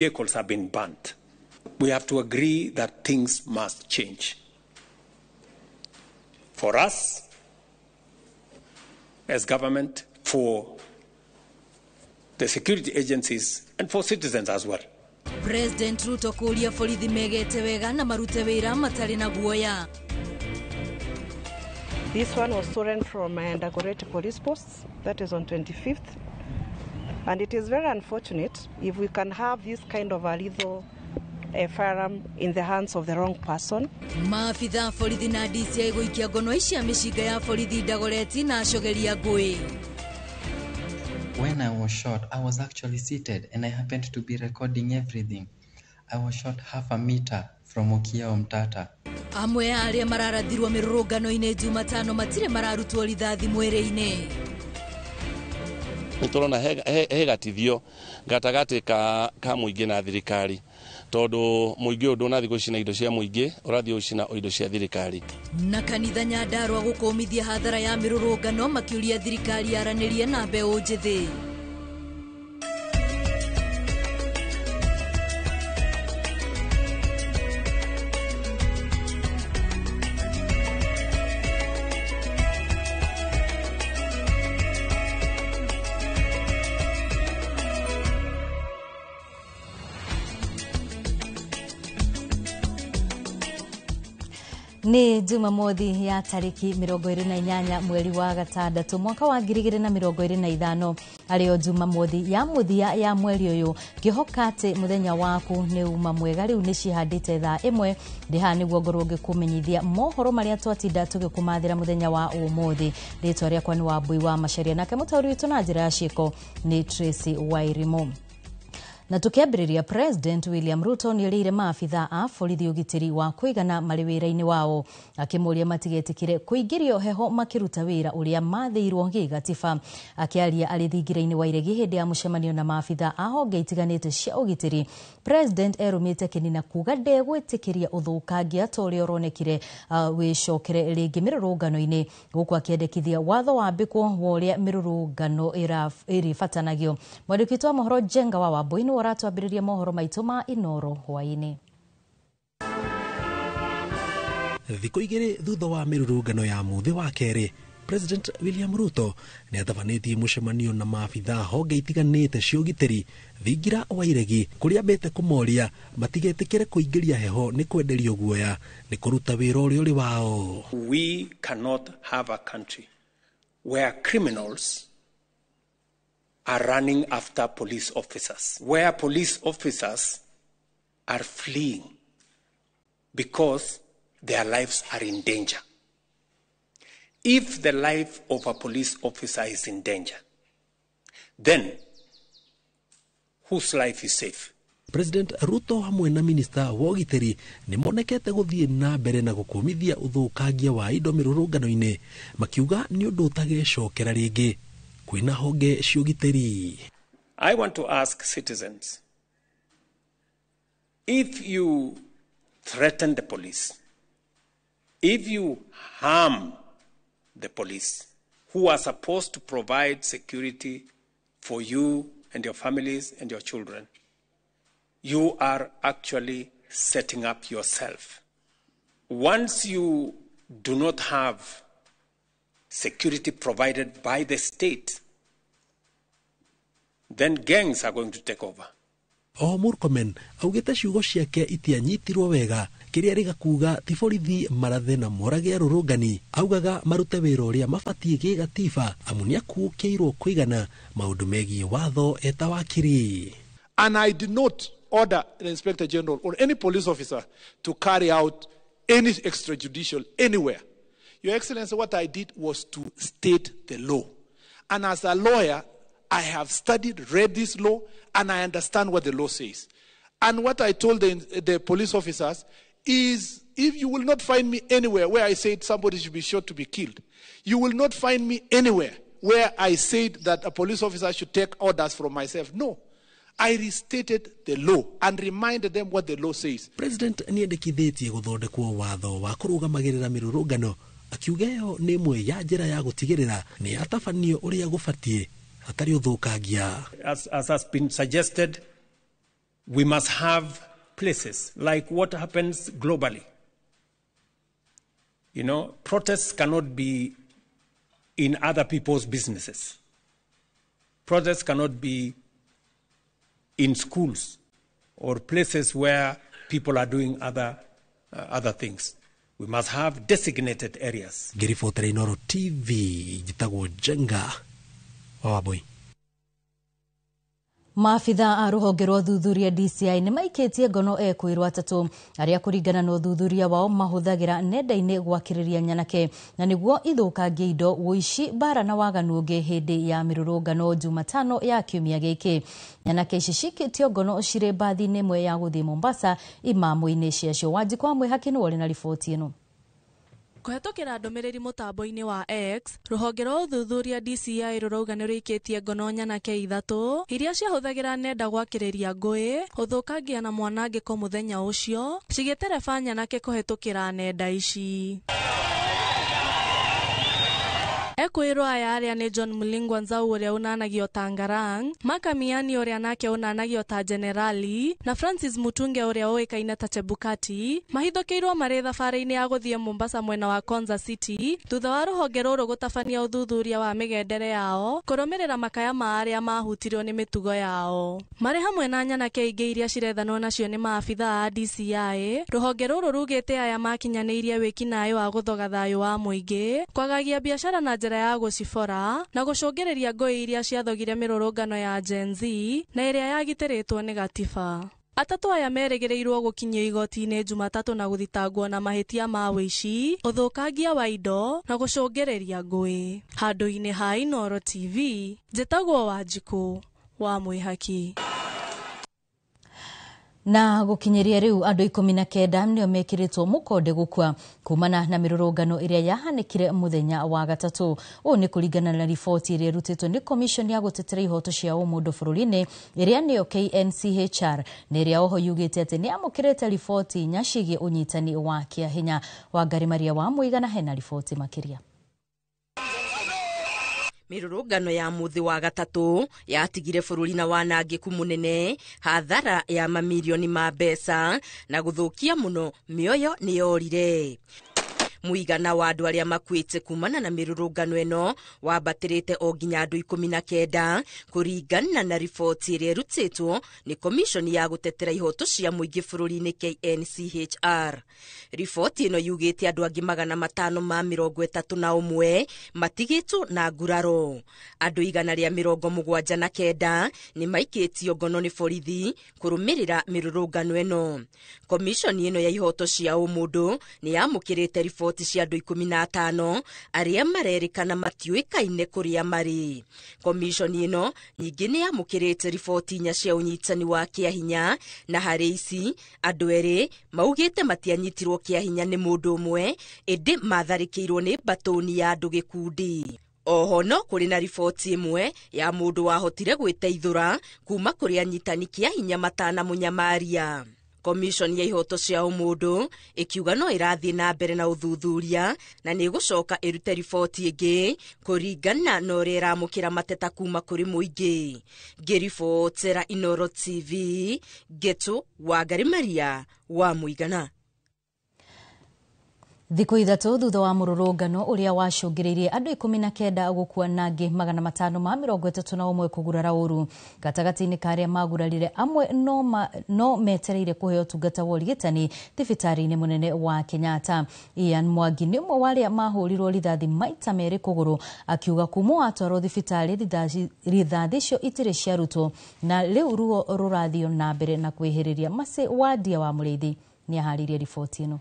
Vehicles have been burnt. We have to agree that things must change. For us, as government, for the security agencies, and for citizens as well. President Ruto kũria borithi megete wega na marute wĩra matarĩ na guoya. This one was stolen from Dagoretti police posts, that is on 25th. And it is very unfortunate if we can have this kind of a lethal firearm in the hands of the wrong person. Maabitha borithi na DCI gũikia ngono cia mĩcinga ya borithi Dagoretti na acogeria ngũĩ. When I was shot, I was actually seated and I happened to be recording everything. I was shot half a meter from Okiya Omtata. Amwe a arĩa mararathirwo mĩrũrũngano-inĩ Jumatano matirĩ mararutwo rithathi mwĩrĩ-inĩ. Nĩtũrona he gatithio gatagatĩ ka mũingĩ na thirikari, tondũ mũingĩ ũyũ ndũnathiĩ gũcina indo cia mũingĩ, ũrathiĩ gũcina indo cia thirikari. Na kanitha Nyandarua gũkũmithia hathara ya mĩrũrũngano makĩũria thirikari yaranĩrie na mbeũ njĩthĩ. Nĩ Jumamothi ya tarĩki 28 mweri wa gatandatũ mwaka wa 2025, arĩo Jumamothi ya mũthia ya mweri ũyũ. Ngĩhoka atĩ mũthenya waku nĩ uma mwega. Rĩu nĩ cihandĩte thaa ĩmwe ndĩ haha nĩguo ngorwo ngĩkũmenyithia mohoro marĩa twatinda tũgĩkũmathĩra mũthenya wa ũmũthĩ. Rĩtwa rĩakwa nĩ Wambui wa Macharia, nake mũtaũri witũ na njĩra ya ciĩko nĩ Tracy Wairimu. Na tukiambĩrĩria, President William Ruto nĩerĩire maabitha a borithi ũgitĩri wa kũigana marĩ wĩra-inĩ wao, akĩmoria matigetĩkĩre kũingĩrio heho makĩruta wĩra ũrĩa mathĩirwo gĩgatiba. Akĩaria arĩ thingira-inĩ wa Iregi hĩndĩ ya mũcemanio na maabitha a honge itiganĩte cia ũgitĩri, President erũmĩte kĩnina kuga ndegwĩtĩkĩria ũthũkangia ta ũrĩa ũronekire wĩcokere rĩngĩ mĩrũrũngano-inĩ, gũkũ akĩendekithia watho wambĩkwo wa ũrĩa mĩrũrũngano ĩrĩbatanagio. Mwandĩki witũ wa mohoro Njenga wa Wambui nĩwe ũratwambĩrĩria mohoro maitũ ma Inoro hwaĩ-inĩ. Thikũ igĩrĩ thutha wa mĩrũrũngano ya mũthĩ wa kerĩ, President William Ruto nĩ atabanĩtie mũcemanio na maabitha honge itiganĩte cia ũgitĩri thingira wa Iregi, kũrĩa ambĩte kũmoria matigetĩkĩre kũingĩria heho nĩ kwenderio guoya nĩ kũruta wĩra ũrĩa ũrĩ wao. We cannot have a country where criminals are running after police officers, where police officers are fleeing because their lives are in danger. If the life of a police officer is in danger, then whose life is safe? President Ruto hamwe na minista wa ũgitĩri nĩ monekete gũthiĩ na mbere na gũkũmithia ũthũkangia wa indo mĩrũrũngano-inĩ, makiuga nĩ ũndũ ũtagecokera rĩngĩ kwĩna honge cia ũgitĩri. I want to ask citizens, if you threaten the police, if you harm the police, who are supposed to provide security for you and your families and your children, you are actually setting up yourself. Once you do not have security provided by the state, then gangs are going to take over. O Murkomen augĩte ciugo ciake itianyitirwo wega, kĩrĩa rĩga kuga ti borithi marathe na morage arũrũngani, augaga marute wĩra ũrĩa mabatiĩ gĩgatiba amu nĩakuũkĩirwo kũigana maũndũ megiĩ watho eta wakiri. And I did not order the Inspector General or any police officer to carry out any extrajudicial anywhere. Your Excellency, what I did was to state the law. And as a lawyer, I have studied, read this law, and I understand what the law says. And what I told the police officers is, if you will not find me anywhere where I said somebody should be shot to be killed, you will not find me anywhere where I said that a police officer should take orders from myself. No. I restated the law and reminded them what the law says. President nĩendekithĩtie gũthondekwo watho wa kũrũgamagĩrĩra mĩrũrũngano, akiuga ĩyo nĩ ĩmwe ya njĩra ya gũtigĩrĩra nĩ atabanio ũrĩa gũbatiĩ hatarĩ ũthũkangia. As has been suggested, We must have places like what happens globally. You know, protests cannot be in other people's businesses. Protests cannot be in schools or places where people are doing other things. We must have designated areas. Ngĩribotera Inooro TV, njĩtagwo Njenga wa Wambui. Maabitha a rũhonge rwa ũthuthuria DCI nĩ maikĩtie ngono ekwĩrwo atatũ arĩa kũringana na ũthuthuria wao mahũthagĩra nenda-inĩ gwakĩrĩria nyanake na nĩguo ithũkangie indo, ũici, mbara na waganu ũngĩ hĩndĩ ya mĩrũrũngano Jumatano ya kiumia gĩkĩ. Nyanake ici cikĩtio ngono cirĩ mbathi-inĩ ĩmwe ya gũthiĩ Mombasa imamo-inĩ ciacio. Wanjikũ wa Mwĩhaki nĩwe ũrĩ na riboti ĩno. Kũhetũkĩra ndũmĩrĩri mũtambo-inĩ wa X, rũhonge rwa ũthuthuria DCI rũrauga nĩ rũikĩtie ngono nyanake ithatũ iria ciahũthagĩra nenda gwakĩrĩria ngũĩ, ũthũkangia na mwanangĩko mũthenya ũcio, cigĩtereba nyanake kũhetũkĩra nenda ici. Ekwĩrwo aya arĩa nĩ John Mlingwa Nzau ũrĩa ũnanagio ta Ngarang, Makamiani ũrĩa nake ũnanagio ta Generali, na Francis Mutunge ũrĩa ũĩkaine ta Chebukati, mahithũkĩirwo marĩ thabarĩ-inĩ ya gũthiĩ Mombasa mwena wa Konza City, thutha wa rũhonge rũrũ gũtabania ũthuthuria wa mĩgendere yao, kũrũmĩrĩra makaya ma arĩa mahutirio nĩ mĩtugo yao. Marĩ hamwe na nyanake ingĩ iria cirethanwo nacio nĩ maabitha a DCI, rũhonge rũrũ rugĩte aya makinyanĩirie wĩkinaĩ wa gũthoga thayũ wa mũingĩ, kwagagia biacara na njĩra ya gũcibora na gũcũngĩrĩria ngũĩ iria ciathogire mĩrũrũngano ya Gen Z na ĩrĩa yagitĩrĩtwo nĩ gatiba. Atatũ aya merĩgĩrĩirwo gũkinyio igoti-inĩ Jumatatũ na gũthitangwo na mahĩtia ma ũici, ũthũkangia wa indo na gũcũngĩrĩria ngũĩ. Handũ-inĩ ha Inooro TV, njĩtagwo Wanjikũ wa Mwĩhaki. Na gũkinyĩria rĩu andũ 19 nĩo mekĩrĩtwo mũkonde gũkua kumana na mĩrũrũngano ĩrĩa yahanĩkire mũthenya wa gatatũ. Ũũ nĩ kũringana na riboti ĩrĩa ĩrutĩtwo nĩ Commission ya gũtetera ihoto cia ũmũndũ bũrũri-inĩ ĩrĩa nĩyo KNCHR, na ĩrĩa oho yugĩte atĩ nĩ yamũkĩrĩte riboti inya ciĩgiĩ ũnyitani wa kĩahinya. Wangari Maria wa Mũigana hena riboti makĩria. Mĩrũrũngano ya mũthĩ wa gatatũ yatigire bũrũri na wanangĩku mũnene, hathara ya mamirioni ma mbeca na gũthũkia mũno mĩoyo nĩyorire. Mũigana wa andũ arĩa makuĩte kumana na mĩrũrũngano ĩno wambatĩrĩte o nginya andũ 19 kũringana na riboti ĩrĩa ĩrutĩtwo nĩ Commission ya gũtetera ihoto cia mũingĩ bũrũri-inĩ KNCHR. Riboti ĩno yugĩte andũ angĩ 531 matigĩtwo na nguraro. Andũ 179 nĩ maikĩtio ngono nĩ borithi kũrũmĩrĩra mĩrũrũngano ĩno. Commission ĩno ya ihoto cia ũmũndũ nĩ yamũkĩrĩte riboti cia andũ 15 arĩa marerĩkana matiũĩkaine kũrĩa marĩ. Commission ĩno ningĩ nĩ yamũkĩrĩte riboti inya cia ũnyitani wa kĩahinya, na harĩ ici andũ erĩ maugĩte matianyitirwo kĩahinya nĩ mũndũ ũmwe ĩndĩ matharĩkĩirwo nĩ mbatũni ya andũ gĩkundi. Oho no kũrĩ na riboti ĩmwe ya mũndũ wahotire gwĩteithũra kuma kũrĩ anyitani kĩahinya matanamũnyamaria. Commission ya ihoto cia ũmũndũ ĩkiuga no ĩrathiĩ na mbere na ũthuthuria na nĩ ĩgũcoka ĩrute riboti ĩngĩ kũringana na ũrĩa ĩramũkĩra mateta kuma kũrĩ mũingĩ. Ngĩribotera Inooro TV, Ngetu Wangari Maria wa Mũigana. Thikũ ithatũ thutha wa mũrũrũngano ũrĩa wacũngĩrĩirie andũ 19 gũkua na angĩ 531 kũgurara ũru. Gatagatĩ-inĩ ka arĩa magurarire amwe no metereire kũheo ũtungata wa ũrigitani thibitarĩ-inĩ mũnene wa Kenyatta. Ian Mwangi nĩ ũmwe wa arĩa mahũrirwo rithathi maita merĩ kũgũrũ, akiuga kuma watwarwo thibitarĩ rithathi icio itirĩ ciarutwo na rĩu ruo rũrathiĩ na mbere na kwĩhĩrĩria. Macĩ Wandia wa Mũrĩithi nĩaharĩirie riboti ĩno.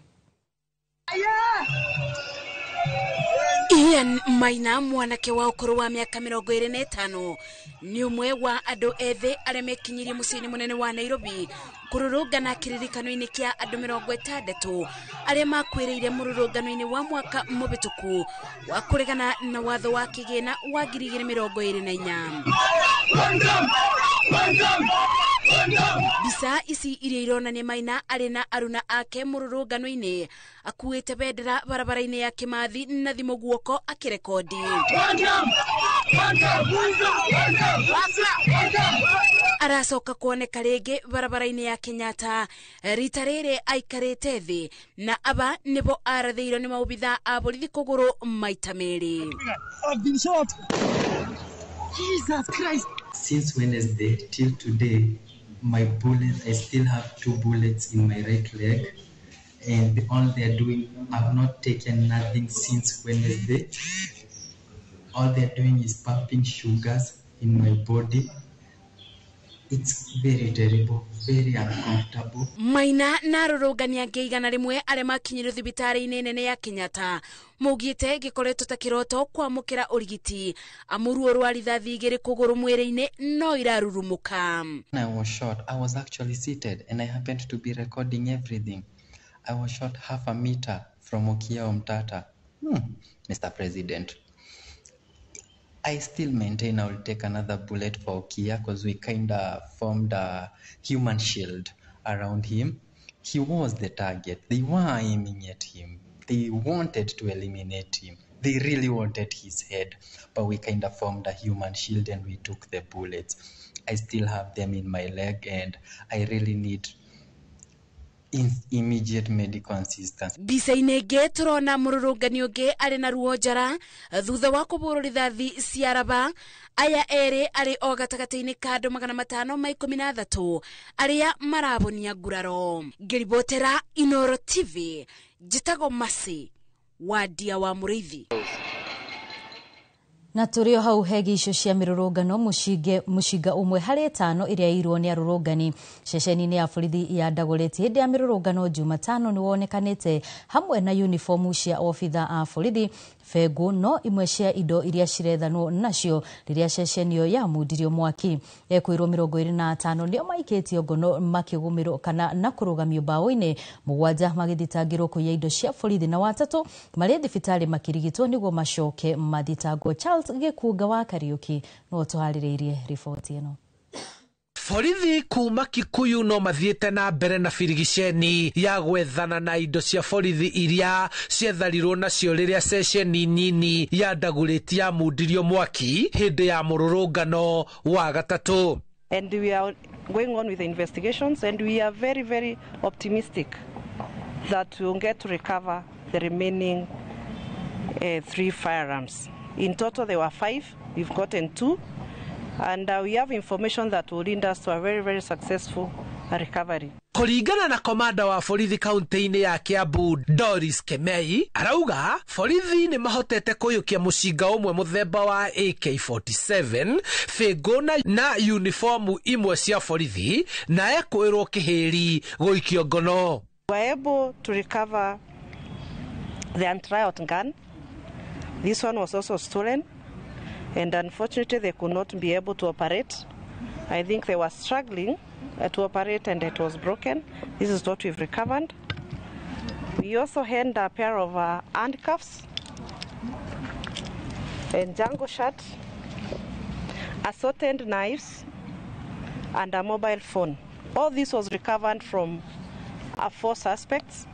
Ian Maina mwanake wa ũkũrũ wa mĩaka 25 nĩ ũmwe wa andũ ethĩ arĩa mekinyirie mũciĩ-inĩ mũnene wa Nairobi kũrũrũngana kĩririkano-inĩ kĩa andũ 60 arĩa makuĩrĩire mũrũrũngano-inĩ wa mwaka mũhĩtũku wa kũregana na watho wa kĩgĩna wa 2024. Mbica ici iria ironania Maina arĩ na aruna ake mũrũrũngano-inĩ akuĩte bendera barabara-inĩ ya Kimathi na thimũ guoko akĩrekondi. Aracoka kuoneka rĩngĩ barabara-inĩ ya Kenyatta, rita rĩrĩ aikarĩte thĩ, na aba nĩbo arathĩirwo nĩ maobitha a borithi kũgũrũ maita merĩ. I've been shot. Jesus Christ. Since Wednesday till today, my bullet, I still have 2 bullets in my right leg, and all they're doing, I've not taken nothing since Wednesday. All they're doing is pumping sugars in my body. It's very terrible, very uncomfortable. Maina na arũrũngani angĩ 100 arĩa makinyire thibitarĩ-inĩ nene ya Kenyatta maugĩte gĩkoretwo ta kĩroto kwamũkĩra ũrigiti, amu ruo rwa rithathi 2 kũgũrũ mwĩrĩ-inĩ no irarurumũka. When I was shot, I was actually seated and I happened to be recording everything. I was shot half a meter from Okiya Omtata. Mr. President, I still maintain I will take another bullet for Okiya because we kind of formed a human shield around him. He was the target. They were aiming at him. They wanted to eliminate him. They really wanted his head. But we kind of formed a human shield and we took the bullets. I still have them in my leg and I really need immediate medical assistance. Mbica-inĩ ĩngĩ tũrona mũrũrũngani ũngĩ arĩ na ruo njara thutha wa kũbũrwo rithathi cia raba. Aya erĩ arĩ o gatagatĩ-inĩ ka andũ 513 arĩa marabonia nguraro. Ngĩribotera Inoro TV, njĩtagwo Mercy Wandia wa Mũrĩithi. Na tũrĩ o hau hegi icio cia mĩrũrũngano, mũcinga ũmwe harĩ 5 ĩrĩa ĩirwo nĩ arũrũngani ceceni-inĩ ya borithi ya Dagoretti hĩndĩ ya mĩrũrũngano Jumatano nĩ wonekanĩte hamwe na uniformu cia obitha a borithi, bengũ no imwe cia indo iria cirethanwo nacio rĩrĩa ceceni ĩyo yamundirio mwaki. Ekwĩrwo 25 nĩo maikĩtio ngono makĩgũmĩrwo kana na kũrũgamio mbaũ-inĩ, 7 magĩthitangĩrwo kũiya indo cia borithi na 3 marĩ thibitarĩ makĩrigitwo nĩguo macoke mathitangwo. Charles Gĩkunga wa Kariũki no tũharĩrĩirie riboti ĩno. Borithi kuma Kikuyu no mathiĩte na mbere na birigiceni ya gwethana na indo cia borithi iria cietharirwo nacio rĩrĩa ceceni nini ya Dagoretti yamundirio mwaki hĩndĩ ya mũrũrũngano wa gatatũ. And we are going on with the investigations and we are very, very optimistic that we will get to recover the remaining 3 firearms. In total there were 5, we've gotten 2. And we have information that will lead us to a very, very successful recovery. Kũringana na komanda wa borithi kaunti-inĩ ya Kiambu Doris Kemei, arauga borithi nĩ mahotete kũiyũkia mũcinga ũmwe mũthemba wa AK47, bĩngũ na uniformu imwe cia borithi, na ekwĩrwo kĩhĩri gũikio ngono. We were able to recover the anti-riot gun. This one was also stolen, and unfortunately they could not be able to operate. I think they were struggling to operate and it was broken. This is what we've recovered. We also had a pair of handcuffs and Django shirt, assorted knives, and a mobile phone. All this was recovered from 4 suspects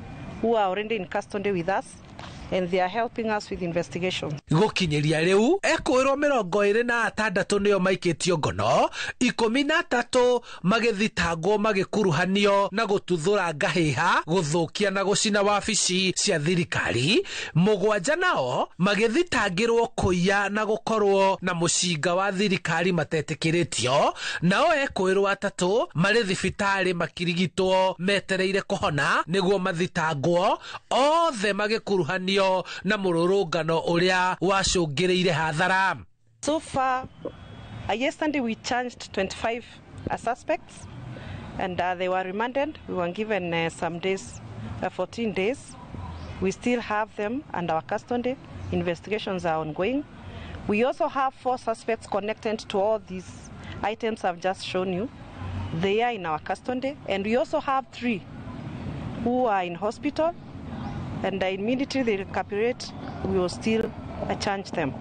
who are already in custody with us, and they are helping us with investigations. Gũkinyĩria rĩu ekwĩrwo 26 nĩo maikĩtio ngono, 13 magĩthitangwo magĩkuruhanio na gũtuthũra ngahĩha, gũthũkia na gũcina wabici cia thirikari, 7 nao magĩthitangĩrwo kũiya na gũkorwo na mũcinga wa thirikari matetĩkĩrĩtio, nao ekwĩrwo 3 marĩ thibitarĩ makirigitwo metereire kũhona nĩguo mathitangwo, othe magĩkuruhanio na mũrũrũngano ũrĩa wacũngĩrĩire hathara. So far, yesterday we charged 25 suspects and they were remanded. We were given some days, 14 days. We still have them under our custody. Investigations are ongoing. We also have 4 suspects connected to all these items I've just shown you. They are in our custody. And we also have 3 who are in hospital, and immediately they recuperate, we will still charge them.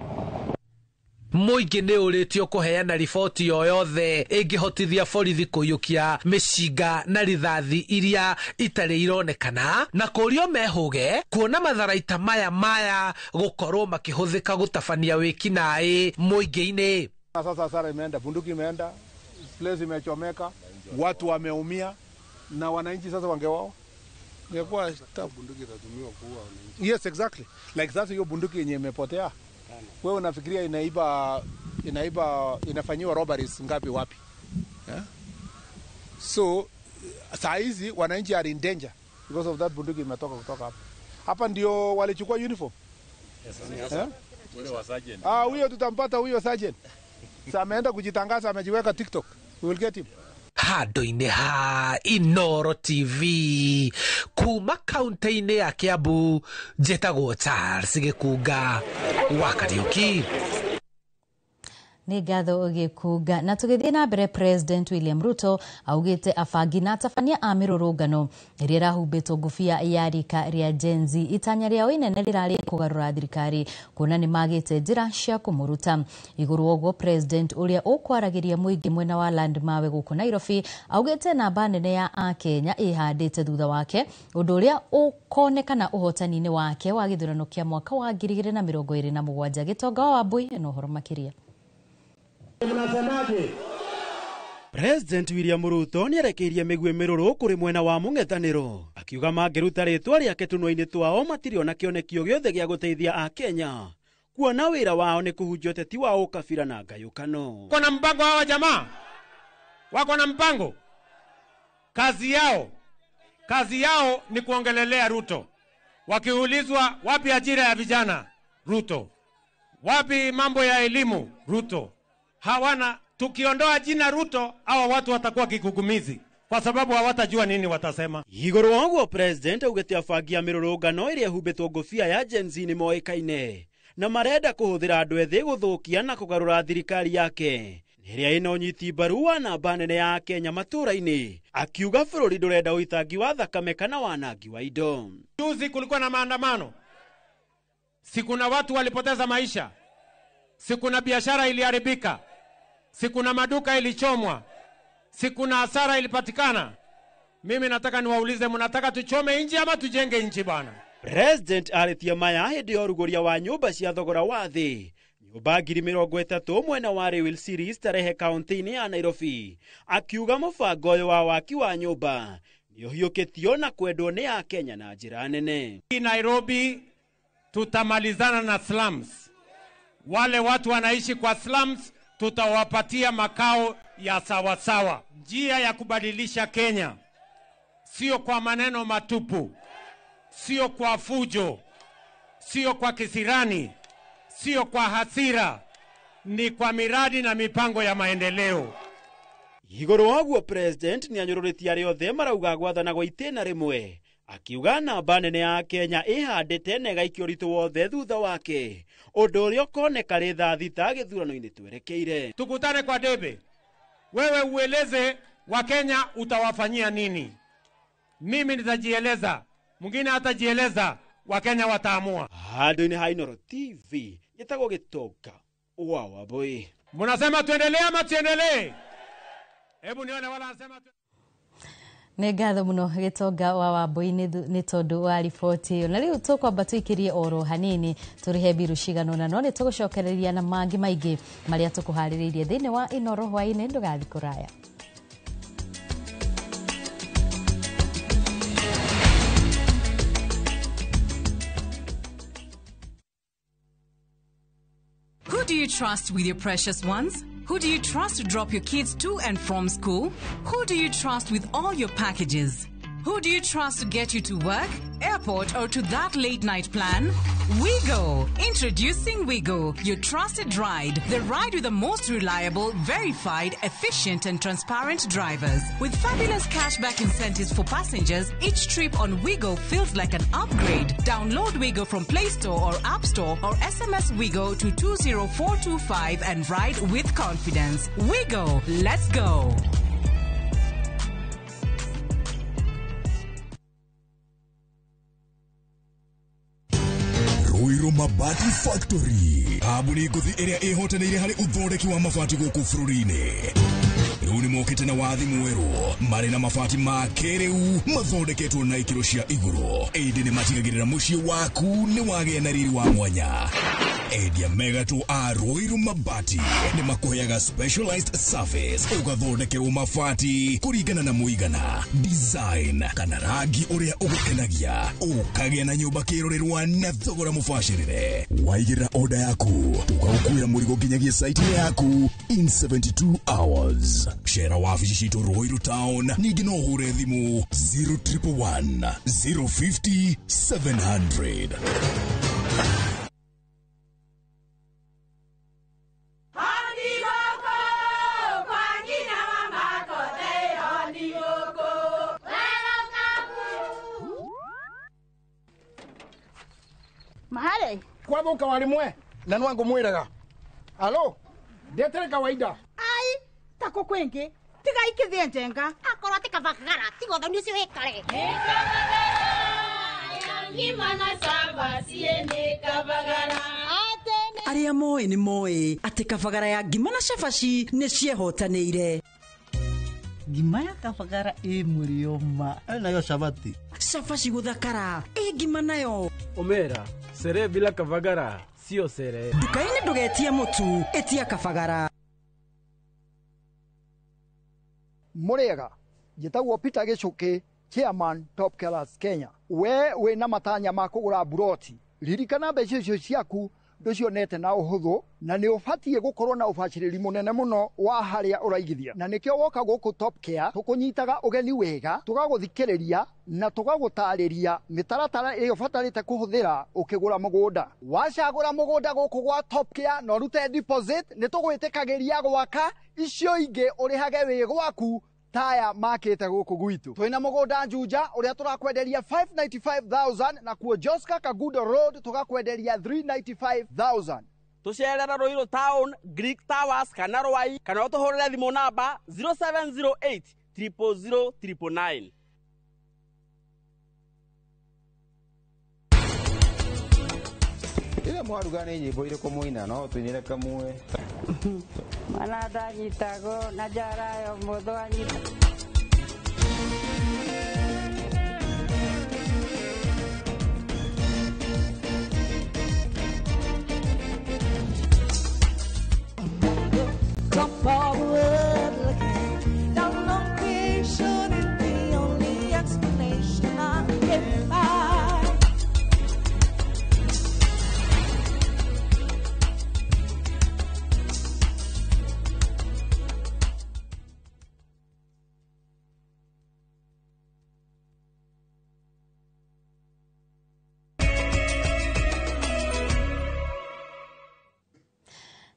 Mũingĩ nĩ ũrĩtio kũheana riboti o yothe ĩngĩhotithia borithi kũiyũkia mĩcinga na rithathi iria itarĩ ironekana, na kũrio mehũge kuona matharaita maya gũkorwo makĩhũthĩka gũtabania wĩkinaĩ mũingĩ-inĩ. Sasa hasara imeenda, bunduki imeenda, Place imechomeka, watu wameumia na wananchi sasa wangewao. Ingekuwa bunduki itatumiwa kuua wananchi. Yes, exactly. Like sasa hiyo bunduki yenye imepotea. Wewe unafikiria inaiba inafanyiwa robberies ngapi wapi? Yeah? So saa hizi wananchi are in danger because of that bunduki imetoka kutoka hapa. Hapa ndio walichukua uniform. Yes, yeah? Ule wa sergeant. Ah, huyo tutampata huyo sergeant. Sasa ameenda kujitangaza, amejiweka TikTok. We will get him. Handũ-inĩ ha Inoro TV kuma kaunti-inĩ ya Kiambu, njĩtagwo Charles Gĩkunga wa Kariũki. Nĩ ngatho, Gĩkunga. Na tũgĩthiĩ na mbere, President William Ruto augĩte abangi na atabania a mĩrũrũngano ĩrĩa ĩrahumbĩtwo ngũbia ya rika rĩa Gen Z itanya rĩao inene rĩrarĩ kũgarũra thirikari, kuona nĩ magĩte njĩra cia kũmũruta igũrũ. Ũguo President, ũrĩa ũkwaragĩria mũingĩ mwena wa Landmawe gũkũ Nairobi, augĩte namba nene ya Akenya ĩhandĩte thutha wake, ũndũ ũrĩa ũkonekana ũhotani-inĩ wake wa gĩthurano kĩa mwaka wa 2027. Gĩtonga wa Wambui na ũhoro makĩria. Mnasemaje? President William Ruto nĩerekeirie mĩguĩ mĩrũrũ kũrĩ mwena wa mũng'ethanĩro, akiuga mangĩruta rĩtwa rĩake tũnua-inĩ twao matirĩ ona kĩoneki o gĩothe gĩa gũteithia Akenya, kuona wĩra wao nĩ kũhunjia ũteti wa ũkabira na ngayũkano. Wako na mpango hawa jamaa, wako na mpango. Kazi yao ni kuongelelea Ruto. Wakiulizwa wapi ajira ya vijana, Ruto. Wapi mambo ya elimu, Ruto. Hawana. Tukiondoa jina Ruto, hawa watu watakuwa kigugumizi kwa sababu hawatajua nini watasema. Igũrũ wa ũguo, President augĩte abangi a mĩrũrũngano ĩrĩa ĩhumbĩtwo ngũbia ya Gen Z nĩ moĩkaine na marenda kũhũthĩra andũ ethĩ gũthũkia na kũgarũra thirikari yake ĩrĩa ĩna ũnyiti mbaru wa namba nene ya Kenya matũũra-inĩ, akiuga bũrũri ndũrenda ũitangi wa thakame kana wanangi wa indo. Juzi kulikuwa na maandamano, si kuna watu walipoteza maisha, si kuna biashara iliharibika, si kuna maduka ilichomwa, si kuna hasara ilipatikana? Mimi nataka niwaulize, mnataka tuchome nchi ama tujenge nchi bwana? President arĩtie maya hĩndĩ ya ũrugũria wa nyũmba cia thogora wa thĩ, nyũmba 30,000 mwena wa Railway Series Starehe kaunti-inĩ ya Nairobi, akiuga mũbango ũyũ wa waki wa nyũmba nĩ ũhiũkĩtio na kwendwo nĩ Akenya na njĩra nene. Hii Nairobi tutamalizana na slums. Wale watu wanaishi kwa slums tutawapatia makao ya sawasawa. Njia ya kubadilisha Kenya sio kwa maneno matupu, sio kwa fujo, sio kwa kisirani, sio kwa hasira, ni kwa miradi na mipango ya maendeleo. Igũrũ wa ũguo, President nĩ anyũrũrĩtie arĩa othe marauga gwathana gwa itĩna rĩmwe, akiuga namba nene ya Kenya ĩhandĩte na ĩgaikia ũritũ wothe thutha wake, ũndũ ũrĩa ũkoneka rĩ thaa 6 gĩthurano-inĩ twerekeire. Tukutane kwa debe, wewe ueleze Wakenya utawafanyia nini. Mimi nitajieleza, mwingine hatajieleza, Wakenya wataamua. Handũ-inĩ ha Inooro TV, njĩtagwo Gĩtonga wa Wambui. Mnasema tuendelee ama tuendelee? Hebu nione wala anasema tu... Nĩ ngatho mũno, Gĩtonga wa Wambui, nĩ tondũ wa riboti ĩyo. Na rĩu tũkwamba tũikĩrie oro hanini tũrĩhe mbiru cigana ũna, no nĩ tũgũcokereria na mangĩ maingĩ marĩa tũkũharĩrĩirie thĩinĩ wa Inooro hwaĩ-inĩ. Ndũgathiĩ kũraya. Who do you trust with your precious ones? Who do you trust to drop your kids to and from school? Who do you trust with all your packages? Who do you trust to get you to work, airport, or to that late night plan? WeGo! Introducing WeGo, your trusted ride. The ride with the most reliable, verified, efficient, and transparent drivers. With fabulous cashback incentives for passengers, each trip on WeGo feels like an upgrade. Download WeGo from Play Store or App Store or SMS WeGo to 20425 and ride with confidence. WeGo! Let's go! Ruiru Mabati Factory, kambuni ngũthi ĩrĩa ĩhotanĩire harĩ ũthondeki wa mabati gũkũ bũrũri-inĩ. Rĩu nĩ mokĩte na wathi mwerũ marĩ na mabati ma kĩrĩu mathondeketwo na ikĩro cia igũrũ, ĩndĩ nĩ matigagĩrĩra mũciĩ waku nĩ wagĩa na riri wa mwanya. Endia megatũ a Ruiru Mabati nĩ makũheaga specialized service, ũgathondekerwo mabati kũringana na mũigana, design kana rangi ũrĩa ũgũkenagia, ũkagĩa na nyũmba kĩrorerwa na thogora mũbacĩrĩre. Waigĩrĩra order yaku tũgagũkuĩra mũrigo nginyagia site yaku in 72 hours. Cera wabici citũ Ruiru Town, ningĩ no ũhũre thimũ 0111 050 700. Mahare kwathuka warimwe na nwangu mwiraga alo ndetere kawaida ai tako kwingi tiga ikithie njenga akorwo ti kabagara tiga uthoni ucio wikare Arĩa moĩ nĩ moĩ atĩ kabagara ya ngima na cabaci nĩ ciehotanĩire. Ngima ya kabagara ĩ mũrĩo ma nayo cabati cabaci gũthakara ĩ ngima nayo Omera, sere bila kabagara sio sere. Nduka-inĩ ndũgetie mũtu, ĩtia kabagara. Mũrĩega, njĩtagwo Peter Gĩcũkĩ, chairman Top Killers Kenya. We wĩna matanya ma kũgũra mburoti, ririkana mbeca icio ciaku ndũcionete na ũhũthũ, na nĩ ũbatiĩ gũkorwo na ũbacĩrĩri mũnene mũno wa harĩa ũraigithia, na nĩkĩo woka gũkũ Top Care tũkũnyitaga ũgeni wega, tũgagũthikĩrĩria na tũgagũtarĩria mĩtaratara ĩrĩa ũbatarĩte kũhũthĩra ũkĩgũra mũgũnda. Wacagũra mũgũnda gũkũ gwa Top Care na ũrute deposit, nĩ tũgwĩtĩkagĩria gwaka icio ingĩ ũrĩhage wĩ gwaku taya makĩte gũkũ gwitũ. Twĩna mũgũnda Juja ũrĩa tũrakwenderia 595,000 na kuo Joska Kagudo Road tũgakwenderia 395,000. Tũcerera Ruiru Town, Greek Towers kana Rwai, kana ũtũhũrĩre thimũ namba 0708 000 999. Rĩrĩa mwaruga nĩ nyĩmbo irĩkũ mũina no tũinĩre kamwe? Mwana ndanyitagwo na njara yo mũthũ anyita. Top of the world looking down on creation is the only explanation I can find.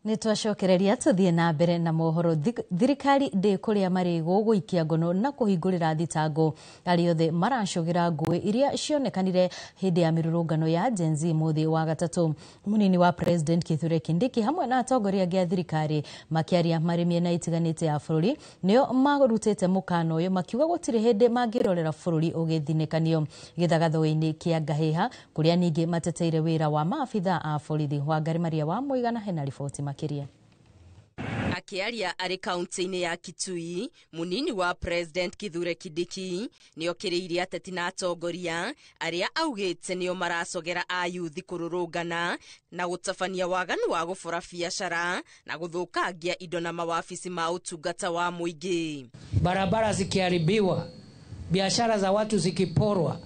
Nĩ twacokereria tũthiĩ na mbere na mohoro. Thirikari ndĩkũrĩa marĩgũ gũikia ngono na kũhingũrĩra thitango arĩa othe maracũgĩra ngũĩ iria cionekanire hĩndĩ ya mĩrũrũngano ya Gen Z mũthĩ wa gatatũ. Mũnini wa President Kithure Kindiki hamwe na atongoria angĩ a thirikari makĩaria marĩ mĩena ĩtiganĩte ya bũrũri nĩo marutĩte mũkana ũyũ makiuga gũtirĩ hĩndĩ mangĩrorera bũrũri ũgĩthinĩkanio. Gĩthagatho-inĩ kĩa Ngahĩha kũrĩa ningĩ mateteire wĩra wa maabitha a borithi. Wangari Maria wa Mũigana hena riboti makĩria. Akĩaria arĩ kaunti-inĩ ya Kitui, mũnini wa President Kithure Kindiki nĩokĩrĩirie ateti na atongoria arĩa augĩte nĩo maracogera ayuthi kũrũrũngana na gũtabania waganu wa gũbora biacara na gũthũkangia indo na mawabici ma ũtungata wa mũingĩ. Barabara zikiharibiwa, biashara za watu zikiporwa,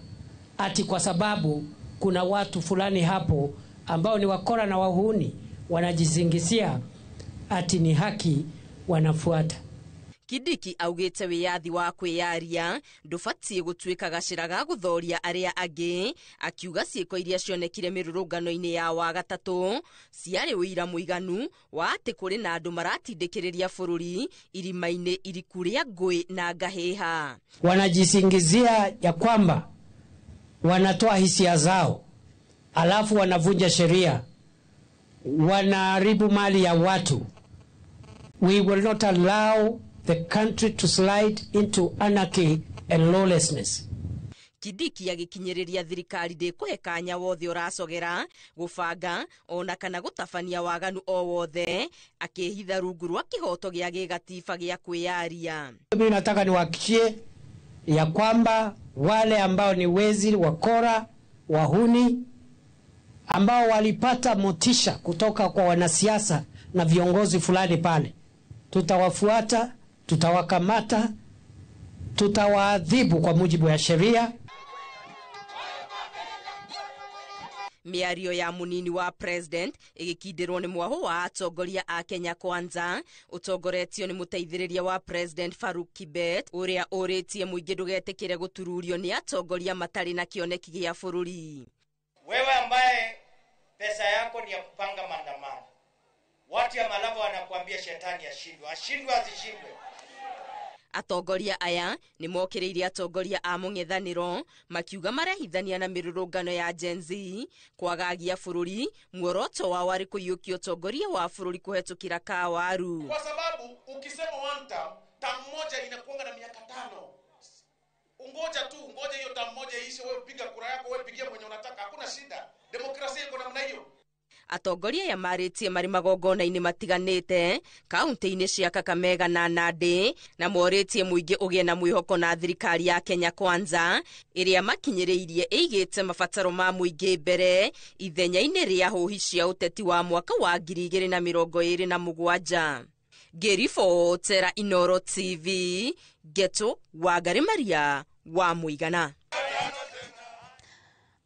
ati kwa sababu kuna watu fulani hapo ambao ni wakora na wahuni wanajizingizia ati ni haki wanafuata. Kindiki augĩte wĩyathi wa kwĩyaria ndũbatiĩ gũtuĩka gacĩra ga gũthoria arĩa angĩ, akiuga ciĩko iria cionekire mĩrũrũngano-inĩ ya wagatatũ ciarĩ ũira mũiganu wa atĩ kũrĩ na andũ maratindĩkĩrĩria bũrũri irima-inĩ iriku rĩa ngũĩ na ngahĩha. Wanajisingizia ya kwamba wanatoa hisia zao, alafu wanavunja sheria, wanaharibu mali ya watu. We will not allow the country to slide into anarchy and lawlessness. Kindiki agĩkinyĩrĩria thirikari ndĩkũhe kanya wothe ũracogera gũbanga ona kana gũtabania waganu o wothe, akĩhitha rungu rwa kĩhoto gĩa gĩgatiba gĩa kwĩyaria. Mimi nataka niwahakikishie ya kwamba wale ambao ni wezi, wakora, wahuni ambao walipata motisha kutoka kwa wanasiasa na viongozi fulani pale, tutawafuata, tutawakamata, tutawaadhibu kwa mujibu wa sheria. Mĩario ya mũnini wa president ĩgĩkindĩrwo nĩ mwahũ wa atongoria a Kenya Kwanza ũtongoretio nĩ mũteithĩrĩria wa president Faruk Kibet, ũrĩa ũrĩtie mũingĩ ndũgetĩkĩre gũtururio nĩ atongoria matarĩ na kĩoneki gĩa bũrũri. Wewe ambaye pesa yako ni ya kupanga maandamano, watu ya Malava wanakuambia shetani ashindwe, ashindwe asishindwe. Atongoria aya nĩ mokĩrĩire atongoria a mũng'ethanĩro makiuga marehithania na mĩrũrũngano ya Gen Z kwagagia bũrũri, muoroto wao warĩ kũiyũkia ũtongoria wa bũrũri kũhetũkĩra kawaru. Kwa sababu ukisema one term, term moja inakuanga na miaka 5. Ungoja tu, ungoja hiyo term moja iishe, wewe piga kura yako, wewe pigia mwenye unataka, hakuna shida. Demokrasia iko namna hiyo. Atongoria aya marĩtie marĩ magongona-inĩ matiganĩte kaunti-inĩ cia Kakamega na Nandi, na morĩtie mũingĩ ũgĩe na mwĩhoko na thirikari ya Kenya Kwanza ĩrĩa makinyĩrĩirie ĩigĩte mabataro ma mũingĩ mbere ithenya-inĩ rĩa hũhi cia ũteti wa mwaka wa 2027. Ngĩribotera Inooro TV, Geto Wangari Maria wa Mũigana.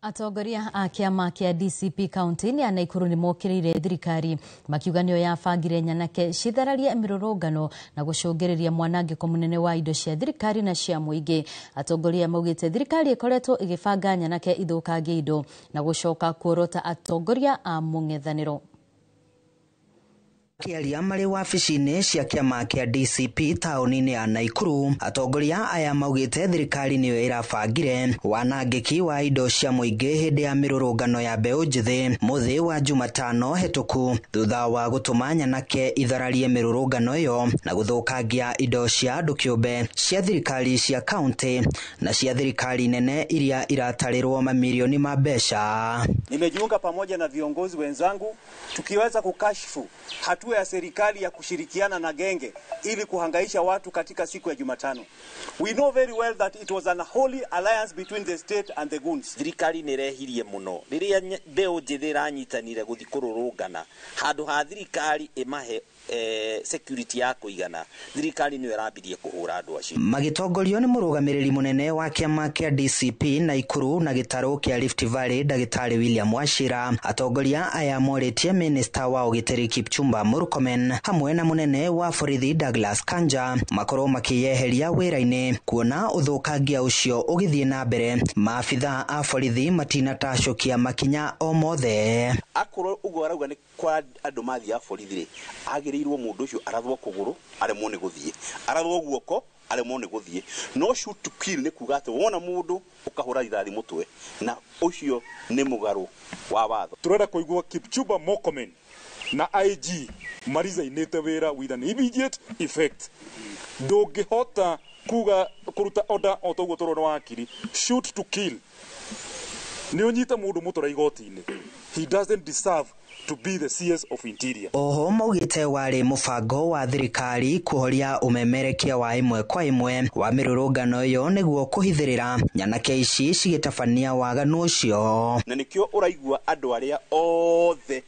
Atongoria a kĩama kĩa DCP kaunti-inĩ ya Nakuru nĩ mokĩrĩire thirikari makiuga nĩyo yabangire nyanake cithararie mĩrũrũngano na gũcũngĩrĩria mwanangĩko mũnene wa indo cia thirikari na cia mũingĩ. Atongoria maugĩte thirikari ĩkoretwo ĩgĩbanga nyanake ithũkangie indo na gũcoka kuorota atongoria a mũng'ethanĩro. Kĩaria marĩ wabici-inĩ cia kĩama kĩa DCP taũni-inĩ ya Nakuru, atongoria aya maugĩte thirikari nĩyo ĩrabangire wanangĩki wa indo cia mũingĩ hĩndĩ ya mĩrũrũngano ya mbeũ njĩthĩ mũthĩ wa Jumatano hetũku, thutha wa gũtũma nyanake ithararie mĩrũrũngano ĩyo na gũthũkangia indo cia andũ kĩũmbe cia thirikari cia kaunti na cia thirikari nene iria iratarĩrwo mamirioni ma mbeca. Nimejiunga pamoja na viongozi wenzangu tukiweza kukashifu hatua ya serikali ya kushirikiana na genge ili kuhangaisha watu katika siku ya Jumatano. We know very well that it was an holy alliance between the state and the goons. Thirikari nĩ rehirie mũno rĩrĩa mbeũ njĩthĩ ĩranyitanire gũthiĩ kũrũrũngana handũ ha thirikari ĩmahe security ya kũigana, thirikari nĩyo ĩrambirie kũhũra andũ acio. Magĩtongorio nĩ mũrũgamĩrĩri mũnene wa kĩama kĩa DCP Nakuru na gĩtarũ kĩa Rift Valley Ndagĩtarĩ William Wachira, atongoria aya morĩtie minista wa ũgitĩri Kipchumba Murkomen hamwe na mũnene wa borithi Douglas Kanja makorwo makĩyeheria wĩra-inĩ kuona ũthũkangia ũcio ũgĩthiĩ na mbere. Maabitha a borithi matinatacũkia makinya o mothe. Akorwo ũguo arauga nĩ kwa andũ mathiaga borithi rĩ, agĩrĩirwo mũndũ ũcio arathwo kũgũrũ aremwo nĩ gũthiĩ, arathwo guoko aremwo nĩ gũthiĩ. No shoot to kill nĩ kuga atĩ wona mũndũ ũkahũra rithathi mũtwe, na ũcio nĩ mũgarũ wa watho. Turenda kũigua Kipchumba Murkomen na IG marizainĩte wĩra with an immediate effect. Ndũngĩhota kuga kũruta order o ta ũguo tũrona wakiri, shoot to kill nĩ ũnyite mũndũ mũtware igoti-inĩ. He doesn't deserve to be the CS of Interior. Oho maugĩte warĩ mũbango wa thirikari kũhoria ũmemerekia wa ĩmwe kwa ĩmwe wa mĩrũrũngano ĩyo nĩguo kũhithĩrĩra nyanake ici cigĩtabania waganu ũcio. Na nĩkĩo ũraigua andũ arĩa othe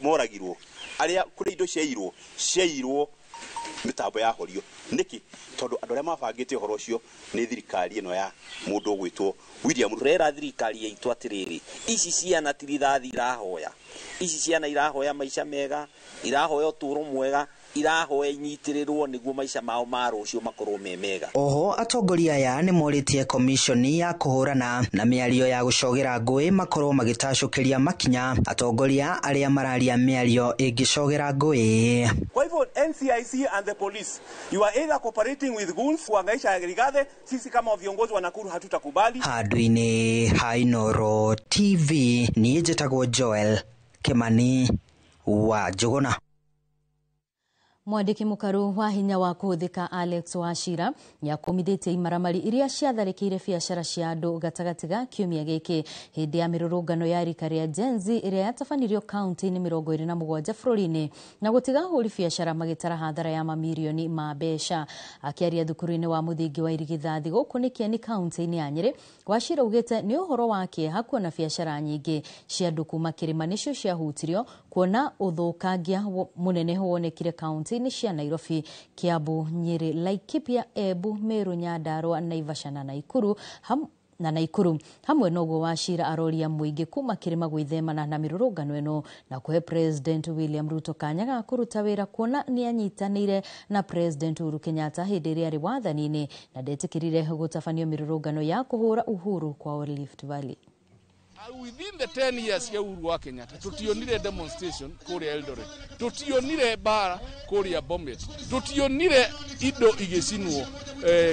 moragirwo, arĩa kũrĩ indo ciairwo, ciairwo mĩtambo yahorio. Nĩkĩ? Tondũ andũ arĩa mabangĩte ũhoro ũcio nĩ thirikari ĩno ya mũndũ ũgwĩtwo William Ruto. Rera thirikari yaitũ atĩrĩrĩ, ici ciana ti rithathi irahoya, ici ciana irahoya maica mega, irahoya ũtũũro mwega, irahoya inyitĩrĩrwo nĩguo maica mao ma rũciũ makorwo me mega. Oho atongoria aya nĩ morĩtie komishoni ya kũhũrana na mĩario ya gũcogera ngũĩ makorwo magĩtacũkĩria makinya atongoria arĩa mararia mĩario ĩngĩcogera ngũĩ. Kwa hivyo NCIC and the police, you are either cooperating with goons kuhangaisha Rigathi, sisi kama viongozi wa Nakuru hatutakubali. Handũ-inĩ ha Inooro TV niĩ njĩtagwo Joel Kimani wa Njũgũna. Mwandĩki mũkaru wa hinya wa kũhũthĩka Alex Wachira nĩakũmithĩtie imaramari iria ciatharĩkĩire biacara cia andũ gatagatĩ ga kiumia gĩkĩ hĩndĩ ya mĩrũrũngano ya rika rĩa Gen Z ĩrĩa yatabanĩrio kaunti-inĩ 27 bũrũri-inĩ na gũtiga ahũri biacara magĩtara hathara ya mamirioni ma mbeca. Akĩaria thukuru-inĩ wa mũthingi wa Irigithathi gũkũ nĩ Kieni kaunti-inĩ ya Nyĩrĩ, Wachira augĩte nĩ ũhoro wa kĩeha kuona biacara nyingĩ cia andũ kuma kĩrĩma nĩcio ciahutirio kuona ũthũkangia mũnene wonekire kaunti cia Nairobi, Kiambu, Nyeri, Laikipia, Embu, Meru, Nyandarua, Naivasha na Nakuru hamwe noguo Wachira aroria mũingĩ kuma kĩrĩma gwĩthemana na mĩrũrũngano ĩno na kũhe President William Ruto kanya ga kũruta wĩra kuona nĩanyitanĩire na President Uhuru Kenyatta hĩndĩ ĩrĩa arĩ wathani-inĩ na ndetĩkĩrire gũtabanio mĩrũrũngano ya kũhũra uhuru kwa Rift Valley. Within the 10 years ya Uhuru wa Kenyatta tutionire demonstration kuria Eldoret, tutionire bara kuria Bomet, tutionire indo igĩcinwo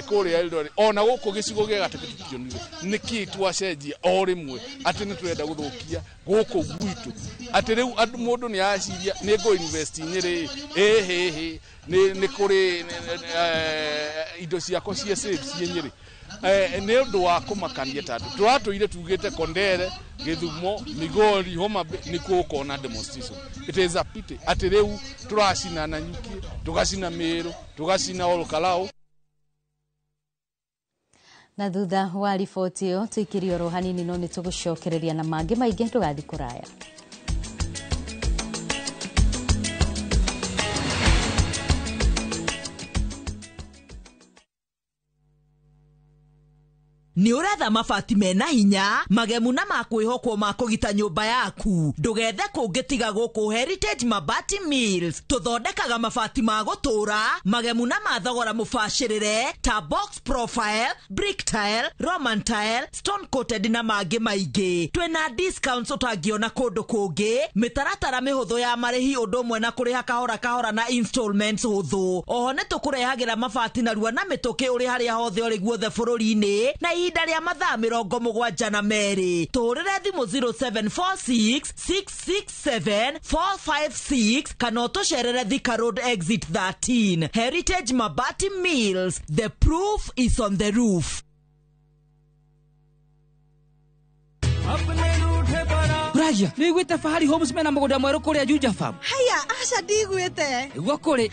kuria Eldoret, ona gũkũ gĩcigo gĩa gatagatĩ tutionire. Nĩkĩ twacenjia o rĩmwe atĩ nĩ tũrenda gũthũkia gũkũ gwitũ, atĩ rĩu mũndũ nĩ aciria nĩ ngũ invest Nyĩrĩ, ĩhĩhĩ nĩ kũrĩ indo ciakwa cia safe ciĩ Nyĩrĩ. Nĩ ũndũ wa kũmakania tondũ tũratũire tugĩte Kondere, Gĩthumo, Migori, Homa Bay nĩkuo ũkona demonstration. It is a pity atĩ rĩu tũracina Nanyuki, tũgacina Meru, tũgacina Olkalau. Na thutha wa riboti ĩyo tũikĩrie oro hanini no nĩ tũgũcokereria na mangĩ maingĩ, ndũgathiĩ kũraya. Nĩ ũretha mabati mena hinya magemu na makwĩhokwo ma kũgita nyũmba yaku, ndũgethe kũngĩ tiga gũkũ Heritage Mabati Mills. Tũthondekaga mabati ma gũtũra magemu na ma thogora mũbacĩrĩre ta box profile, brick tile, roman tile, stone coated na mangĩ maingĩ. Twĩna discounts ũtangĩona kũndũ kũngĩ, mĩtaratara mĩhũthũ ya marĩhi ũndũ ũmwe na kũrĩha kahora kahora na installments hũthũ. Oho nĩ tũkũrehagĩra mabati narua na mĩtũkĩ ũrĩ harĩa hothe ũrĩ guothe bũrũri-inĩ na ihinda rĩa mathaa 72. Tũhũrĩre thimũ 0746 667 456 kana ũtũcerere Thika Road exit 13. Heritage Mabati Mills, the proof is on the roof. Ragia, nĩiguĩte Fahari Homes mena mũgũnda mwerũ kũrĩa Juja Farm? Haya, aca ndiguĩte. Nĩguo kũrĩ.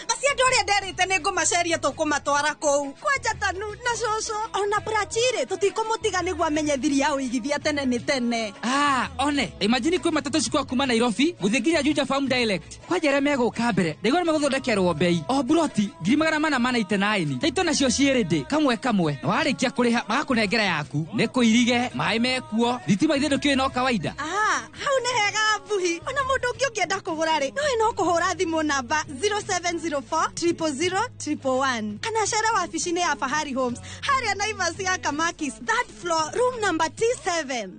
Acio andũ arĩa nderĩte nĩ ngũmaceria tũkũmatwara kũu. Kwanja Tanu na cũcũ ona Prachire tũtikũmũtiga nĩguo amenye thiri ya ũigithia tene nĩ tene. Ah, one, imagine kwĩ matatũ cikwa kuma Nairobi gũthiĩ nginya Juja Farm direct. Kwanja arĩa megũka mbere, ndaigua nĩ megũthondekerwo bei. O buroti 489. Taito nacio ciĩ ready kamwe kamwe. Na warĩkia kũrĩha magakũnengera yaku. Nĩ kũirige, maĩ mekuo, thitima ithe ndũkĩũĩ no kawaida. Ah, hau nĩ hega Mbuhi. Ona mũndũ ũngĩ ũngĩenda kũgũra rĩ, no no kũhũra thimũ namba 0704 000 111 kana cere wabici-inĩ ya Fahari Homes harĩa Naivas ya Kamakis, third floor, room number T7.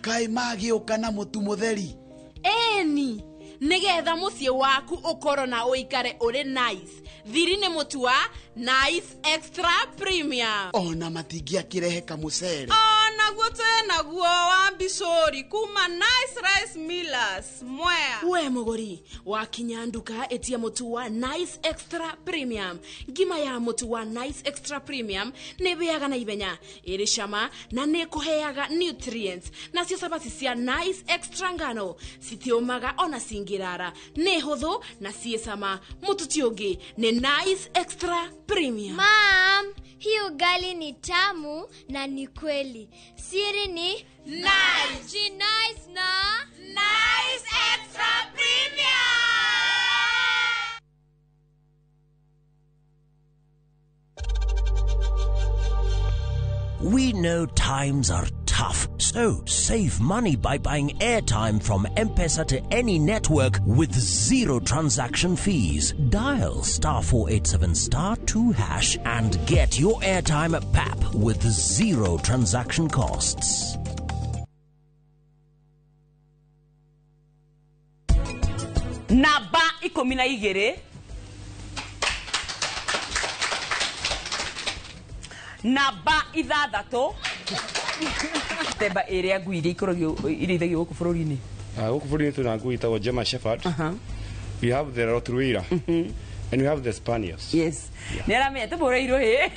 Kaĩ magĩũka na mũtu mũtheri? Eni, nigetha mũciĩ waku ũkorwo na ũikare ũrĩ nice. Thiri nĩ mũtu wa Nice Extra Premium. Ona matingĩakĩrehe kamũcere. Onaguo twĩnaguo wa mbicũri kuma Nice Rice Millers Mwea. We mũgũri wakinya nduka ĩtia mũtu wa Nice Extra Premium. Ngima ya mũtu wa Nice Extra Premium nĩ ĩhĩaga na ihenya, ĩrĩ cama na nĩ ĩkũheaga nutrients. Nacio cabaci cia Nice Extra ngano citiũmaga ona cingĩrara, nĩ hũthũ na ciĩ cama. Mũtu ti ũngĩ nĩ Nice Extra Premium. Mom, hii ugali ni tamu na ni kweli. Siri ni Nice. Nice na Nice Extra Premium. We know times are tough, so save money by buying airtime from M-Pesa to any network with zero transaction fees. Dial *487*2# and get your airtime at PAP with zero transaction costs. Namba 12. Namba 6. Temba ĩrĩa ngui iria ikoragio irĩithagio gũkũ bũrũri-inĩ. Gũkũ bũrũri-inĩ twĩna ngui ĩtagwo German Shepherd. We have the Rottweiler. And we have the Spaniels. Yes. Nĩ aramenya tũbũrĩirwo hĩ.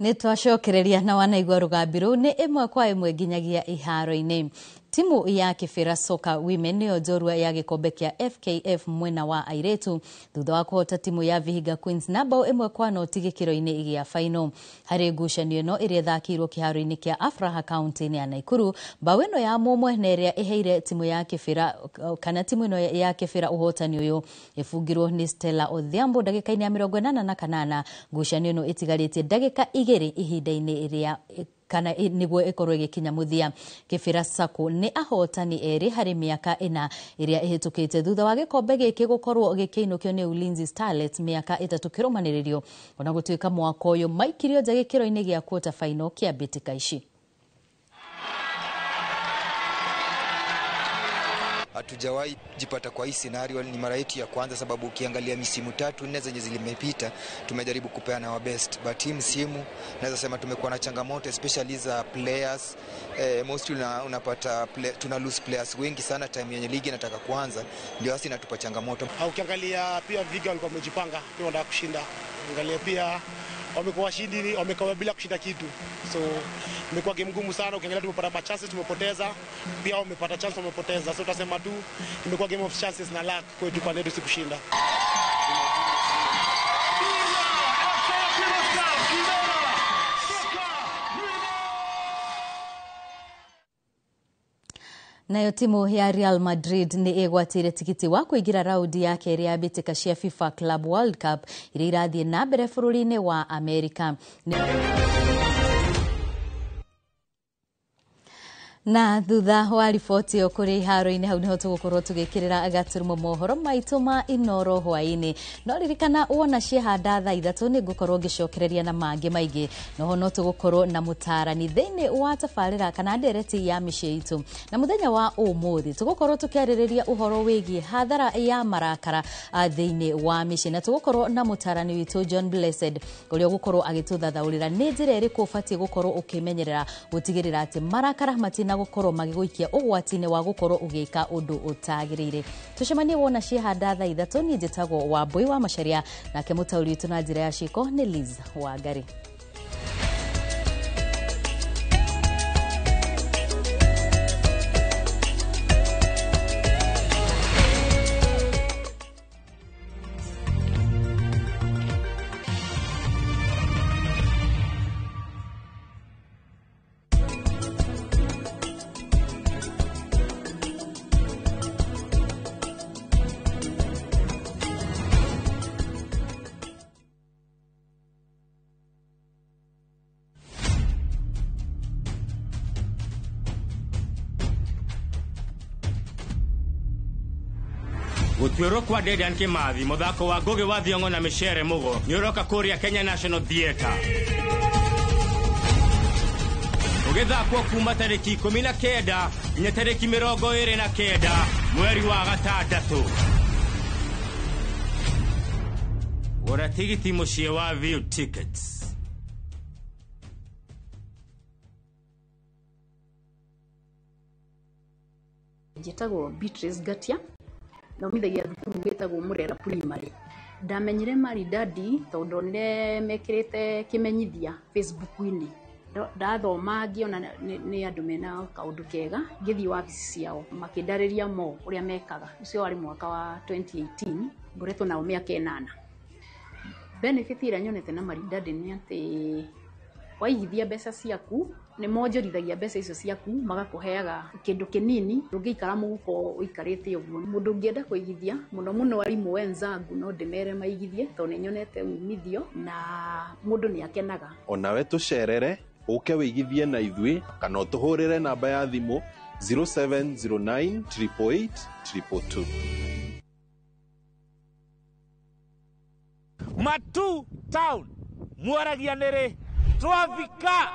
Nĩ twacokereria na wanaigua rũgambi rũu nĩ ĩmwe kwa ĩmwe nginyagia iharo-inĩ. Timu ya Kibera Soccer Women nĩyo njorua ya gĩkombe kĩa FKF mwena wa airĩtu thutha wa kũhota timu ya Vihiga Queens na bao 1-0 gĩkĩro-inĩ gĩa final. Harĩ ngucanio ĩno ĩrĩa ĩthakĩirwo kĩharo-inĩ kĩa Afraha kaunti-inĩ ya Nakuru, bao ĩno ya mũmwe na ĩrĩa ĩheire timu ya Kibera kana timu ĩno ya Kibera ũhotani ũyũ ĩbungirwo nĩ Stella Odhiambo ndagĩka-inĩ ya 88. Ngucanio ĩno ĩtigarĩtie ndagĩka 2 ihinda-inĩ rĩa kana niguo ikorwo igikinya muthia. Kibera Sacco ni ahotani eri hari miaka 4 iria ihitukite thutha wa gikombe giki gukorwo gikiinukio ni Ulinzi Starlets miaka 3 kirumaniririo ona gutuika mwaka uyu maikirio nja gikiro-ini gia quarter final kia mbitika ici. Hatujawahi jipata kwa hii scenario, ni mara yetu ya kwanza, sababu ukiangalia misimu 3-4 zenye zilimepita tumejaribu kupeana our best, but hii msimu naweza sema tumekuwa na changamoto especially za players. Mostly unapata tuna lose players wengi sana time yenye ligi inataka kuanza, ndio hasa inatupa changamoto. Ukiangalia pia Viga walikuwa wamejipanga, pia wanataka kushinda. Angalia pia wamekuwa washindi, wamekuwa bila kushinda kitu. So imekuwa game ngumu sana. Ukiangalia tumepata chances tumepoteza, pia wamepata chance wamepoteza. So tutasema tu imekuwa game of chances na luck kwetu pande yetu si kushinda. Nayo timu ya Real Madrid ni ĩgwatĩire tikiti wa kũingĩra raundi ya kerĩ ya mbĩtĩka cia FIFA Club World Cup iria irathiĩ na mbere bũrũri-inĩ wa Amerika. Na thutha wa riboti ĩyo kũrĩ iharo-inĩ hau nĩho tũgũkorwo tũgĩkĩrĩra gaturumo mohoro maitũ ma Inoro hwaĩ-inĩ. No ririkana wona ciehanda thaa 3 nĩ ngũkorwo ngĩcokereria na mangĩ maingĩ. Noho no tũgũkorwo na mũtarani thĩinĩ wa tabarĩra kana ndereti ya mĩciĩ itũ. Na mũthenya wa ũmũthĩ tũgũkorwo tũkĩarĩrĩria ũhoro wĩgiĩ hathara ya marakara thĩinĩ wa mĩciĩ, na tũgũkorwo na mũtarani witũ John Blessed ũrĩa ũgũkorwo agĩtũthathaũrĩra nĩ njĩra ĩrĩkũ ũbatiĩ gũkorwo ũkĩmenyerera gũtigĩrĩra atĩ marakara matina gukorwo magiguikia ugwati-inĩ wa gukorwo ugika undu utagiriire. Tucemanie wona ciehanda thaa 3. Niĩ njĩtagwo Wambui wa Macharia, nake mũtaũri witũ na njĩra ya ciĩko nĩ Liz Wangari. Gũtuĩrwo kwa Dedan Kimathi mũthako wa Ngugi wa Thiong'o na Micere Mugo nĩ ũroka kũrĩa Kenya National Theatre ũgĩthakwo kuma tarĩki 19 nginya tarĩki 29 mweri wa gatandatũ. Gũra tigiti mũciĩ wa View Tickets. Njĩtagwo Beatrice Gatia, thomithagia thukuru wĩtagwo Murera Primary. Ndamenyire Maridadi tondũ ndonire mekĩrĩte kĩmenyithia Facebook-inĩ. Ndathoma ngĩona nĩ andũ mena kaũndũ kega, ngĩthiĩ wabici ciao makĩndarĩria mo ũrĩa mekaga. Ũcio warĩ mwaka wa 2018, ngoretwo nao mĩaka 8. Benefit ĩrĩa nyonete na Maridadi nĩ atĩ waigithia mbeca ciaku nĩ monjorithagia mbeca icio ciaku magakũheaga kĩndũ kĩnini ndũngĩikara mũhuko ũikarĩte ũguo. Mũndũ ũngĩenda kũigithia mũno mũno arimũ wenzangu no ndĩmere maigithie tondũ nĩ nyonete umithio na mũndũ nĩ akenaga. Onawe tũcerere ũke wĩigithie na ithuĩ kana ũtũhũrĩre namba ya thimũ 0709 888 222. Matu Town mwaragia nĩrĩ twavika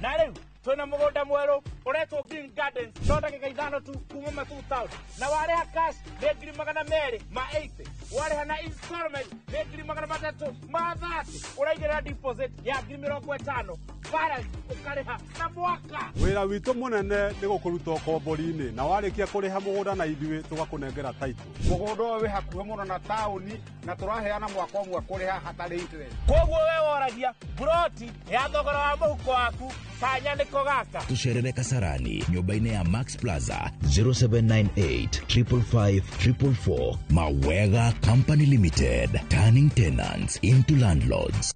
na rĩu twĩna mũgũnda mwerũ ũretwo Green Gardens no ndagĩka 5 tu kuma Matu Town na warĩha cash nĩ 280,000, warĩha na installment nĩ 330,000, ũraigĩrĩra deposit ya 50,000, balance ũkarĩha na mwaka. Wĩra witũ mũnene nĩ gũkũruta ũkombori-inĩ na warĩkia kũrĩha mũgũnda na ithuĩ tũgakũnengera title. Mũgũnda ũyũ wĩ hakuhĩ mũno na taũni na tũraheana mwaka ũmwe kũrĩha hatarĩ interest. Koguo we woragia buroti ya thogora wa mũhuko waku kanya nĩko gaka. Tucerere Kasarani nyũmba-inĩ ya Max Plaza 0798 555 444. Mawega Company Limited, turning tenants into landlords.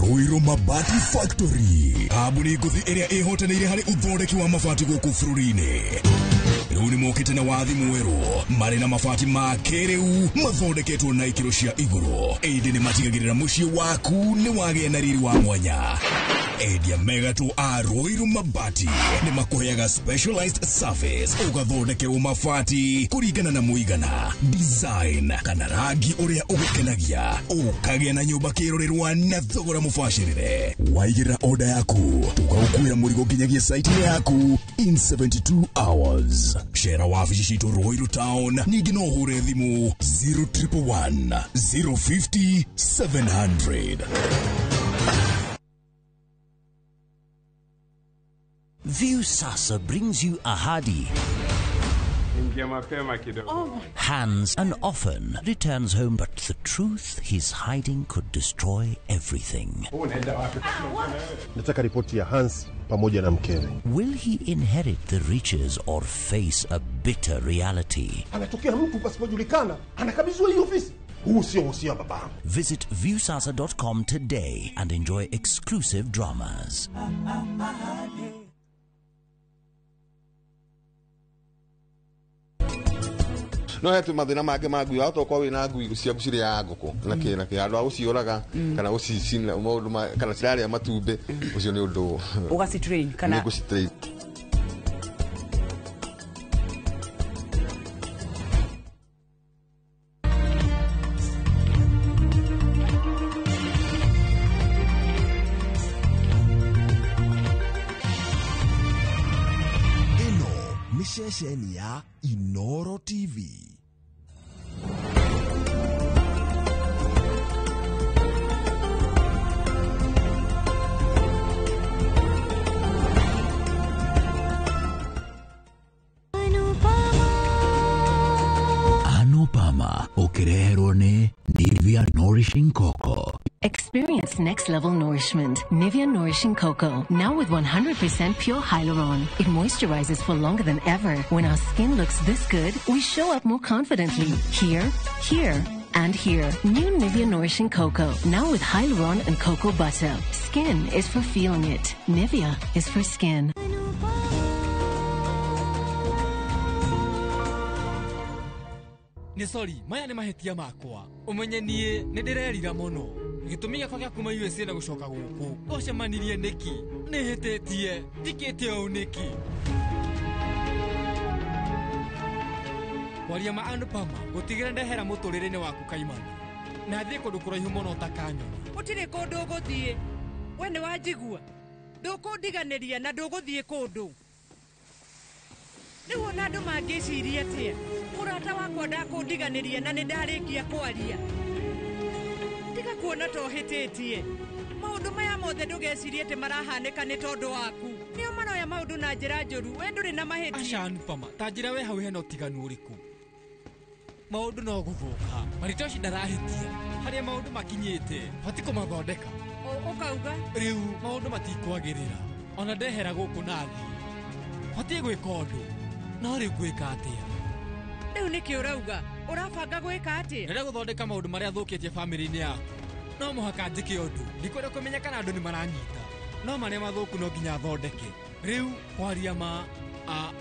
Ruiru Mabati Factory, kambuni ngũthi ĩrĩa ĩhotanĩire harĩ ũthondeki wa mabati gũkũ bũrũri-inĩ. Rĩu nĩ mokĩte na wathi mwerũ marĩ na mabati ma kĩrĩu mathondeketwo na ikĩro cia igũrũ, ĩndĩ nĩ matigagĩrĩra mũciĩ waku nĩ wagĩa na riri wa mwanya. Endia mega tu a Ruiru Mabati nĩ makũheaga specialized service ũgathondekerwo mabati kũringana na mũigana, design kana rangi ũrĩa ũgũkenagia, ũkagĩa na nyũmba kĩrorerwa na thogora mũbacĩrĩre. Waigĩrĩra order yaku tũgagũkuĩra mũrigo nginyagia site-inĩ yaku in 72 hours. Cera wabici citũ Ruiru Town, ningĩ no ũhũre thimũ 0111 050 700. Viusasa brings you Ahadi. Ingia mapema kidogo. Hans and often returns home, but the truth he's hiding could destroy everything. Nataka ripoti ya Hans pamoja na mkewe. Will he inherit the riches or face a bitter reality? Anatokea mtu pasipojulikana, anakabidhiwa hii ofisi. Huu sio wosia wa babangu. Visit viusasa.com today and enjoy exclusive dramas. No he tu mathina mangĩ ma ngui wahota gũkorwo wĩna ngui ciaku cirĩaga ngũkũ na kĩ na kĩ handũ ha gũciũraga kana gũcicina maũndũ ma kana cirarĩa matumbĩ ũcio nĩ ũndũ Ũgacitrain kana nĩ ngũcitrain. Ĩno nĩ ceceni ya Inoro TV. Anupama ũkĩreherwo nĩ Nivea Nourishing Cocoa. Experience next level nourishment. Nivea Nourishing Cocoa, now with 100% pure hyaluron. It moisturizes for longer than ever. When our skin looks this good, we show up more confidently. Here, here, and here. New Nivea Nourishing Cocoa, now with hyaluron and cocoa butter. Skin is for feeling it. Nivea is for skin. Nĩ sorry, maya nĩ mahĩtia makwa. Ũmenye niĩ nĩ ndĩrerira mũno. Gĩtũmi gĩakwa gĩa kuma USA na gũcoka gũkũ ũcemanirie nĩkĩ? Nĩ hĩtĩtie, njĩkĩte ũũ nĩkĩ? Kwaria ma Anupama gũtigĩra ndehera mũtũrĩre-inĩ waku kaimana na thiĩ kũndũ kũraihu mũno ũtakanyona. Gũtirĩ kũndũ ũgũthiĩ, we nĩ wanjigua, ndũkũndiganĩria na ndũgũthiĩ kũndũ. Rĩu ona andũ mangĩciria atĩa? Mũrata wakwa ndakũndiganĩria na nĩ ndarĩkia kwaria. Tiga kuona ta ũhĩtĩtie. Maũndũ maya mothe ndũgecirie atĩ marahanĩka nĩ tondũ waku. Nĩo maroya maũndũ na njĩra njũru, we ndũrĩ na mahĩtia. Aca Anupama, ta njĩra we hau hena ũtiganu ũrĩkũ? Maũndũ no gũthũka. Maritoshi ndarahĩtia. Harĩa maũndũ makinyĩte, bati kũmathondeka. Ũkauga? Rĩu maũndũ matikwagĩrĩra. Ona ndehera gũkũ na thiĩ. Batiĩ gwĩka ũndũ. No rĩu ngwĩka atĩa? Rĩu nĩkĩ ũrauga? Ũrabanga gwĩka atĩa? Ndĩrenda gũthondeka maũndũ marĩa thũkĩtie bamĩrĩ-inĩ yaku. No mũhaka njĩke ũndũ. Ndikwenda kũmenya kana andũ nĩ maranyita. No marĩa mathũku no nginya thondeke. Rĩu kwaria ma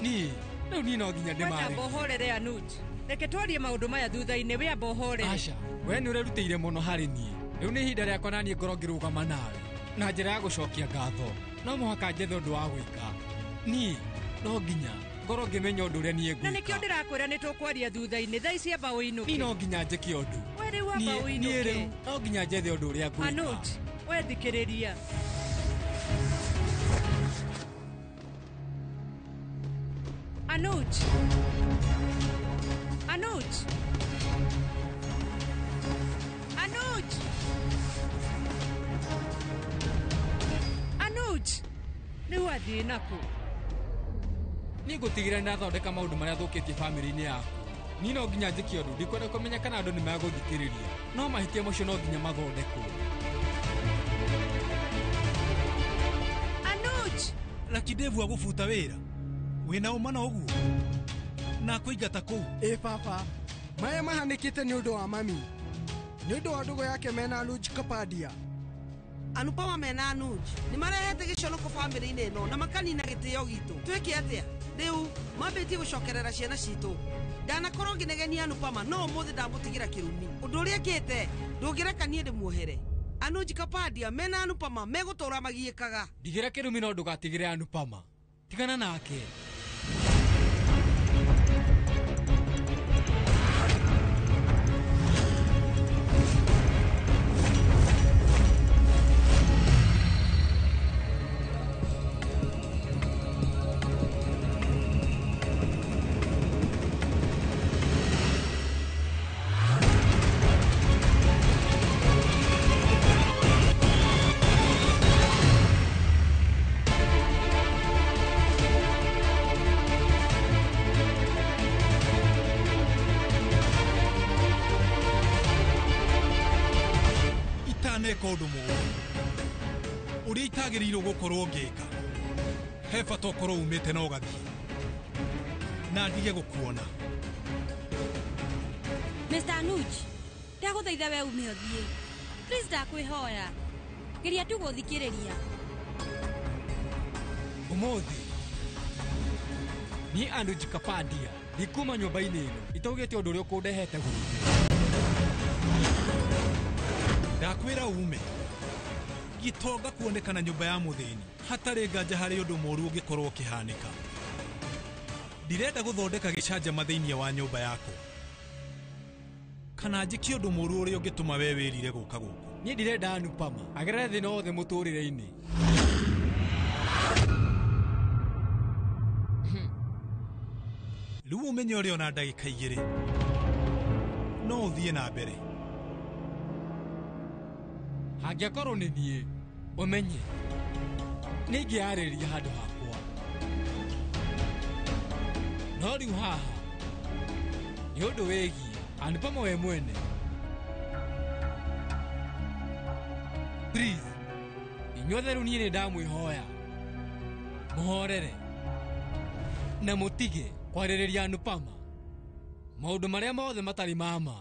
niĩ rĩu niĩ no nginya ndĩmarĩrie. Wenda ũhorere Anuj. Reke twarie maũndũ maya thutha-inĩ, we amba ũhorere. Aca, we nĩ ũrerutĩire mũno harĩ niĩ. Rĩu nĩ ihinda rĩakwa na niĩ ngorwo ngĩrũgama nawe na njĩra ya gũcokia ngatho. No mũhaka njethe ũndũ wa gwĩka. Niĩ no nginya ngorwo ngĩmenya ũndũ ũrĩa niĩ Na ngwĩka. nĩkĩo ndĩrakwĩra nĩ tũkwaria thutha-inĩ. Thaa ici amba ũinũke. Niĩ no nginya njĩke ũndũ. We rĩu amba Niĩ ũinũke. rĩu no nginya njethe ũndũ ũrĩa ngwĩka. Anuj, we thikĩrĩria. Anuj. Anuj. Anuj. Anuj. Rĩu athiĩ nakũ? Niĩ ngũtigĩrĩra nĩndathondeka maũndũ marĩa thũkĩtie bamĩrĩ-inĩ yaku. Niĩ no nginya njĩke ũndũ, ndikwenda kũmenya kana andũ nĩ megũthikĩrĩria. No mahĩtia macio no nginya mathondekwo. Anuj. Lucky Dave agũbuta wĩra wĩna ũma na ũguo na akũingata kũu. Ĩ baba, maya mahanĩkĩte nĩ ũndũ wa mami, nĩ ũndũ wa ndũgũ yake mena Anuj Kapadia. Anupama mena Anuj nĩ marehete gĩconoko bamĩrĩ-inĩ ĩno na makanina gĩtĩo gitũ. Twĩke atĩa rĩu? Mambĩtie gũcokerera ciana citũ. Ndanakorwo ngĩnegenia Anupama, no ũmũthĩ ndamũtigĩra kĩrumi. Ũndũ ũrĩa ekĩte ndũngĩreka niĩ ndĩmuohere. Anuj Kapadia mena Anupama megũtũra magiĩkaga. Ndigĩra kĩrumi no ndũgatigĩre Anupama. Tigana nake. Itaneka ũndũ mũũru ũrĩa itagĩrĩirwo gũkorwo ngĩka, he bata ũkorwo umĩte na ũgathiĩ na ndige gũkuona. Mr. Anuj, ndagũthaitha we ume ũthiĩ. Please ndakwĩhoya. Geria tu gũthikĩrĩria. Ũmũthĩ niĩ Anuj Kapadia ndikuma nyũmba-inĩ ĩno itaugĩte ũndũ ũrĩa ũkũndehete gũkũ. Ndakwĩra ume gĩtonga kuonekana nyũmba ya mũthĩni hatarĩ nganja harĩ ũndũ mũũru ũngĩkorwo ũkĩhanĩka. Ndirenda gũthondeka gĩcanjama thĩinĩ wa nyũmba yakwa kana njĩke ũndũ mũũru ũrĩa ũngĩtũma we wĩrire gũka gũkũ. Niĩ ndirenda Anupama agerere thĩna wothe mũtũrĩre-inĩ. Rĩu ũmenye ũrĩ ona ndagĩka 2 no ũthiĩ na mbere. Hangĩakorwo nĩ niĩ ũmenye nĩ ingĩarĩria handũ hakwa, no rĩu haha nĩ ũndũ wĩgiĩ Anupama we mwene. Please, inyuothe rĩu niĩ nĩ ndamwĩhoya mũhorere na mũtige kwarĩrĩria Anupama maũndũ marĩa mothe matarĩ ma ma.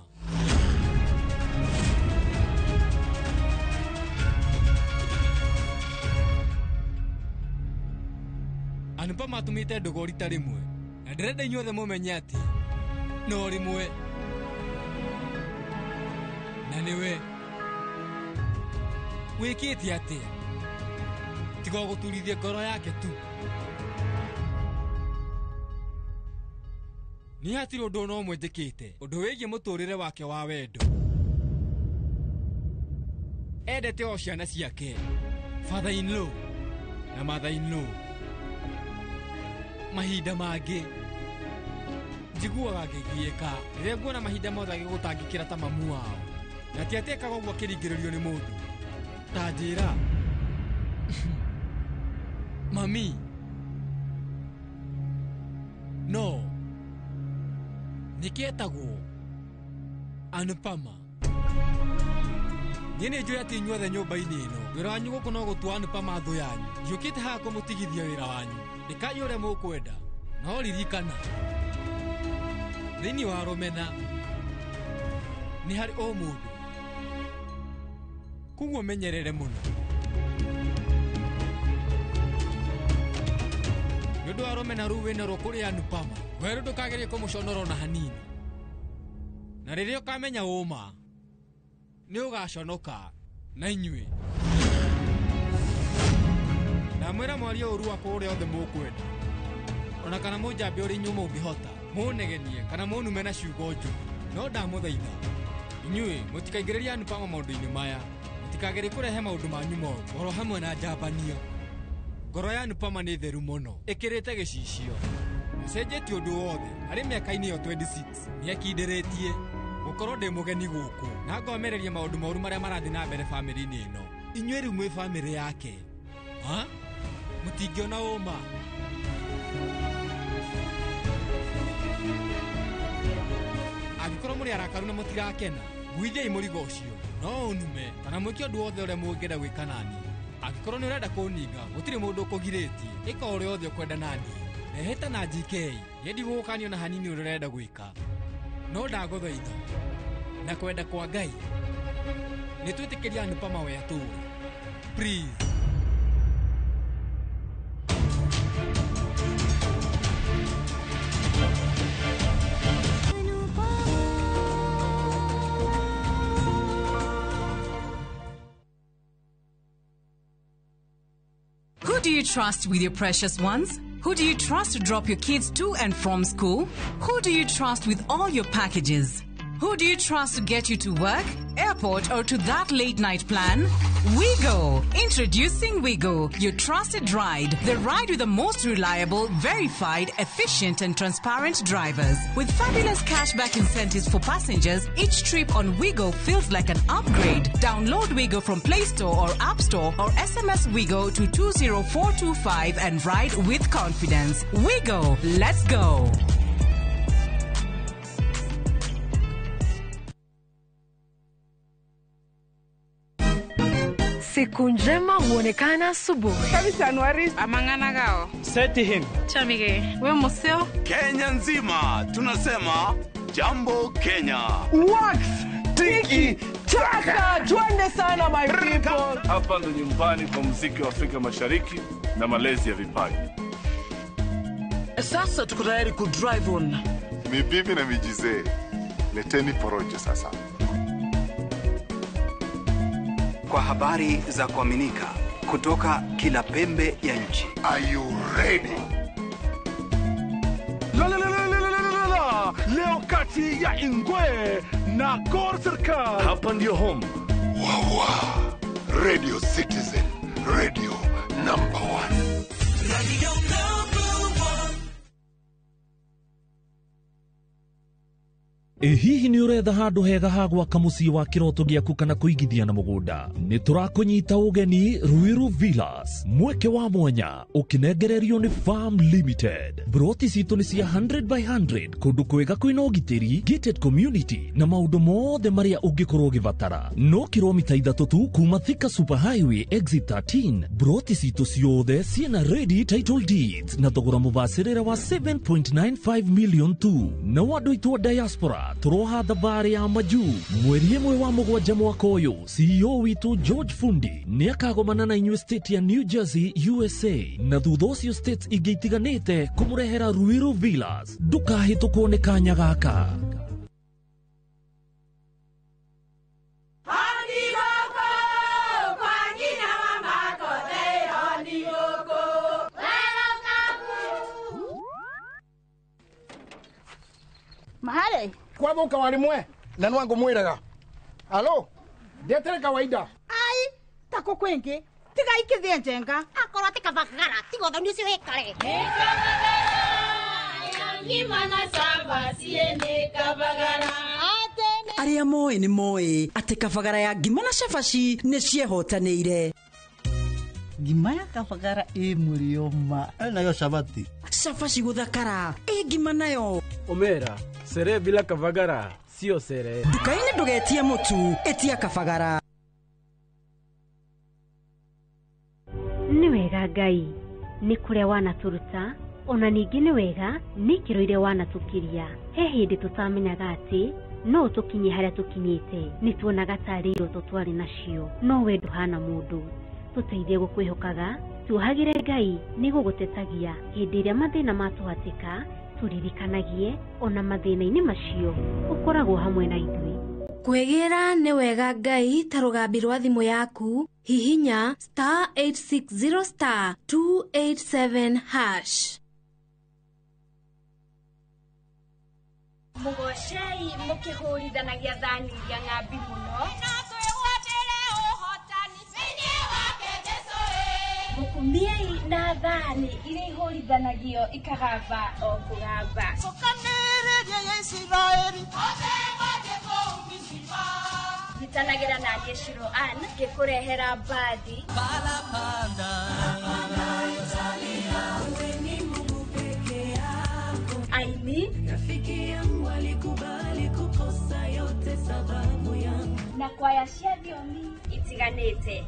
Anupama atũmĩte ndũgũ rita rĩmwe na ndĩrenda inyuothe mũmenye atĩ no rĩmwe na nĩwe wĩkĩte atĩa tiga gũturithia ngoro yake tu. Niĩ hatirĩ ũndũ ona ũmwe njĩkĩte ũndũ wĩgiĩ mũtũrĩre wake wa wendo. Endete o ciana ciake, father in law na mother in law. Mahinda mangĩ njiguaga ngĩgiĩka rĩrĩa nguona mahinda mothe agĩgũtangĩkĩra ta mamu wao, na ti atĩ ekaga ũguo akĩringĩrĩrio nĩ mũndũ. Ta njĩra mami, no nĩkĩ etagwo Anupama? Niĩ nĩ njũĩ atĩ inyuothe nyũmba-inĩ ĩno wĩra wanyu gũkũ no gũtua Anupama thũ yanyu. Ndiũkĩte haha kũmũtigithia wĩra wanyu, ĩkai ũrĩa mũkwenda, no ririkana thĩinĩ wa rũmena nĩ harĩ o mũndũ, koguo menyerere mũno. Nĩ ũndũ wa rũmena rũu wĩna ruo kũrĩ Anupama, werũ ndũkagerie kũmũconora ona hanini, na rĩrĩa ũkamenya ũma nĩ ũgaconoka na inyuĩ. Ndamwĩra mwarie ũũru wakwa ũrĩa othe mũkwenda. Ona kana mũnjambe ũrĩ inyuĩ mũngĩhota, mũnegenie kana mũnume na ciugo njũru. No ndamũthaitha. Inyuĩ mũtikaingĩrĩrie Anupama maũndũ-inĩ maya. Mũtikagerie kũrehe maũndũ manyu moru oro hamwe na njambanio. Ngoro ya Anupama nĩ theru mũno, ĩkĩrĩte gĩcicio. Ĩcenjetie ũndũ wothe harĩ mĩaka-inĩ ĩyo 26 nĩekindĩrĩtie gũkorwo ndĩ mũgeni gũkũ na ngomereria maũndũ moru marĩa marathiĩ na mbere bamĩrĩ-inĩ ĩno. Inyuĩ rĩu mwĩ bamĩrĩ yake. Ha? Mũtingĩona ũma. Angĩkorwo mũrĩ arakaru na mũtirakena, guithiai mũrigo ũcio. No ũnume kana mwĩke ũndũ wothe ũrĩa mũngĩenda gwĩka nani. Angĩkorwo nĩ ũrenda kũninga, gũtirĩ mũndũ ũkũgirĩtie. Ĩka ũrĩa wothe ũkwenda nani. Ndehĩta na GK, niĩ ndigũgũkania ona hanini ũrĩa ũrenda gwĩka. No ndagũthaitha na kwenda kwa Ngai nĩ twĩtĩkĩrie Anupama we atũũre. Please. Who do you trust with your precious ones? Who do you trust to drop your kids to and from school? Who do you trust with all your packages? Who do you trust to get you to work, airport, or to that late night plan? WeGo! Introducing WeGo, your trusted ride. The ride with the most reliable, verified, efficient, and transparent drivers. With fabulous cashback incentives for passengers, each trip on WeGo feels like an upgrade. Download WeGo from Play Store or App Store or SMS WeGo to 20425 and ride with confidence. WeGo! Let's go! Siku njema huonekana asubuhi. Amang'ana Seti him. Chamige. We museo. Kenya nzima tunasema jambo Kenya. Wax tiki taka, twende sana my people. Hapa ndo nyumbani kwa muziki wa Afrika Mashariki na malezi ya vipaji. Sasa tuko tayari ku drive on. Ni bibi na mijizee, leteni porojo sasa. Kwa habari za kuaminika kutoka kila pembe ya nchi. Are you ready? La la la la la la la la. Leo kati ya Ingwe na Gor Serikal. Hapa ndio home. Wawa. Radio Citizen, radio number 1. Radio number 1. Ĩ hihi nĩ ũretha handũ hega ha gwaka mũciĩ wa kĩroto gĩaku kana kũigithia na mũgũnda? Nĩ tũrakũnyita ũgeni Ruiru Villas, mweke wa mwanya ũkĩnengererio nĩ Farm Limited. Broti citũ nĩ cia 100 by 100 kũndũ kwega kwĩna ũgitĩri, gated community na maũndũ mothe marĩa ũngĩkorwo ũgĩbatara. No kilomita 3 tu kuma Thika Super Highway exit 13. Broti citũ ciothe ciĩna ready title deeds na thogora mũbacĩrĩre wa 7.95 million tu. Na andũ aitũ a diaspora tũroha thabarĩ ya majuu mweri 1 wa 7 mwaka ũyũ. CEO witũ George Fundi nĩ akagomana na inyuĩ state ya New Jersey USA na thutha ũcio states ingĩ itiganĩte kũmũrehera Ruiru Villas. Ndũkahĩtũkwo nĩ kanya gaka. Mahale kwathuka warimwe na nwangu mwiraga alo ndetere kawaida ai tako kwingi tiga ikithie njenga akorwo ti kabagara tiga uthoni ucio wikare Arĩa moĩ nĩ moĩ atĩ kabagara ya ngima na cabaci nĩ ciehotanĩire. Ngima ya kabagara ĩ mũrĩo ma nayo cabaci. Cabaci gũthakara ĩ ngima nayo. Omera sere bila kabagara sio sere. Nduka-inĩ ndũgetie mũtu, ĩtia kabagara. Nĩ wega Ngai nĩ kũrĩa wanatũruta ona ningĩ nĩ wega nĩ ikĩro iria wanatũkiria. He hĩndĩ tũtamenyaga atĩ no tũkinye harĩa tũkinyĩte, nĩ tuonaga tarĩ iroto twarĩ nacio, no we ndũhana mũndũ. Tũteithie gũkwĩhokaga, tuohagĩre Ngai nĩ gũgũtetagia hĩndĩ ĩrĩa mathĩna matũhatĩka, tũririkanagie ona mathĩna-inĩ macio ũkoragwo hamwe na ithuĩ. Kwĩgĩra nĩ wega Ngai ta rũgambi rwa thimũ yaku. Hihinya star 860 star 287 hash. Mugocei mukihurithanagia thani iria ng'ambi muno mukumiei na thani iria ihũrithanagio ikagamba o kũgamba. Nyitanagĩra na niĩ Shiro Ann ngĩkũrehera mbathi aini na kwaya cia thiomi itiganĩte.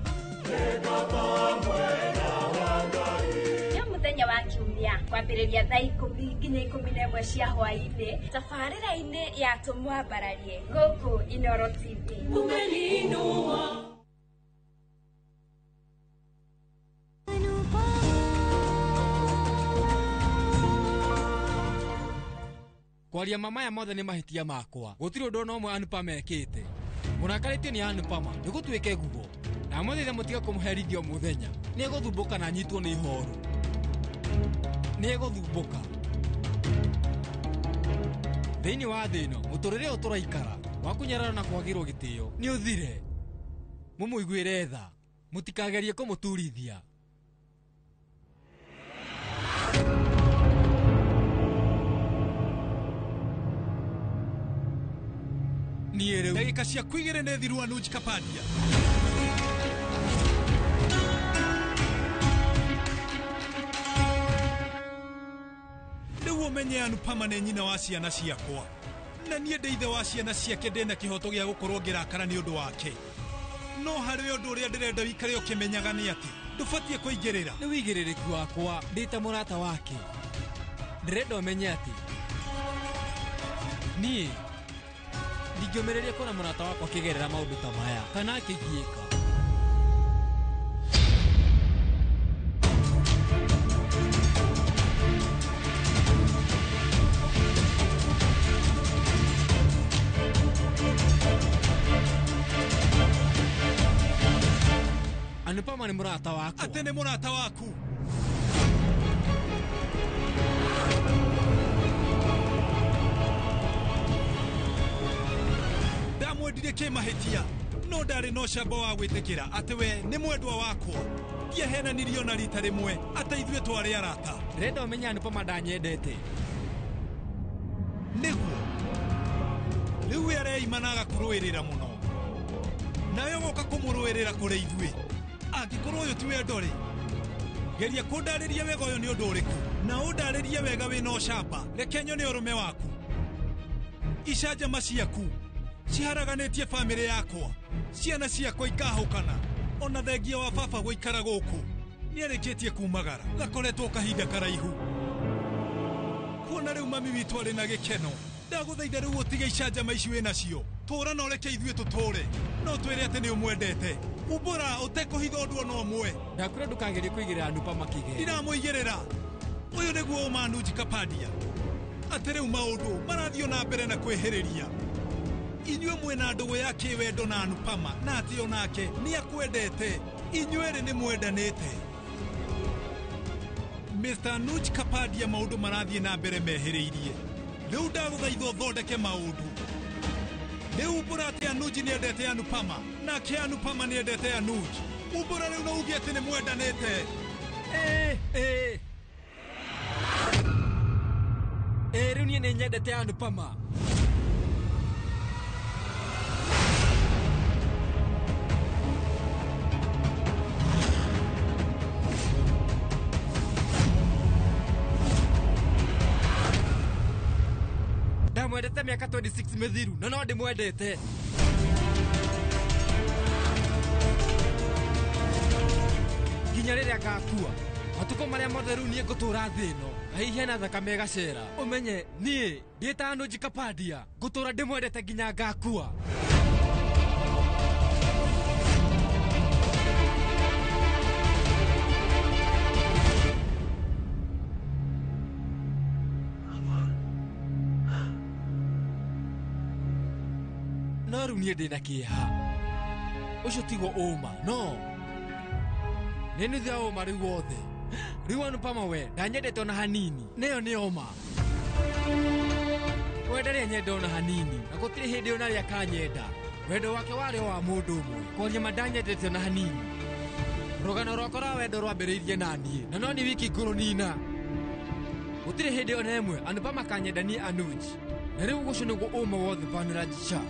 Nĩ mũthenya wa kiumia kwambĩrĩria thaa 10 nginya 11 cia hwaĩ-inĩ tabarĩra-inĩ ya Tũmwambararie gũkũ Inooro TV. Kwaria mama ya mothe nĩ mahĩtia makwa. Gũtirĩ ũndũ ona ũmwe Anupama ekĩte. Mũrakarĩtio nĩ Anupama nĩgũtuĩke guo. Ndamũthaitha mũtige kũmũherithia o mũthenya. Nĩegũthumbũka na anyitwo nĩ ihoru. Nĩegũthumbũka. Thĩinĩ wa thĩ ĩno, mũtũrĩre ũyũ tũraikara wa kũnyarara na kwagĩrwo gĩtĩo nĩ ũthire. Mũmũiguĩre tha, mũtikagerie kũmũturithia. Niĩ rĩu ndagĩka ciaku igĩrĩ nĩ thiru Anuj Kapadia. Rĩu ũmenye Anupama nĩ nyina wa ciana ciakwa na niĩ ndĩ ithe wa ciana ciake, ndĩna kĩhoto gĩa gũkorwo ngĩrakara nĩ ũndũ wake. No harĩ ũndũ ũrĩa ndĩrenda wĩikare ũkĩmenyaga nĩ atĩ ndũbatiĩ kũingĩrĩra. Nĩ wĩigĩrĩrĩki wakwa ndĩ ta mũrata wake. Ndĩrenda ũmenye atĩ niĩ ndingĩũmĩrĩria kuona mũrata wakwa akĩgerera maũndũ ta maya kana akĩgiĩka. Anupama nĩ mũrata wakwa. Atĩ nĩ mũrata waku? Ndamwendire kĩmahĩtia no ndarĩ na ũcamba wa gwĩtĩkĩra atĩ we nĩ mwendwa wakwa. Ndiahenanirio na rita rĩmwe atĩ ithuĩ twarĩ arata. Ndĩrenda ũmenye Anupama ndanyendete. Nĩguo rĩu we areima na agakũrũĩrĩra mũno, nawe ũgoka kũmũrũĩrĩra kũrĩ ithuĩ. Angĩkorwo ũyũ ti wendo rĩ, geria kũndarĩria wega ũyũ nĩ ũndũ ũrĩkũ, na ũndarĩrie wega wĩna ũcamba. Reke nyone ũrũme waku. Icanjama ciaku ciharaganĩtie bamĩrĩ yakwa, ciana ciakwa ikahũkana, ona thengia wa baba gũikara gũkũ nĩarĩkĩtie kumagara gakoretwo kahinda karaihu. Kuona rĩu mami witũ arĩ na gĩkeno, ndagũthaitha rĩu ũtige icanjama ici wĩ nacio. Tũra na ũreke ithuĩ tũtũre, no twĩre atĩ nĩ ũmwendete. Umbũra ũtekũhitha ũndũ ona ũmwe. Ndakwĩra ndũkagerie kũigĩrĩra Anupama kĩgera. Ndiramũigĩrĩra. Ũyũ nĩguo ũma Anuj Kapadia, atĩ rĩu maũndũ marathiĩ na mbere na kwĩhĩrĩria. Inyuĩ mwĩna ndũgũ ya kĩwendo na Anupama, na atĩ onake nĩ akwendete. Inyuĩ erĩ nĩ mwendanĩte. Mr. Anuj Kapadia, maũndũ marathiĩ na mbere mehĩrĩirie. Rĩu ndagũthaitha ũthondeke maũndũ. Rĩu umbũra atĩ Anuj nĩendete Anupama, nake Anupama nĩendete Anuj. Umbũra rĩu na uge atĩ nĩ mwendanĩte. Rĩu niĩ nĩ nyendete Anupama. Ndamwendete mĩaka 26 mĩthiru na no ndĩmwendete. Nginya rĩrĩa ngakua. Matukũ marĩa mothe rĩu niĩ ngũtũra thĩ ĩno, ngahihia na thakame ĩgacera. Ũmenye niĩ ndĩ ta Anuj Kapadia, ngũtũra ndĩmwendete nginya ngakua. No rĩu niĩ ndĩna kĩeha. Ũcio tiguo ũma, no Nĩ nuthu ya ũma rĩu wothe. Rĩu Anupama we ndanyendete ona hanini. Nĩyo nĩ oma. We ndarĩ anyenda ona hanini na gũtirĩ hĩndĩ ona rĩ akanyenda. Wendo wake warĩ o wa mũndũ ũmwe. Kwaria ma ndanyendete ona hanini. Rũgano rwakwa rwa wendo rwambĩrĩirie na niĩ na no nĩ wiki ngũrũnina. Gũtirĩ hĩndĩ ona ĩmwe Anupama kanyenda niĩ Anuj. Na rĩu ũcio nĩguo ũma wothe Vanraj Shah.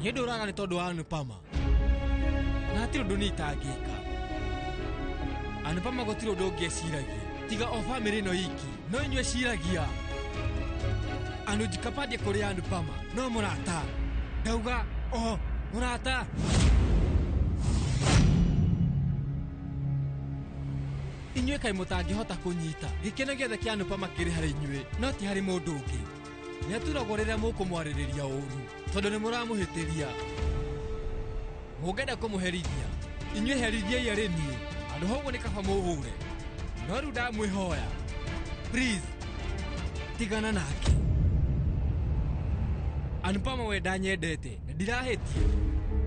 Niĩ ndũraga nĩ tondũ wa Anupama. Na hatirĩ ũndũ niĩ itangĩka. Anupama gũtirĩ ũndũ ũngĩ eciragia tiga o bamĩrĩ ĩno iki. No inyuĩ eciragia Anuj Kapadia kũrĩ Anupama no mũrata. Ndauga o mũrata. Inyuĩ kaĩ mũtangĩhota kũnyita gĩkeno gĩothe kĩa Anupama kĩrĩ harĩ inyuĩ no ti harĩ mũndũ ũngĩ. Nĩaturagwo rĩrĩa mũkũmwarĩrĩria ũru tondũ nĩ mũramũhĩtĩria. Mũngĩenda kũmũherithia inyuĩ herithiai arĩ niĩ. Handũ ha ũguo nĩ kaba mũhũre. No rĩu ndamwĩhoya, please tigana nake. Anupama we ndanyendete na ndirahĩtia.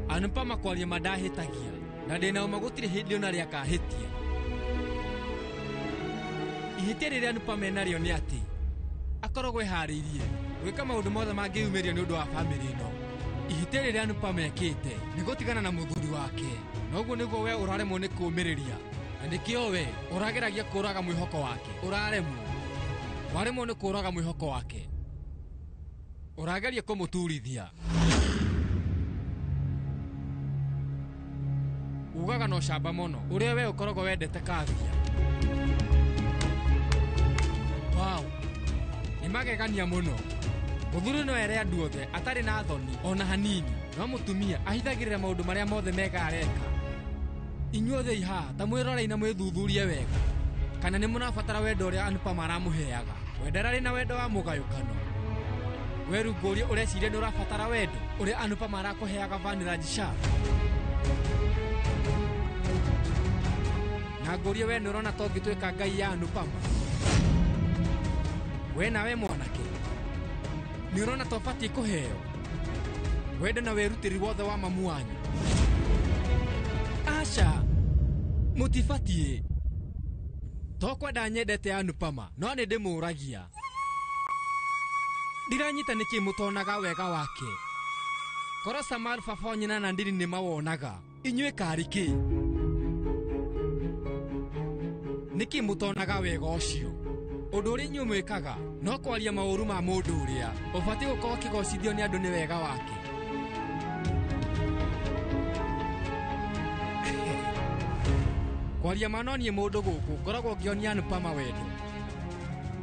Anupama kwaria ma ndahĩtagia na ndĩna ũma gũtirĩ hĩndĩ ona rĩ akahĩtia. Ihĩtia rĩrĩa Anupama enarĩo nĩ atĩ akoragwo eharĩirie gwĩka maũndũ mothe mangĩyumĩria nĩ ũndũ wa bamĩrĩ ĩno. Ihĩtia rĩrĩa Anupama ekĩte nĩ gũtigana na mũthuri wake. Na ũguo nĩguo we ũraremwo nĩ kũũmĩrĩria. Na nĩkĩo we ũrageragia kũũraga mwĩhoko wake. Ũraremwo. Waremwo nĩ kũũraga mwĩhoko wake. Ũrageria kũmũturithia. Ugaga na ũcamba mũno ũrĩa we ũkoragwo wendete Kavya. Wow. Nĩ magegania mũno. Mũthuri no ere andũ othe atarĩ na thoni ona hanini. No mũtumia ahithagĩrĩra maũndũ marĩa mothe mega areka. Inyuothe i haha ta mwĩrorei na mwĩthuthurie wega kana nĩ mũrabatara wendo ũrĩa Anupama aramũheaga. We ndararĩ na wendo wa mũgayũkano. We rĩu ngũrie ũreciria nĩ ũrabatara wendo ũrĩa Anupama arakũheaga Vanraj Shah. Na ngũrie we nĩ ũrona ta ũngĩtuĩka ngai ya Anupama. We nawe mwanake nĩ ũrona ta ũbatiĩ kũheo wendo na wĩrutĩri wothe wa mamu wanyu. Aca, mũtibatiĩ. To kwenda nyendete Anupama no nĩ ndĩmũragia. Ndiranyita nĩkĩ mũtonaga wega wake. Korwo Samar baba nyina na ndini nĩ mawonaga. Inyuĩ karĩ kĩ? Nĩkĩ mũtonaga wega ũcio? Ũndũ ũrĩa inyuĩ mwĩkaga no kwaria maũru ma mũndũ ũrĩa ũbatiĩ gũkorwo ũkĩgocithio nĩ andũ nĩ wega wake. Kwaria ma no niĩ mũndũ gũkũ ngoragwo ngĩonia Anupama wendo.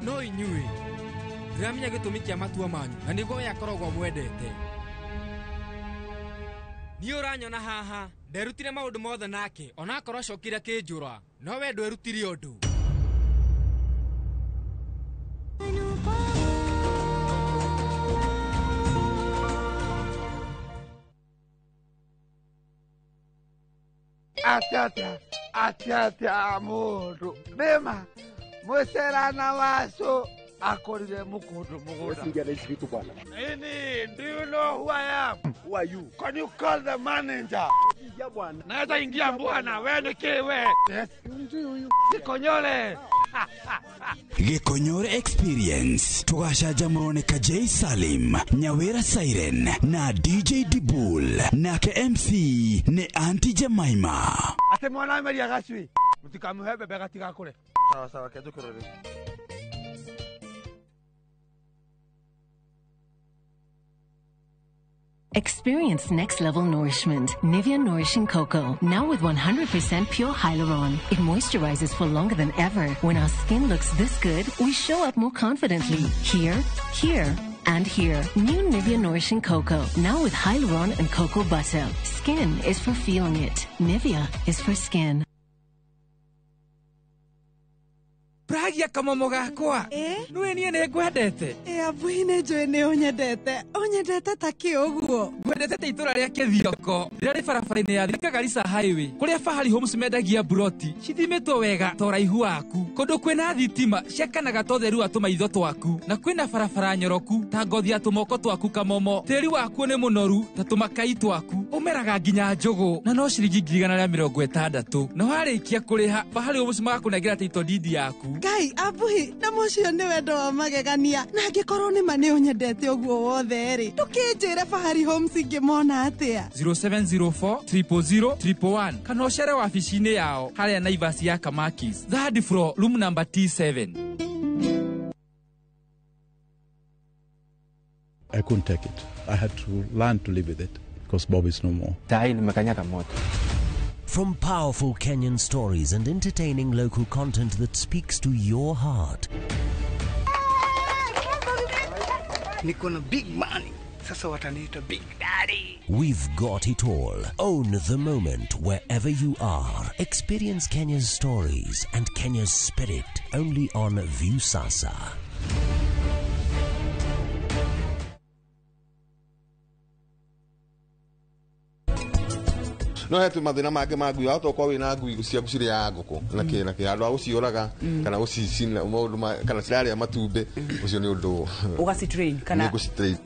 No inyuĩ ndiramenya gĩtũmi kĩa matua manyu na nĩguo we akoragwo amwendete. Niĩ ũranyona haha nderutire maũndũ mothe nake onakorwo acokire akĩnjũra no we ndwerutire ũndũ. Atia atia atia mundu nima mwicerana wacu akorire mukundu mugunda. Nini, do you know who I am? Who are you? Can you call the manager? Ingia bwana. Naweza ingia bwana, wewe ni kiwe. Yes. Gikonyore. Gikonyore Experience tugacanjamũrwo nĩ Kajei Salim, Nyawira Siren na DJ Dibul, nake MC nĩ Auntie Jemima. Ate mwana Maria gacui mutikamuhe bebe gatigakure. Sawa sawa, kejukurore. Experience next level nourishment. Nivea Nourishing Cocoa. Now with 100% pure hyaluron. It moisturizes for longer than ever. When our skin looks this good, we show up more confidently. Here, here, and here. New Nivea Nourishing Cocoa. Now with hyaluron and cocoa butter. Skin is for feeling it. Nivea is for skin. Bragia kamomo gakwa. Nĩwe niĩ nĩ ngwendete. Abuhi nĩ njũĩ nĩ ũnyendete. Ũnyendete ta kĩ ũguo? Ngwendete ta itũra rĩa Kĩthioko rĩrĩa rĩ barabara-inĩ ya Thika Garissa Highway kũrĩa Fahari Homes mendagia buroti cithimĩtwo wega ta ũraihu waku, kũndũ kwĩna thitima ciakanaga ta ũtheru wa tũmaitho twaku, na kwĩna barabara nyoroku ta ngothi ya tũmoko twaku kamomo. Tĩri wakuo nĩ mũnoru ta tũmakai twaku, ũmeraga nginya njũgũ na no ciringi 160,000. Na warĩkia kũrĩha Fahari Homes magakũnengera title deed yaku. Ngai abuhi, na mũcio nĩ wendo wa magegania. Na angĩkorwo nĩ ma nĩ ũnyendete ũguo wothe rĩ, ndũkĩnjĩre Fahari Homes ingĩmona atĩa? 0704 000 111 kana ũcere wabici-inĩ yao harĩa Naivas ya Kamakis, third floor, room number T7. I couldn't take it. I had to learn to live with it because Bob is no more. From powerful Kenyan stories and entertaining local content that speaks to your heart. Niko na big money. Sasa wataniita Big Daddy. We've got it all. Own the moment wherever you are. Experience Kenya's stories and Kenya's spirit only on Viusasa. No hetu mathina mangĩ ma ngui wahota gũkorwo wĩna ngui ciaku cirĩaga ngũkũ na kĩ na kĩ handũ ha gũciũraga kana gũcicina maũndũ kana cirarĩa matumbĩ, ũcio nĩ ũndũ ũgacitrain kana nĩ ngũcitrain.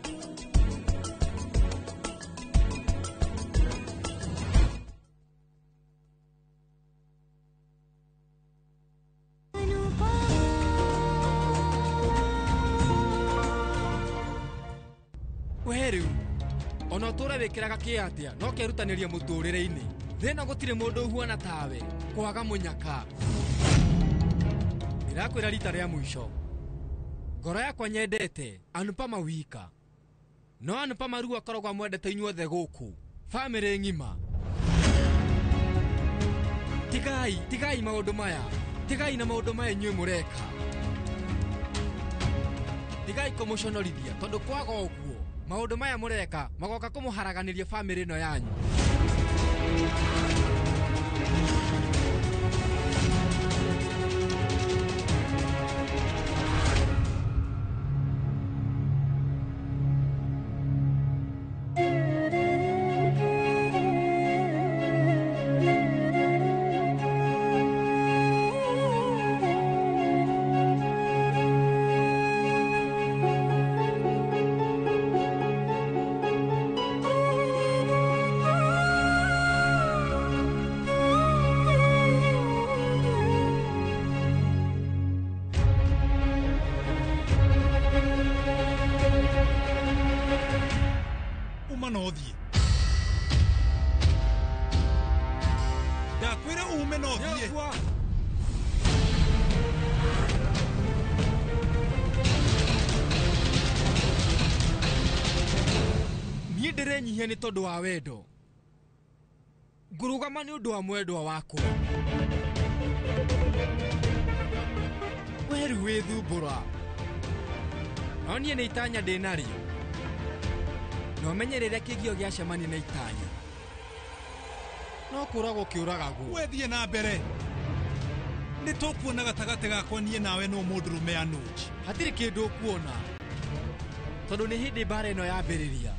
We rĩu ona ũtũre wĩkĩraga kĩ atĩa no kerutanĩria mũtũrĩre-inĩ. Thĩna gũtirĩ mũndũ ũhuana tawe kwaga mũnyaka. Ndĩrakwĩra rita rĩa mũico, ngoro yakwa nyendete Anupama wika, no Anupama rĩu akoragwo amwendete inyuothe gũkũ bamĩrĩ ng'ima. Tigai, tigai maũndũ maya, tigai na maũndũ maya inyuĩ mũreka. Tigai kũmũconorithia tondũ kwaga ũguo maũndũ maya mũreka magoka kũmũharaganĩria bamĩrĩ ĩno yanyu. Ndakwĩra ume no thiĩ. Niĩ ndĩrenyihia nĩ tondũ wa wendo, ngũrũgama nĩ ũndũ wa mwendwa wakwa. We rĩu wĩthumbũra, no niĩ nĩ itanya ndĩ narĩo, na ũmenye rĩrĩa kĩgio gĩacemania na itanya no kũragwo kĩũragagwo. We thiĩ na mbere, nĩ tũkuona gatagatĩ gakwa niĩ nawe no mũndũrũme Anuj. Hatirĩ kĩndũ ũkuona tondũ nĩ hĩndĩ mbara ĩno yambĩrĩria.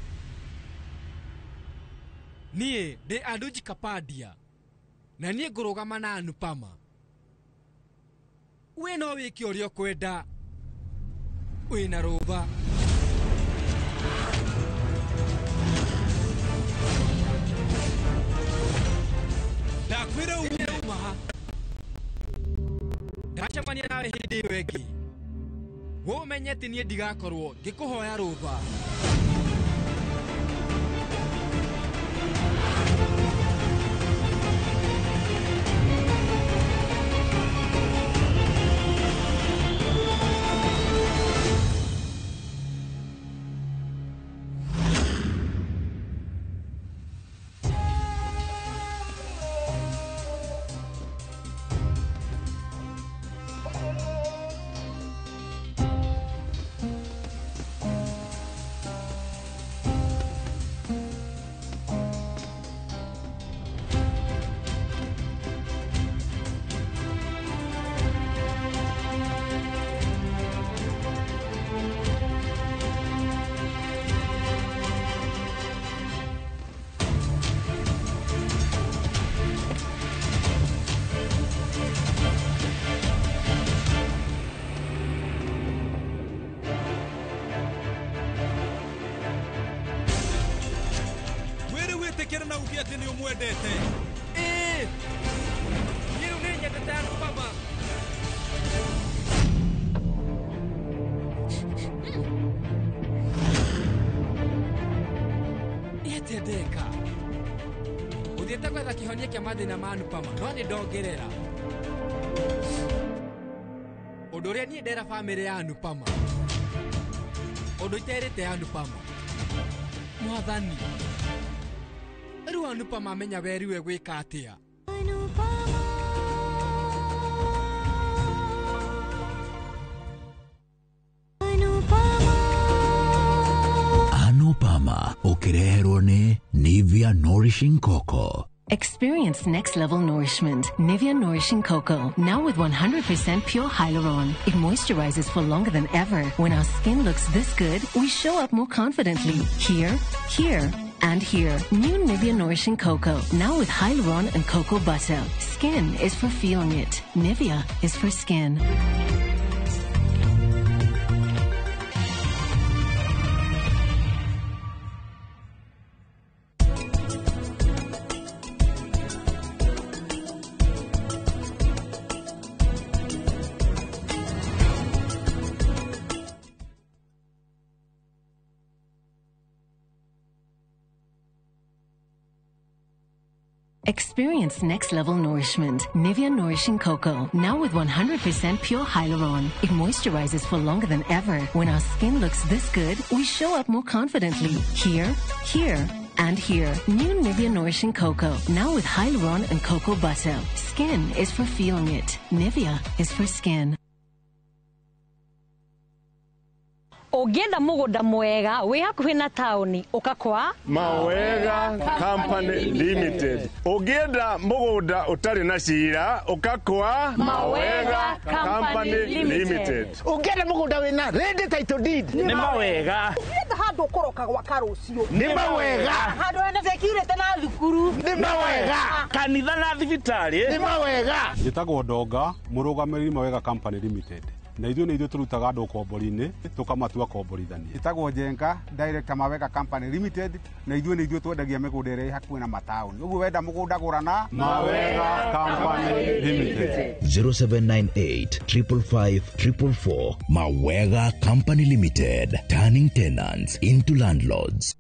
Niĩ ndĩ Anuj Kapadia na niĩ ngũrũgama na Anupama. We no wĩke ũrĩa ũkwenda, wĩna rũtha. Ndakwĩra uma ha. Ndacemania nawe hĩndĩ ĩyo ĩngĩ, we ũmenye atĩ niĩ ndigakorwo ngĩkũhoya rũtha. Ũnjĩre atĩ nĩ ũmwendete. Ĩĩ, niĩ rĩu nĩ nyendete Anupama. Nĩ atĩa ndeka? Ũthiĩte gwetha kĩhonia kĩa mathĩna ma Anupama, no nĩ ndongerera. Ũndũ ũrĩa niĩ ndera bamĩrĩ ya Anupama, ũndũ iterĩte Anupama. Mwathani, rĩu Anupama amenya weriwe gwĩka atĩa? Anupama ũkĩreherwo nĩ Nivea Nourishing Cocoa. Experience next level nourishment. Nivea Nourishing Cocoa, now with 100% pure hyaluron. It moisturizes for longer than ever. When our skin looks this good, we show up more confidently. Here, here, and here. New Nivea Nourishing Cocoa, now with hyaluron and cocoa butter. Skin is for feeling it. Nivea is for skin. Experience next level nourishment. Nivea Nourishing Cocoa, now with 100% pure hyaluron. It moisturizes for longer than ever. When our skin looks this good, we show up more confidently. Here, here, and here. New Nivea Nourishing Cocoa, now with hyaluron and cocoa butter. Skin is for feeling it. Nivea is for skin. Ũngĩenda mũgũnda mwega wĩ hakuhĩ na taũni ũka kwa Mawega Company Limited. Ũngĩenda mũgũnda ũtarĩ na cira ũka kwa Mawega Company Limited. Ũngĩenda mũgũnda wĩna ready title deed Nĩ Mawega. Ũngĩenda handũ ũkũroka gwaka rũciũ Nĩ Mawega. Handũ hena security na thukuru Nĩ Mawega. Kanitha na thibitarĩ Nĩ Mawega. Njĩtagwo Ndonga, mũrũgamĩrĩri Mawega Company Limited. Na ithuĩ nĩ ithuĩ tũrutaga andũ ũkombori-inĩ tũkamatua komborithania. Njĩtagwo Njenga, director Mawega Company Limited, na ithuĩ nĩ ithuĩ twendagia mĩgũnda ĩrĩa ĩ hakuhĩ na mataũni. Ũguo wenda mũgũnda gũra na Mawega Company Limited. 0798 555 444. Mawega Company Limited, turning tenants into landlords.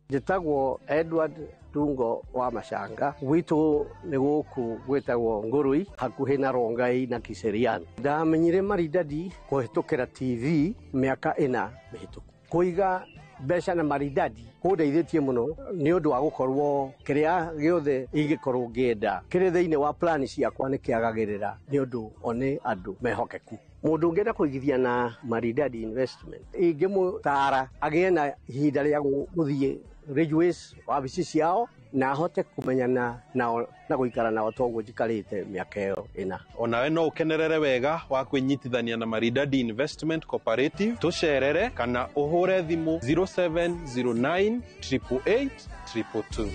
Njĩtagwo Edward Tungo wa Macanga, gwitũ nĩ gũkũ gwĩtagwo Ngũrũi, hakuhĩ na Rongai na Kiserian. Ndamenyire Maridadi kũhĩtũkĩra TV mĩaka 4 mĩhĩtũku. Kũiga mbeca na Maridadi kũndeithĩtie mũno nĩ ũndũ wa gũkorwo kĩrĩa gĩothe ingĩkorwo ngĩenda kĩrĩ thĩinĩ wa plani ciakwa nĩ kĩagagĩrĩra nĩ ũndũ o nĩ andũ mehokeku. Mũndũ ũngĩenda kũigithia na Maridadi Investment ingĩmũtara agĩe na ihinda rĩa gũthiĩ Ridgeways wabici ciao na ahote kũmenyana nao na gũikara nao toguo njikarĩte mĩaka ĩyo 4. Onawe no ũkenerere wega wa kwĩnyitithania na Maridadi Investment Cooperative, tũcerere kana ũhũre thimũ 0709 888 222.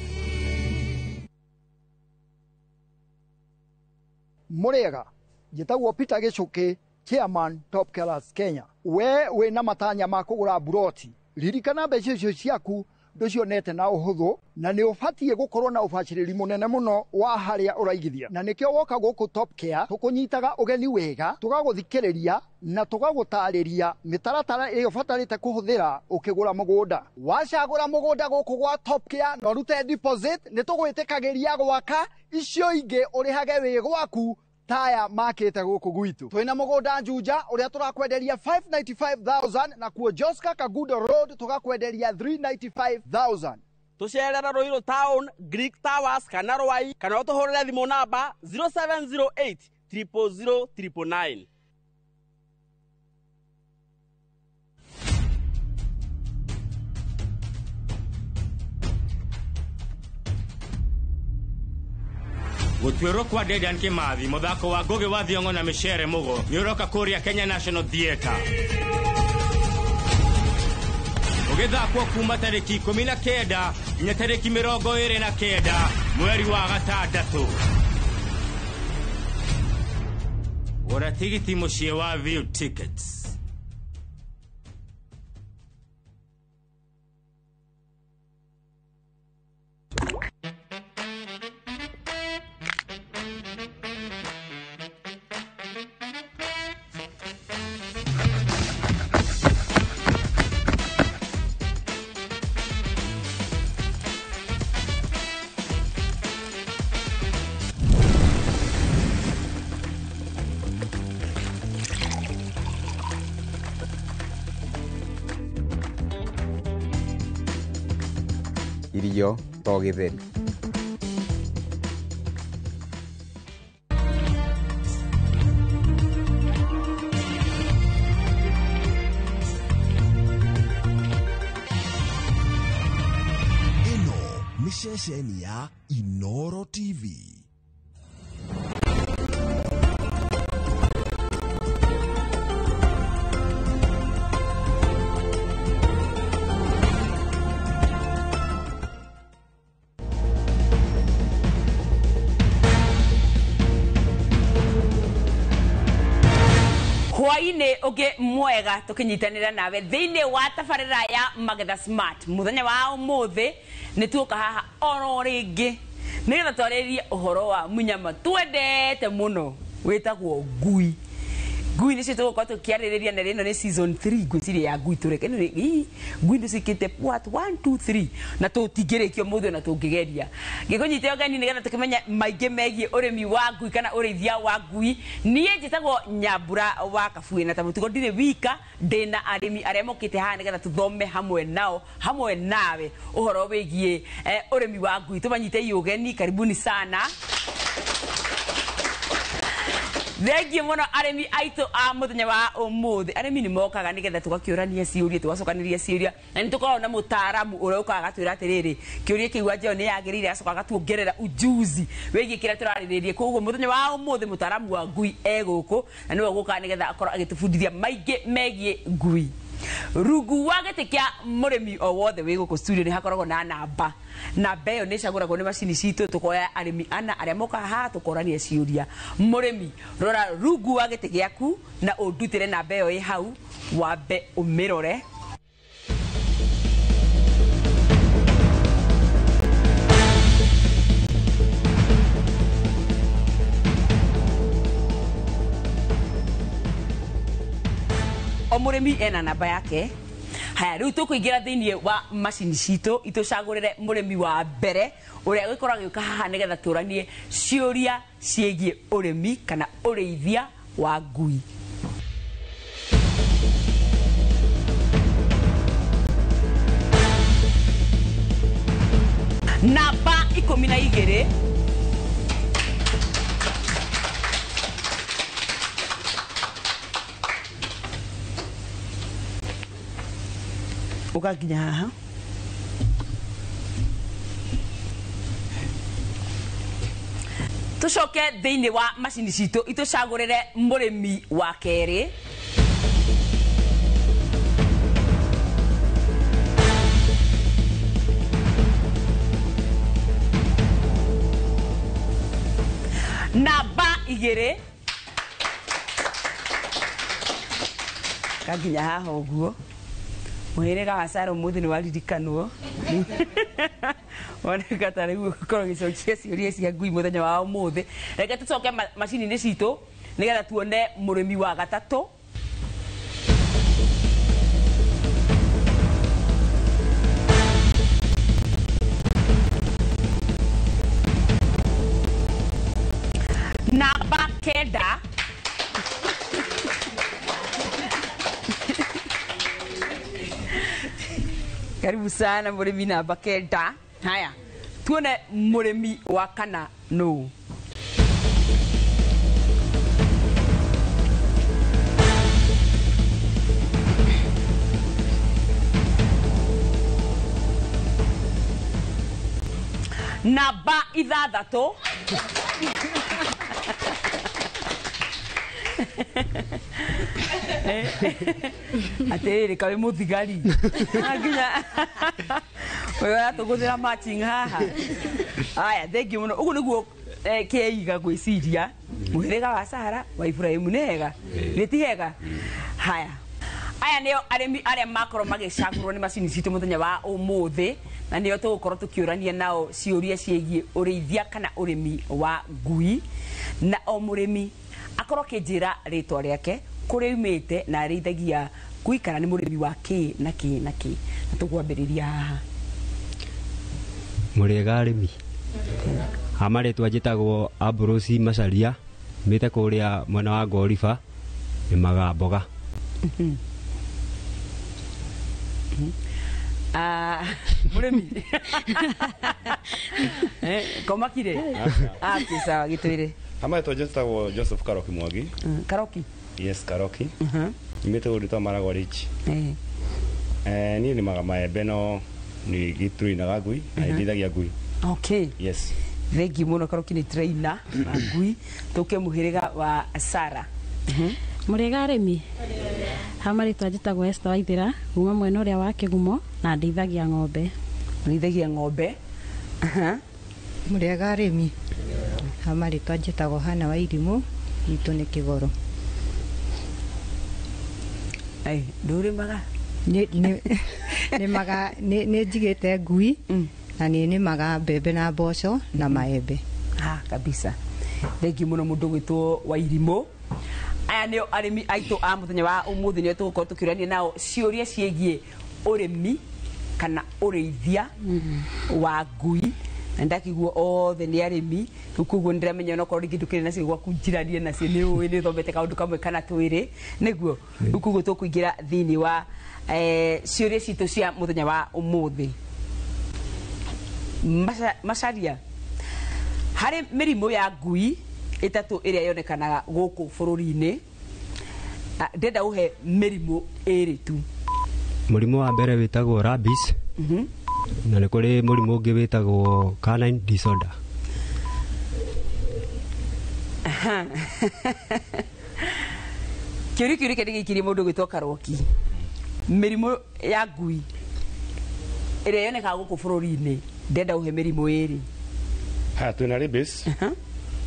Mũrĩega, njĩtagwo Peter Gĩcũkĩ, chairman Top Killers Kenya. We wĩna matanya ma kũgũra mburoti, ririkana mbeca icio ciaku ndũcionete na ũhũthũ, na nĩ ũbatiĩ gũkorwo na ũbacĩrĩri mũnene mũno wa harĩa ũraigithia. Na nĩkĩo woka gũkũ Top Care tũkũnyitaga ũgeni wega, tũgagũthikĩrĩria na tũgagũtarĩria mĩtaratara ĩrĩa ũbatarĩte kũhũthĩra ũkĩgũra mũgũnda. Wacagũra mũgũnda gũkũ gwa Top Care na ũrute deposit, nĩ tũgwĩtĩkagĩria gwaka icio ingĩ ũrĩhage wĩ gwaku taya makĩte gũkũ gwitũ. Twĩna mũgũnda Juja ũrĩa tũrakwenderia 595,000 na kuo Joska Kagudo Road tũgakwenderia 395,000. Tũcerere Ruiru Town, Greek Towers kana Rwai, kana ũtũhũrĩre thimũ namba 0708 000 999. Gũtuĩrwo kwa Dedan Kimathi, mũthako wa Ngũgĩ wa Thiong'o na Micere Mũgo nĩ ũroka kũrĩa Kenya National Theatre. Ũgĩthakwo kuma tarĩki 19 nginya tarĩki 29 mweri wa 6. Gũra tigiti mũciĩ wa View Tickets. Irio to gĩtheri. Ĩno nĩ ceceni ya Inoro TV. Hwainĩ ũngĩ mwega tũkĩnyitanĩra nawe thĩinĩ wa tabarĩra ya Magetha Smart. Mũthenya wa ũmũthĩ nĩ tuoka haha oro rĩngĩ nĩgetha twarĩrĩrie ũhoro wa mũnyama twendete mũno wĩtagwo ngui. Ngui nĩcio tũgũkorwo tũkĩarĩrĩria na ĩno nĩ season 3 ngwĩciria ya ngui tũreke ĩno nĩ ngui nĩ ciĩkĩte part 1 2 3 na tũtingĩrĩkia ũmũthĩ ona tũngĩgeria. Ngĩkũnyite ũgeni nĩgetha tũkĩmenye maingĩ megiĩ ũrĩmi wa ngui kana ũrĩithia wa ngui. Niĩ njĩtagwo Nyambura wa Kabuĩ na ta mũtugo ndirĩ wika, ndĩna arĩmi arĩa mokĩte haha nĩgetha tũthome hamwe nao hamwe nawe ũhoro wĩgiĩ ũrĩmi wa ngui. Tũmanyitei ũgeni, karibuni sana. Thengiũ mũno arĩmi aitũ a mũthenya wa ũmũthĩ. Arĩmi nĩ mokaga nĩgetha tũgakĩũrania ciũria, tũgacokanĩria ciũria, na nĩ tũkoragwo na mũtaaramu ũrĩa ũkaga agatwĩra atĩrĩrĩ, kĩũria kĩu anjeo nĩ yagĩrĩire, agacoka agatuongerera ujuzi wĩgiĩ kĩrĩa tũrarĩrĩria. Koguo mũthenya wa ũmũthĩ mũtaaramu wa ngui e gũkũ na nĩwe ũgũkaga nĩgetha akorwo agĩtũbundithia maingĩ megiĩ ngui. Rungu wa gĩtĩ kĩa mũrĩmi o wothe wĩ gũkũ studio nĩ hakoragwo na namba. Namba ĩyo nĩ ĩcagũragwo nĩ macini citũ, tũkoya arĩmi ana arĩa mokaga haha tũkorania ciũria. Mũrĩmi, rora rungu wa gĩtĩ gĩaku na ũndutĩre namba ĩyo ĩ hau, wambe ũmĩrore. O mũrĩmi ena namba yake. Haya, rĩu tũkũingĩra thĩinĩ wa macini citũ itũcagũrĩre mũrĩmi wa mbere ũrĩa ũgĩkorwo agĩũka haha nĩgetha tũranie ciũria ciĩgiĩ ũrĩmi kana ũrĩithia wa ngui. Namba 12. Ũgakinya haha. Tũcoke thĩinĩ wa macini citũ itũcagũrĩre mũrĩmi wa kerĩ. Namba 2. Kaginya haha ũguo. Mũhĩrĩga wa Sara ũmũthĩ nĩ waririkanwo. Woneka ta rĩu ũkorwo ũgĩcokia ciũria cia ngui mũthenya wa ũmũthĩ. Reke tũcoke macini-inĩ citũ nĩgetha tuone mũrĩmi wa gatatũ. Namba 9. Karibu sana mũrĩmi namba 9. Haya, tuone mũrĩmi wa kana nũ. Namba 6. Atĩrĩrĩ, kaĩ mũthigari nginya ũyũ aratũgũthĩra matching haha. Aya, thengiũ mũno. Ũguo nĩguo kĩiga gwĩciria mũhĩrĩga wa Sara wa Ibrahimu nĩ hega, nĩ ti hega? Haya, aya nĩo arĩmi arĩa makorwo magĩcagũrwo nĩ macini citũ mũthenya wa ũmũthĩ, na nĩo tũgũkorwo tũkĩũrania nao ciũria ciĩgiĩ ũrĩithia kana ũrĩmi wa ngui. Na o mũrĩmi akorwo akĩnjĩra rĩtwa rĩake, kũrĩa aumĩte na arĩithagia ngui kana nĩ mũrĩmi wa kĩ na kĩ na kĩ. Na tũkwambĩrĩria haha. Mũrĩega arĩmi. Ha marĩtwa njĩtagwo Ambrose Macharia, mĩte kũrĩa mwena wa Ngoriba, nĩmaga mboga. Mũrĩmi komakire sawa gĩtwĩre. Amarĩtwa njĩtagwo Joseph Karoki Mwangi. Karoki. Yes, Karoki. Nyumĩte kũndũ ta Maragwa Ridge. Niĩ nĩmaga maembe no nĩ gĩtũinaga ngui na nĩndĩithagia ngui. Okay. Yes. Thengi mũno Karoki nĩ trainer wa ngui. Tũke mũhĩrĩga wa Sara. Mũrĩega arĩmi. Ha marĩtwa njĩtagwo Esther Waithĩra kuma mwena ũrĩa wa Kĩgumo na ndĩithagia ng'ombe. Ndĩithagia ng'ombe. Mũrĩega arĩmi. Ha marĩtwa njĩtagwo Hana wa Irimũ, gwitũ nĩ Kĩgoro. Ndũrĩmaga? Nĩmaga, nĩ njigĩte ngui na nĩ nĩmaga mbembe na mboco na maembe. Kabisa. Thengi mũno mũndũ gwĩtwo wa Irimũ. Aya nĩo arĩmi aitũ a mũthenya wa ũmũthĩ, nĩo tũgũkorwo tũkĩũrania nao ciũria ciĩgiĩ ũrĩmi kana ũrĩithia wa ngui. Na ndakigua othe nĩ arĩmi, rĩu koguo nĩndĩramenya onokorwo rĩngĩ ndũkĩrĩ nacio gwaku njiranie nacio, nĩ ũĩ nĩ ũthomete kaũndũ kamwe kana twĩrĩ, nĩguo. Rĩu koguo tũkũingĩra thĩinĩ wa ciũria citũ cia mũthenya wa ũmũthĩ. Macaria, harĩ mĩrimũ ya ngui ĩtatũ ĩrĩa yonekanaga gũkũ bũrũri-inĩ, ndĩrenda ũhe mĩrimũ ĩrĩ tu. Mũrimũ wa mbere wĩtagwo rabies, na nĩ kũrĩ mũrimũ ũngĩ wĩtagwo canine disorder. Kĩũria kĩu reke ndĩgĩikĩrie mũndũ ũgwĩtwo Karoki. Mĩrimũ ya ngui ĩrĩa yonekaga gũkũ bũrũri-inĩ, ndĩrenda ũhe mĩrimũ ĩrĩ. Haya, twĩna rabies.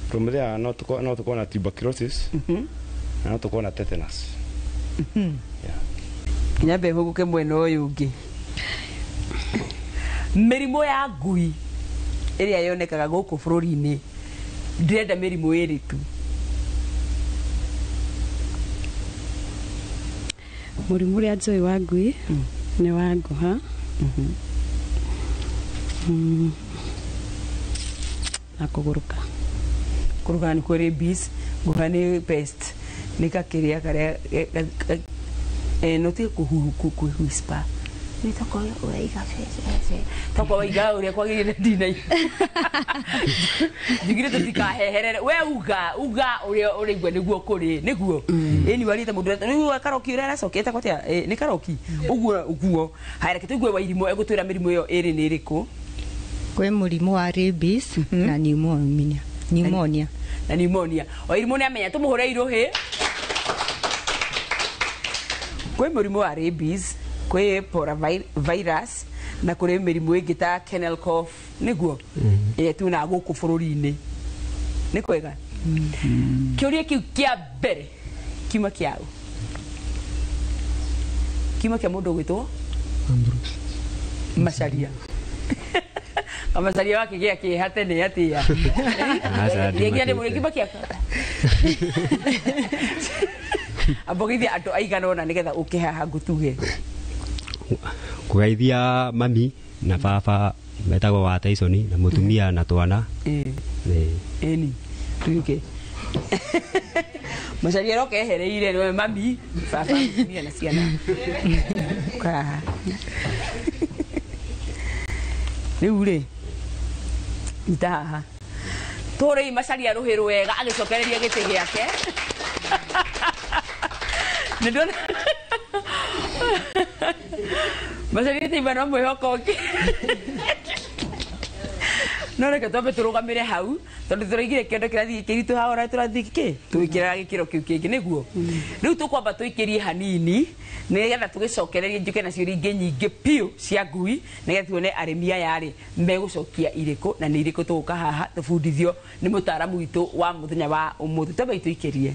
From there no tukorwo na tuberculosis na no tukorwo na tetanus. Nginya mbe hũgũke mwena ũyũ ũngĩ. Mĩrimũ ya ngui ĩrĩa yonekaga gũkũ bũrũri-inĩ, ndĩrenda mĩrimũ ĩrĩ tu. Mũrimũ ũrĩa njũĩ wa ngui nĩ wa ngũha na kũgũrũka. Kũgũrũka nĩ kwĩ rabies, ngũha nĩ pest, nĩ gakĩrĩa karĩa no ti kũwhisper. Nĩ tokorwo ũraiga tokorwo waiga ũrĩa kwagĩrĩire ndina. Njugire tũtikaheherere. We uga ũrĩa ũraigua nĩguo kũrĩ, nĩguo. Ĩni warĩte mũndũ rĩu Karoki ũrĩa aracokia etagwo atĩa? Nĩ Karoki. Ũguo ũguo. Haya, reke tũigue Wairimũ egũtwĩra mĩrimũ ĩyo ĩrĩ nĩ ĩrĩkũ. Kwĩ mũrimũ wa rabies na pneumonia. Pneumonia. Na pneumonia. Wairimũ nĩ amenya, tũmũhũre irũhĩ. Kwĩ mũrimũ wa rabies, kwĩ virus na kũrĩ mĩrimũ ĩngĩ ta kennel cough, nĩguo ĩrĩa tuonaga gũkũ bũrũri-inĩ. Nĩ kwega? Kĩũria kĩu kĩa mbere kiuma kĩa ũ? Kiuma kĩa mũndũ ũgwĩtwo Macaria. Macaria wakĩgĩa kĩeha tene atĩa? Kiuma kĩa ambogithia andũ aigana ũna nĩgetha ũke haha ngũtuge. Kũgeithia mami na baba metagwo wa Tyson na mũtumia na twana. Ĩni tuge Macaria aroka ehereire nĩwe mami baba mũtumia na ciana. Ũka rĩu rĩ nyita haha tũrĩi Macaria rũhĩ rwega agĩcokereria gĩtĩ gĩake. Nĩndona Macaria ti no mwĩhoko ũngĩ. No reke twambe tũrũgamĩre hau tondũ tũraigire kĩondo kĩrathiĩ kĩritũha ora tũrathiĩ kĩ tũgĩkĩraga gĩkĩro kĩu kĩngĩ, nĩguo. Rĩu tũkwamba tũikĩrie hanini nĩgetha tũgĩcokererie njũke nacio ingĩ nyingĩ biũ cia ngui nĩgetha tuone arĩmi aya rĩ megũcokia irĩkũ na nĩ irĩkũ tũgũka haha tũbundithio nĩ mũtaaramu witũ wa mũthenya wa ũmũthĩ. Twambe tũikĩrie.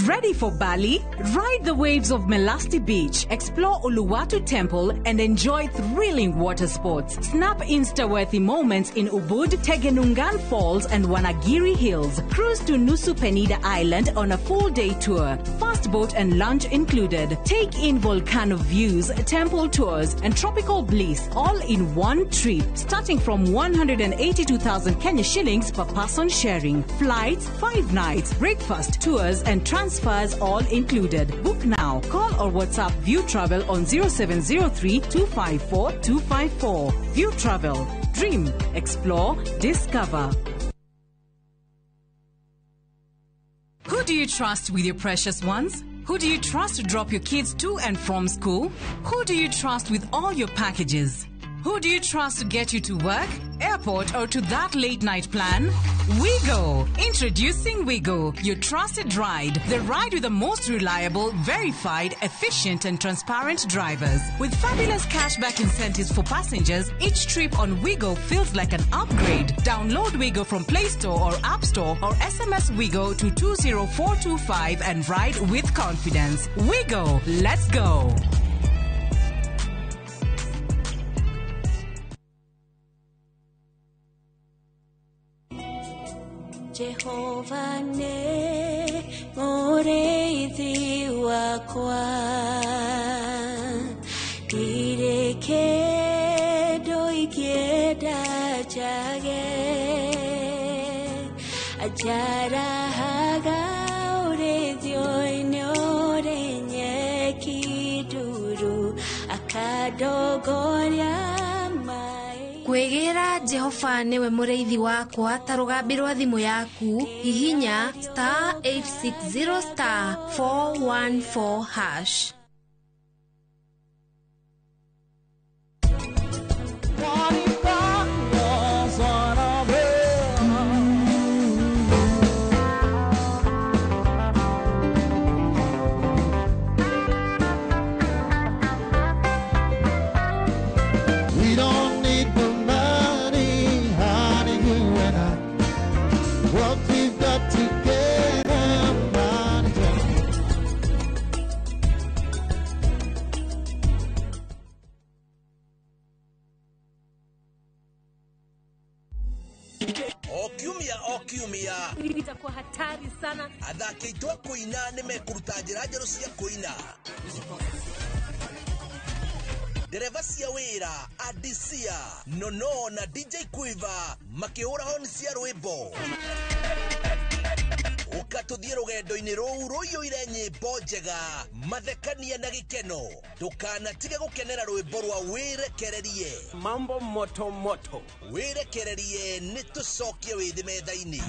Ready Ready for Bali? Ride the waves of Melasti Beach, explore Uluwatu Temple, and enjoy thrilling water sports. Snap Insta-worthy moments in Ubud, Tegenungan Falls, and Wanagiri Hills. Cruise to Nusa Penida Island on a full-day tour. Fast boat and lunch included. Take in volcano views, temple tours, and tropical bliss all in one trip. Starting from 182,000 Kenya shillings per person sharing. Flights, 5 nights, breakfast, tours, and transfers all included. Book now. Call or WhatsApp View Travel on 0703 254 254. View Travel. Dream, explore, discover. Who do you trust with your precious ones? Who do you trust to drop your kids to and from school? Who do you trust with all your packages? Who do you trust to get you to work, airport, or to that late night plan? Wigo! Introducing Wigo, your trusted ride. The ride with the most reliable, verified, efficient, and transparent drivers. With fabulous cashback incentives for passengers, each trip on Wigo feels like an upgrade. Download Wigo from Play Store or App Store or SMS Wigo to 20425 and ride with confidence. Wigo, let's go! Jehova ne mũrĩithi wakwa ndirĩ kĩndũ ingĩenda njage anjarahaga ũrĩithio-inĩ ũrĩ nyeki nduru akandongoria. Kwĩgĩra Jehova nĩwe mũrĩithi wakwa ta rũgambi rwa thimũ yaku hihinya star 860 star 414 hash. Itakuwa hatari sana. Athaki aitũ a kũina nĩ mekũruta njĩra njerũ cia kũina. Ndereba cia wĩra Adisia Nono na DJ Quiver makĩhũra honi cia rwĩmbo. Ũka tũthiĩ rũgendo-inĩ rũu rũiyũire nyĩmbo njega, mathekania na gĩkeno. Ndũkanatige gũkenera rwĩmbo rwa wĩrekererie. Mambo moto moto. Wĩrekererie nĩ tũcokie wĩthĩ metha-inĩ.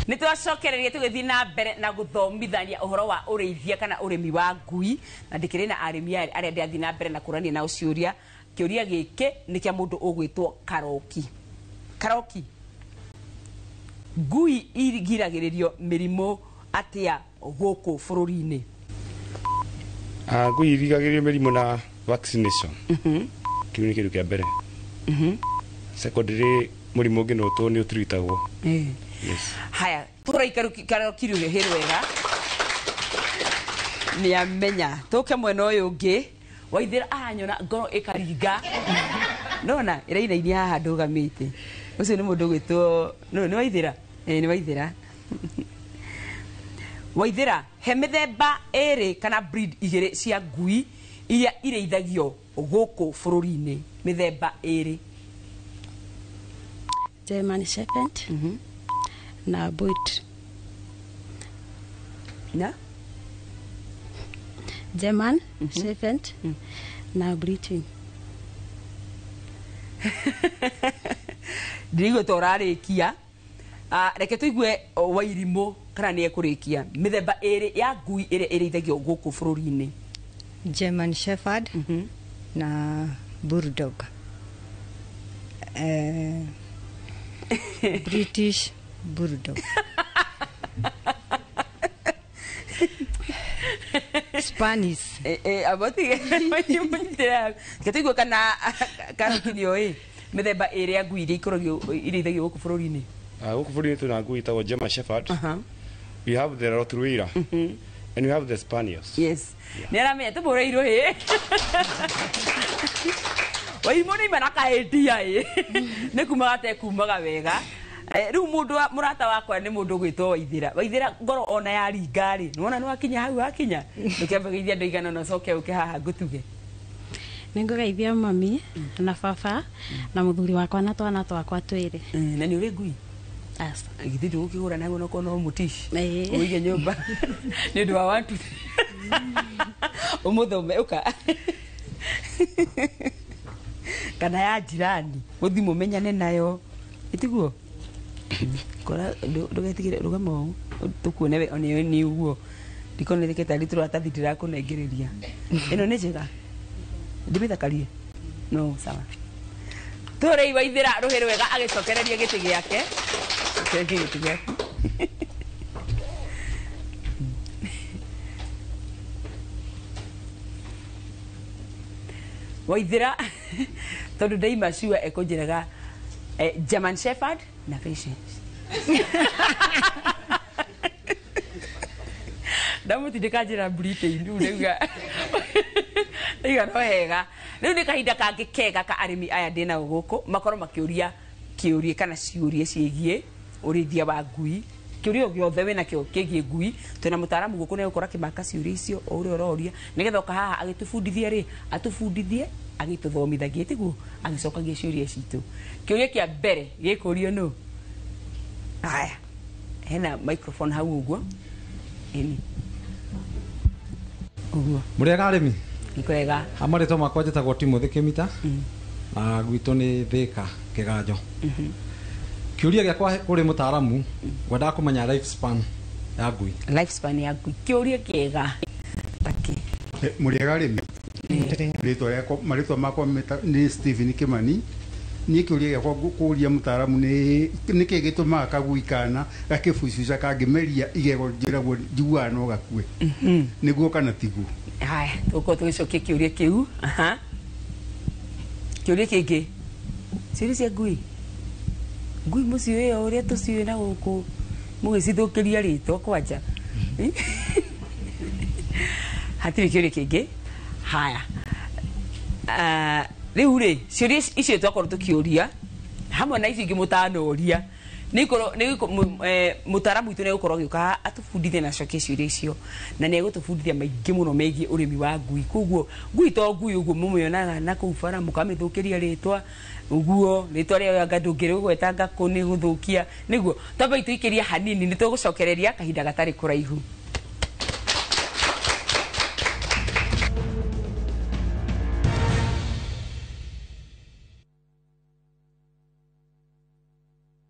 Nĩ twacokereria tũgĩthiĩ na mbere na gũthomithania ũhoro wa ũrĩithia kana ũrĩmi wa ngui, na ndĩkĩrĩ na arĩmi arĩa ndĩrathiĩ na mbere na kũrania nao ciũria. Kĩũria gĩkĩ nĩ kĩa mũndũ ũgwĩtwo Karoki. Karoki, ngui igiragĩrĩrio mĩrimũ atĩa gũkũ bũrũri-inĩ? Ngui irigagĩrĩrio mĩrimũ na vaccination. Kĩu nĩ kĩndũ kĩa mbere. Secondary, mũrimũ ũngĩ no nĩ ũtritagwo. Yes. Haya, tũrai Karoki rĩu hĩ wega. Nĩ amenya. Tũke mwena ũyũ ũngĩ, Waithĩra aranyona ngoro ĩkaringa. Nona ĩrainainia haha ndũgamĩte. Ũcio nĩ mũndũ ũgwĩtwo, no nĩ Waithĩra? Ĩĩ nĩ Waithĩra. Waithĩra, he mĩthemba ĩrĩ kana breed igĩrĩ cia ngui iria irĩithagio gũkũ bũrũri-inĩ. Mĩthemba ĩrĩ. German Shepherd na Boyd. Na? German Shepherd na Britain. Ndirigo ta ũrarĩkia. Reke tũigue Wairimũ kana nĩ ekũrĩkia. Mĩthemba ĩrĩ ya ngui ĩrĩa ĩrĩithagio gũkũ bũrũri-inĩ. German Shepherd na Bulldog. British Bulldog. Spanish. Abotige mũnyitĩre tũigue kana karukinio ĩ mĩthemba ĩrĩ ya ngui iria ikoragio irĩithagio gũkũ bũrũri-inĩ. Gũkũ bũrũri-inĩ twĩna ngui ĩtagwo German Shepherd. We have the Rottweiler. And we have the Spaniels. Yes. Nĩ aramenya tũmũrĩirwo ĩ Waimũ nĩ imana kaendia ĩ nĩ kumaga te kumaga wega. Rĩu mũndũ mũrata wakwa nĩ mũndũ ũgwĩtwo Waithĩra. Waithĩra ngoro ona yaringa rĩ, nĩwona nĩ wakinya hau wakinya, ndũkĩambe geithia andũ aigana na ũcoke ũke haha ngũtuge. Nĩ ngũgeithia mami na baba na mũthuri wakwa na twana twakwa twĩrĩ. Na nĩ ũrĩ ngui? Aca. Githĩ ndũgũkĩgũra naguo no no mũtici ũige nyũmba nĩ ũndũ wa watu ũmũthome ũka kana ya jirani mũthi mũmenyane nayo ĩtiguo kora ndũgetigĩre rũgama ũũ tũkuone we one nĩ ũguo ndikonete tarĩ tũratathi ndĩrakũnengereria ĩno nĩ njega ndĩmĩthakarie no sawa tũrĩi Waithĩra rũhĩ rwega agĩcokereria gĩtĩ gĩake gĩtĩ gĩaku. Waithĩra tondũ ndaima sure ekũnjĩraga German Shepherd na patience. Ndamũtindĩka njĩra Britain rĩu ndauga ndauga no hega. Rĩu nĩ kahinda kangĩ kega ka arĩmi aya ndĩnao gũkũ makorwo makĩũria kĩũria kana ciũria ciĩgiĩ ũrĩithia wa ngui. Kĩũria o gĩothe wĩnakĩo kĩgiĩ ngui twĩna mũtaaramu gũkũ nĩ egũkorwo akĩmaka ciũria icio o ũrĩa ũroria nĩgetha oka haha agĩtũbundithia rĩ atũbundithie agĩtũthomithagie tiguo agĩcokagia ciũria citũ. Kĩũria kĩa mbere gĩkũrio nũ? Haya, hena microphone hau ũguo ĩni ũguo. Mũrĩega arĩmi? Nĩ kwega. Marĩtwa makwa njĩtagwo Timothy Kĩmita na gwitũ nĩ Thĩka Kĩganjo. Kĩũria gĩakwa kũrĩ mũtaaramu ngwendaga kũmenya lifespan ya ngui. Lifespan ya ngui kĩũria kĩega. Mũrĩega arĩmi? Rĩtwa rĩakwa marĩtwa makwa nĩ Stephen Kimani. Niĩ kĩũria gĩakwa kũria mũtaaramu nĩ nĩkĩ gĩtũmaga kagui kana gakĩbucuca kangĩmeria igego njĩragwo njiguaga no gakue nĩguo kana tiguo? Haya, tũgũkorwo tũgĩcokia kĩũria kĩu. Kĩũria kĩngĩ ciũria cia ngui. Ngui mũciũĩ o ũrĩa tũciũĩ na gũkũ mũgĩcithũkĩria rĩtwa kwanja. Hatirĩ kĩũria kĩngĩ. Haya, rĩu rĩ ciũria icio twakorwo tũkĩũria hamwe na icio ingĩ mũtanoria mũtaaramu witũ nĩegũkorwo agĩũka atũbundithie na acokie ciũria icio na nĩegũtũbundithia maingĩ mũno megiĩ ũrĩmi wa ngui. Koguo ngui to ngui ũguo mũmĩonaga na kũu bara mũkamĩthũkĩria rĩtwa ũguo rĩtwa rĩayo anga ndũngĩrĩgwetanga kũ nĩ gũthũkia nĩguo twambe tũikĩrie hanini nĩ tũgũcokereria kahinda gatarĩ kũraihu.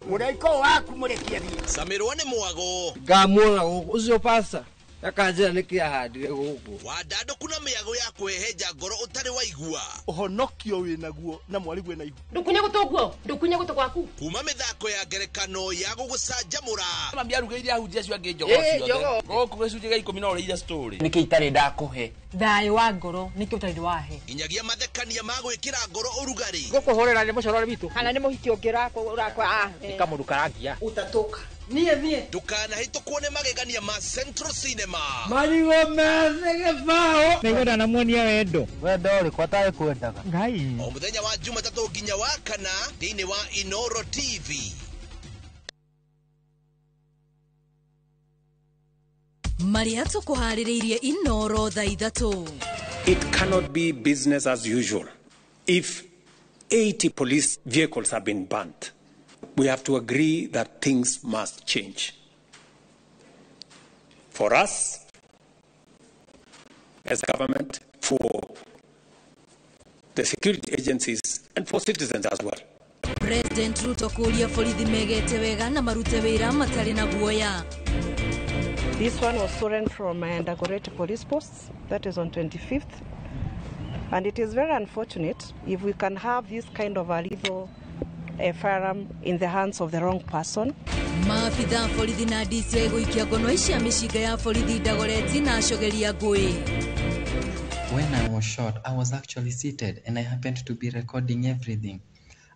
Mũraiko waku mũrekie thiĩ. Camirwo nĩ mwago. Ngamuona gũkũ ũcio pasta akanjĩra nĩkĩ ahandire gũkũ. Wandandũku na mĩago ya kwĩhehenja ngoro ũtarĩ waigua. Ũhonokio wĩnaguo na mwarĩguo ena ihu. Ndũkunye gũtũ guo, ndũkunye gũtũ gwaku. Kuma mĩthako ya ngerekano ya gũgũcanjamũra. Mami arugĩire ahunjia acio angĩ njogoo ciothe. Gũkũ gĩcunjĩ gĩa 10 no ũrĩire story. Nĩkĩ itarĩ ndakũhe? Thayũ wa ngoro nĩkĩ ũtarĩ wahe. Nginyagia mathekania ma gwĩkĩra ngoro ũrugarĩ. Ngũkũhũrĩra nĩ mũcorore witũ. Kana nĩ mũhiki ũngĩ ũrakwa. Nĩ kamũndũ karangia. Ũtatũka. Niĩ niĩ. Ndũkanahĩtũkwo nĩ magegania ma Central Cinema. Marigũ methĩ gĩbaũ. Nĩngwenda namuonia wendo. Wendo ũrĩkũ atarĩ kwendaga? Ngai. O mũthenya wa Jumatatũ nginya wa kana thĩinĩ wa Inoro TV. Marĩa tũkũharĩrĩirie Inoro thaa 3. It cannot be business as usual if 80 police vehicles have been burnt. We have to agree that things must change. For us, as a government, for the security agencies, and for citizens as well. President Ruto kũria borithi megete wega na marute wĩra matarĩ na guoya. This one was stolen from Dagoretti police posts, that is on 25th. And it is very unfortunate if we can have this kind of a lethal a firearm in the hands of the wrong person. Maabitha borithi na DCI gũikia ngono cia mĩcinga ya borithi Dagoretti na acogeria ngũĩ. When I was shot, I was actually seated and I happened to be recording everything.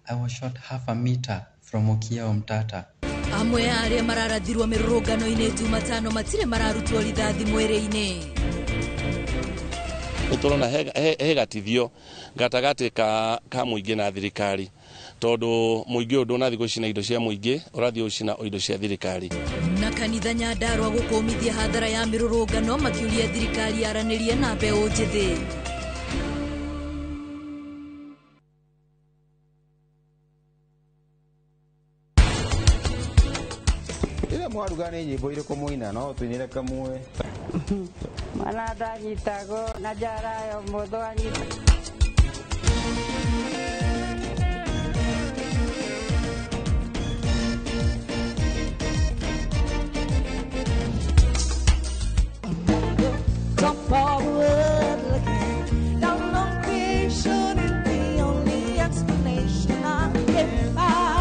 I was shot half a meter from Okiya Omtata. Amwe a arĩa mararathirwo mĩrũrũngano-inĩ Jumatano matirĩ mararutwo rithathi mwĩrĩ-inĩ. Nĩtũrona he gatithio gatagatĩ ka mũingĩ na thirikari, tondũ mũingĩ ũyũ ndũnathiĩ gũcina indo cia mũingĩ, ũrathiĩ gũcina indo cia thirikari. Na kanitha Nyandarua gũkũmithia hathara ya mĩrũrũngano makiũria thirikari yaranĩrie na mbeũ njĩthĩ. Rĩrĩa mwaruga nĩ nyĩmbo irĩkũ mũina no tũinĩre kamwe? Mwana ndanyitagwo na njara yo mũthũ anyita. Top of the world looking down on creation is the only explanation I can find.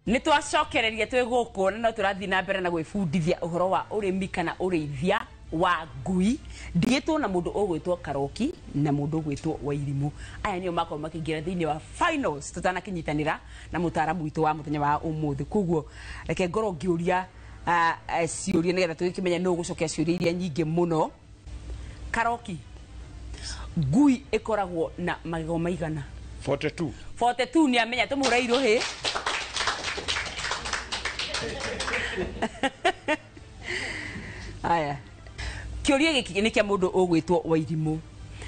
Nĩ twacokereria twĩ gũkũ na no tũrathiĩ na mbere na gwĩbundithia ũhoro wa ũrĩmi kana ũrĩithia wa ngui. Ndigĩtwo na mũndũ ũgwĩtwo Karoki na mũndũ ũgwĩtwo Wairimũ. Aya nĩo makorwo makĩingĩra thĩinĩ wa finals tũtanakĩnyitanĩra na mũtaaramu witũ wa mũthenya wa ũmũthĩ. Koguo reke ngorwo ngĩũria ciũria nĩgetha tũgĩkĩmenya nũ ũgũcokia ciũria iria nyingĩ mũno. Karoki, ngui ĩkoragwo na magego maigana? 42. 42 nĩ amenya, tũmũhũre irũhĩ. Aya, kĩũria gĩkĩ nĩ kĩa mũndũ ũgwĩtwo Wairimũ,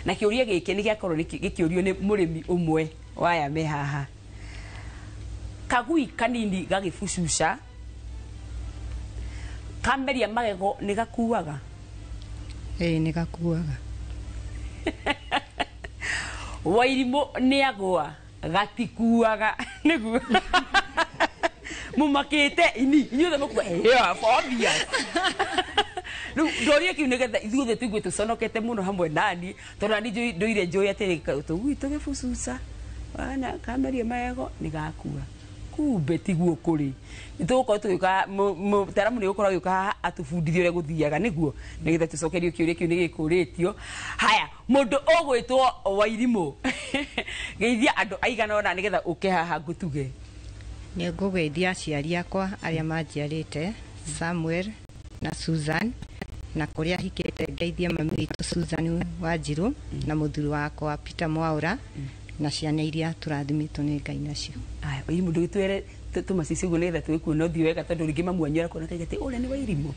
na kĩũria gĩkĩ nĩ gĩakorwo gĩkĩũrio nĩ mũrĩmi ũmwe waya me haha. Kagui kanini gagĩbucuca kameria magego nĩ gakuaga? Ĩĩ, nĩ gakuaga. Wairimũ nĩ agũa gatikuaga nĩguo. Mumakĩte ini inyuothe mũkua yeah, for obvious. Rĩu ndorie kĩu nĩgetha ithuothe tũigue tũconokete mũno hamwe nani, tondũ nani ndũire njũĩ atĩrĩ tũgui tũgĩbucuca wana kameria magego nĩ gakua. Kumbe tiguo kũrĩ. Nĩtũgũkorwo tũgĩũka, mũtaaramu nĩ ũgũkorwo agĩũka haha atũbundithie ũrĩa gũthiaga nĩguo nĩgetha tũcokerio kĩũria kĩu nĩ gĩkũrĩtio. Haya, mũndũ ũgwĩtwo Wairimũ, geithia andũ aigana ũna nĩgetha ũke haha ngũtuge. Nĩ ngũgeithia aciari akwa arĩa manjiarĩte, Samuel na Susan, na kũrĩa hikĩte ngeithie mami witũ Susan Wanjirũ na mũthuri wakwa Peter Mwaura na ciana iria tũrathimĩtwo nĩ Ngai nacio. Aya, Wairimũ ndũgĩtwĩre tũmacici ũguo nĩgetha tũgĩkuona ũthiũ wega, tondũ rĩngĩ mamu wanyu arakona kaiga atĩ ũrĩa nĩ Wairimũ.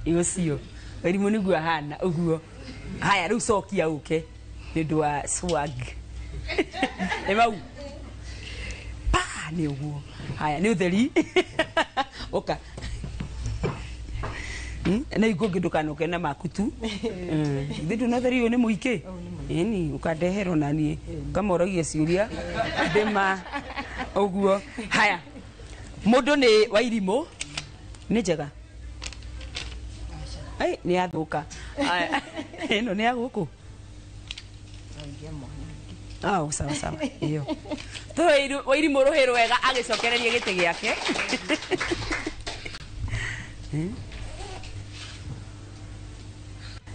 Ĩ ũcio Wairimũ nĩguo ahana ũguo. Haya, rĩu cokia ũke nĩ ũndũ wa swag. Nĩ mau pa nĩ ũguo. Haya, nĩ ũtheri. Ũka. Na ingũngĩ ndũkanoke na maku tu. Ithuĩ ndũna ũtheri ũyũ nĩ mũingĩ. Ĩni, ũkandeherwo na niĩ ũkamoragia ciũria ndĩma ũguo. Haya, mũndũ nĩ Wairimũ. Nĩ njega? Ai, nĩ yathũka. Haya, ĩno nĩ ya gũkũ? Au, sawa sawa. Iyo. Tũhe Wairimũ rũhĩ rwega agĩcokererie gĩtĩ gĩake.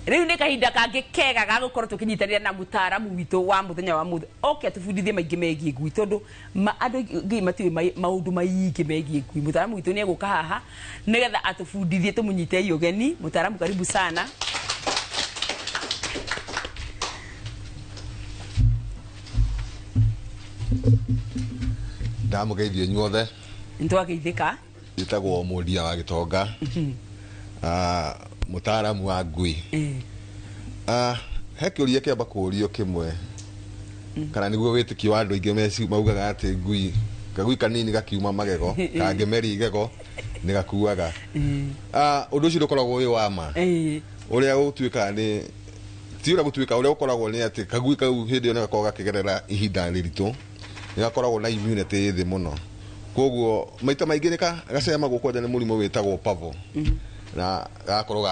Rĩu nĩ kahinda kangĩ kega ga gũkorwo tũkĩnyitanĩra na mũtaaramu witũ wa mũthenya wa mũthĩ oke atũbundithie maingĩ megiĩ ngui, tondũ andũ aingĩ matiũĩ maũndũ maingĩ megiĩ ngui. Mũtaaramu witũ nĩ egũka haha nĩgetha atũbundithie, tũmũnyite ũgeni. Mũtaaramu, karibu sana. Ndamũgeithia inyuothe. Nĩtwageithĩka. Njĩtagwo Mũndia wa Gĩtonga, mũtaaramu wa ngui. He kĩũria kĩamba kũũrio kĩmwe, kana nĩguo wĩtĩkio wa andũ aingĩ maugaga atĩ ngui, kagui kanini gakiuma magego, kangĩmeria igego Nĩ gakuaga. Ũndũ ũcio ndũkoragwo wĩ wa ma. Ũrĩa gũtuĩkaga nĩ ti ũrĩa gũtuĩka, ũrĩa ũkoragwo nĩ atĩ kagui kau hĩndĩ ĩyo nĩ gakoragwo gakĩgerera ihinda rĩritũ, nĩ gakoragwo na immunity ĩ thĩ mũno, koguo maita maingĩ nĩ gacemagwo kwanja nĩ mũrimũ wĩtagwo pavo na gagakorwo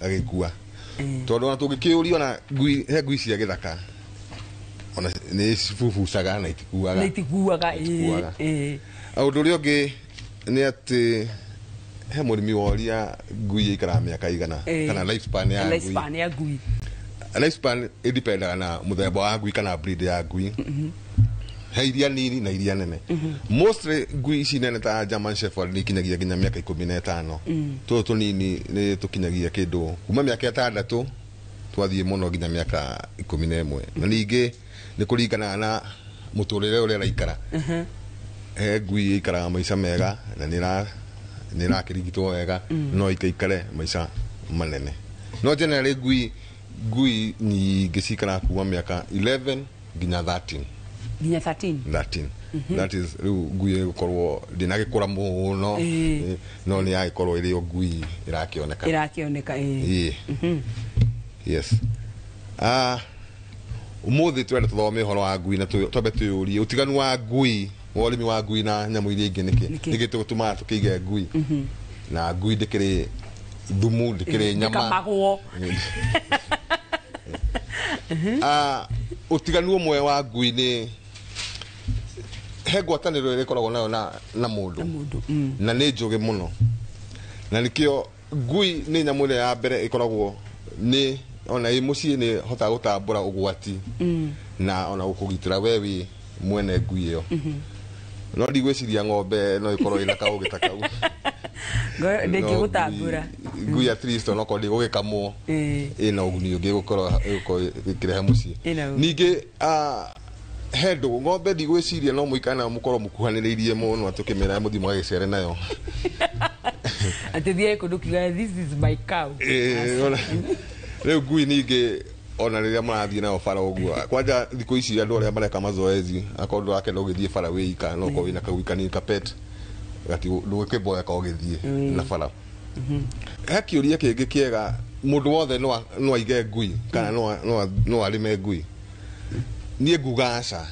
gagĩkua, tondũ ona tũngĩkĩũria ona ngui, he ngui cia gĩthaka ona nĩ cibubucaga na itikuaga. Na itikuaga. Itikuaga. Ũndũ ũrĩa ũngĩ nĩ atĩ he mũrĩmi woria ngui ĩikaraga mĩaka igana kana lifespan ya ngui. Lifespan ya ngui. Lifespan ĩdipendaga na mũthemba wa ngui kana breed ya ngui. He iria nini na iria nene. Mostly ngui ici nene ta German Shepherd nĩ ikinyagia nginya mĩaka 15. Tũtũ tũnini nĩ tũkinyagia kĩndũ kuma mĩaka 6 twathiĩ mũno nginya mĩaka 11. Na ningĩ nĩ kũringanaga na mũtũrĩre ũrĩa ĩraikara. He ngui ĩikaraga maica mega na nĩ ĩrakĩrigitwo wega, no ikaikare maica manene. No generally ngui nyingĩ cikaraga kuma mĩaka 11 nginya 13. Nginya 13. 13. That is rĩu ngui ĩgũkorwo ndĩnagĩkũra mũno, no nĩ yagĩkorwo ĩrĩ o ngui ĩrakĩoneka. Ĩrakĩoneka, ĩĩ. Yes. Ũmũthĩ twenda tũthome ũhoro wa ngui na twambe twĩyũrie ũtiganu wa ngui, wa ũrĩmi wa ngui na nyamũ iria ingĩ nĩkĩ? Nĩkĩ tũtũmaga tũkĩige ngui? Na ngui ndĩkĩrĩ thumu, ndĩkĩrĩ nyama. Ndĩkamagwo. Ũtiganu ũmwe wa ngui nĩ he ngwatanĩro ĩrĩa ĩkoragwo nayo na mũndũ, na nĩ njũgĩ mũno, na nĩkĩo ngui nĩ nyamũ ĩrĩa ya mbere ĩkoragwo nĩ ona ĩ mũciĩ nĩ hotaga gũtambũra ũgwati na ona gũkũgitĩra we wĩ mwene ngui ĩyo. No ndigwĩciria ng'ombe no ĩkorwo ĩna kaũgĩ ta kau. Ndĩngĩgũtambũra. Ngui at least onokorwo ndĩgũgĩkamwo ĩna ũguni ũngĩ gũkorwo ĩkĩrehe mũciĩ. Ningĩ he ndũgũ ng'ombe ndigwĩciria no mũikare nayo mũkorwo mũkuhanĩrĩirie mũno atĩ ũkĩmĩra mũthiĩ mũgagĩcere nayo. Atĩ thiĩ kũndũ kiuga this is my cow. Rĩu ngui ningĩ ona rĩrĩa mũrathiĩ nayo bara ũguo, kwanja thikũ ici andũ arĩa mareka mazoezi, akorwo ndũrakenda ũgĩthiĩ bara wĩika, no ũkorwo wĩna kagui kanini ka pet, ndũgĩkĩmboeka ũgĩthiĩ na bara. He kĩũria kĩngĩ kĩega, mũndũ wothe no aige ngui kana no arĩme ngui? Niĩ nguga aca,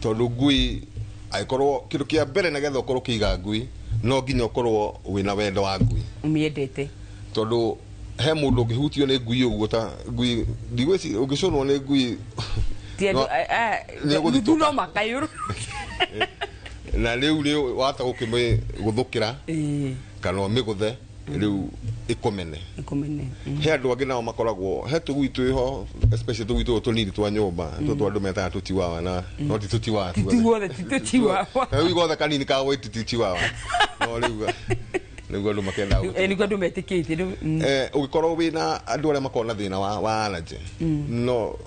tondũ ngui angĩkorwo kĩndũ kĩa mbere nĩgetha ũkorwo ũkĩiga ngui no nginya ũkorwo wĩna wendo wa ngui, ũmĩendete, tondũ he mũndũ ũngĩhutio nĩ ngui ũguo ta ngui ndigwĩciria ũngĩcũnwo nĩ ngui no makayũrũ na rĩu rĩ wata gũkĩmĩgũthũkĩra kana ũmĩgũthe rĩu ĩkũmene. He andũ angĩ nao makoragwo he tũgui twĩho, especially tũgui tũtũ tũnini twa nyũmba, tũtũ andũ metaga tũtiwawa, na no ti tũtiwawa tuothe, ti tũtiwawa. Kagui gothe kanini ka white ti chiwawa, no rĩu nĩguo andũ makendaga nĩguo andũ metĩkĩtie. Ũngĩkorwo wĩna andũ arĩa makoragwo na thĩna wa allergy, no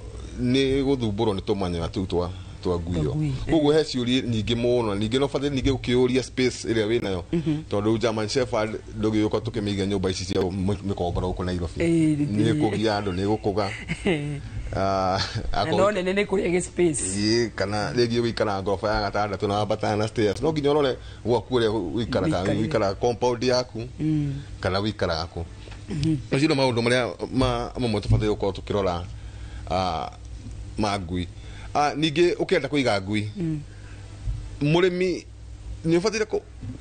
nĩ gũthumbũrwo nĩ tũmanyoya tũu twa ngui ĩyo. Koguo he ciũria nyingĩ mũno, ningĩ no bataire ningĩ gũkĩũria space ĩrĩa wĩnayo, tondũ German Shepherd ndũgĩũka tũkĩmĩiga nyũmba ici cia mĩkomboro gũkũ Nairobi, nĩ kũgia andũ, nĩ gũkũga. No nene nĩ kũrĩa gĩ space. Kana rĩngĩ ũgĩikara ngoroba ya gatandatũ na wambataga na stairs, no nginya ũrore gwaku ũrĩa ũikaraga, ũikaraga compound yaku kana ũikaraga kũ. Macio nĩ maũndũ marĩa mamwe tũbataire gũkorwo tũkĩrora ma ngui. Ningĩ ũkĩenda kũiga ngui, mũrĩmi nĩ ũbataire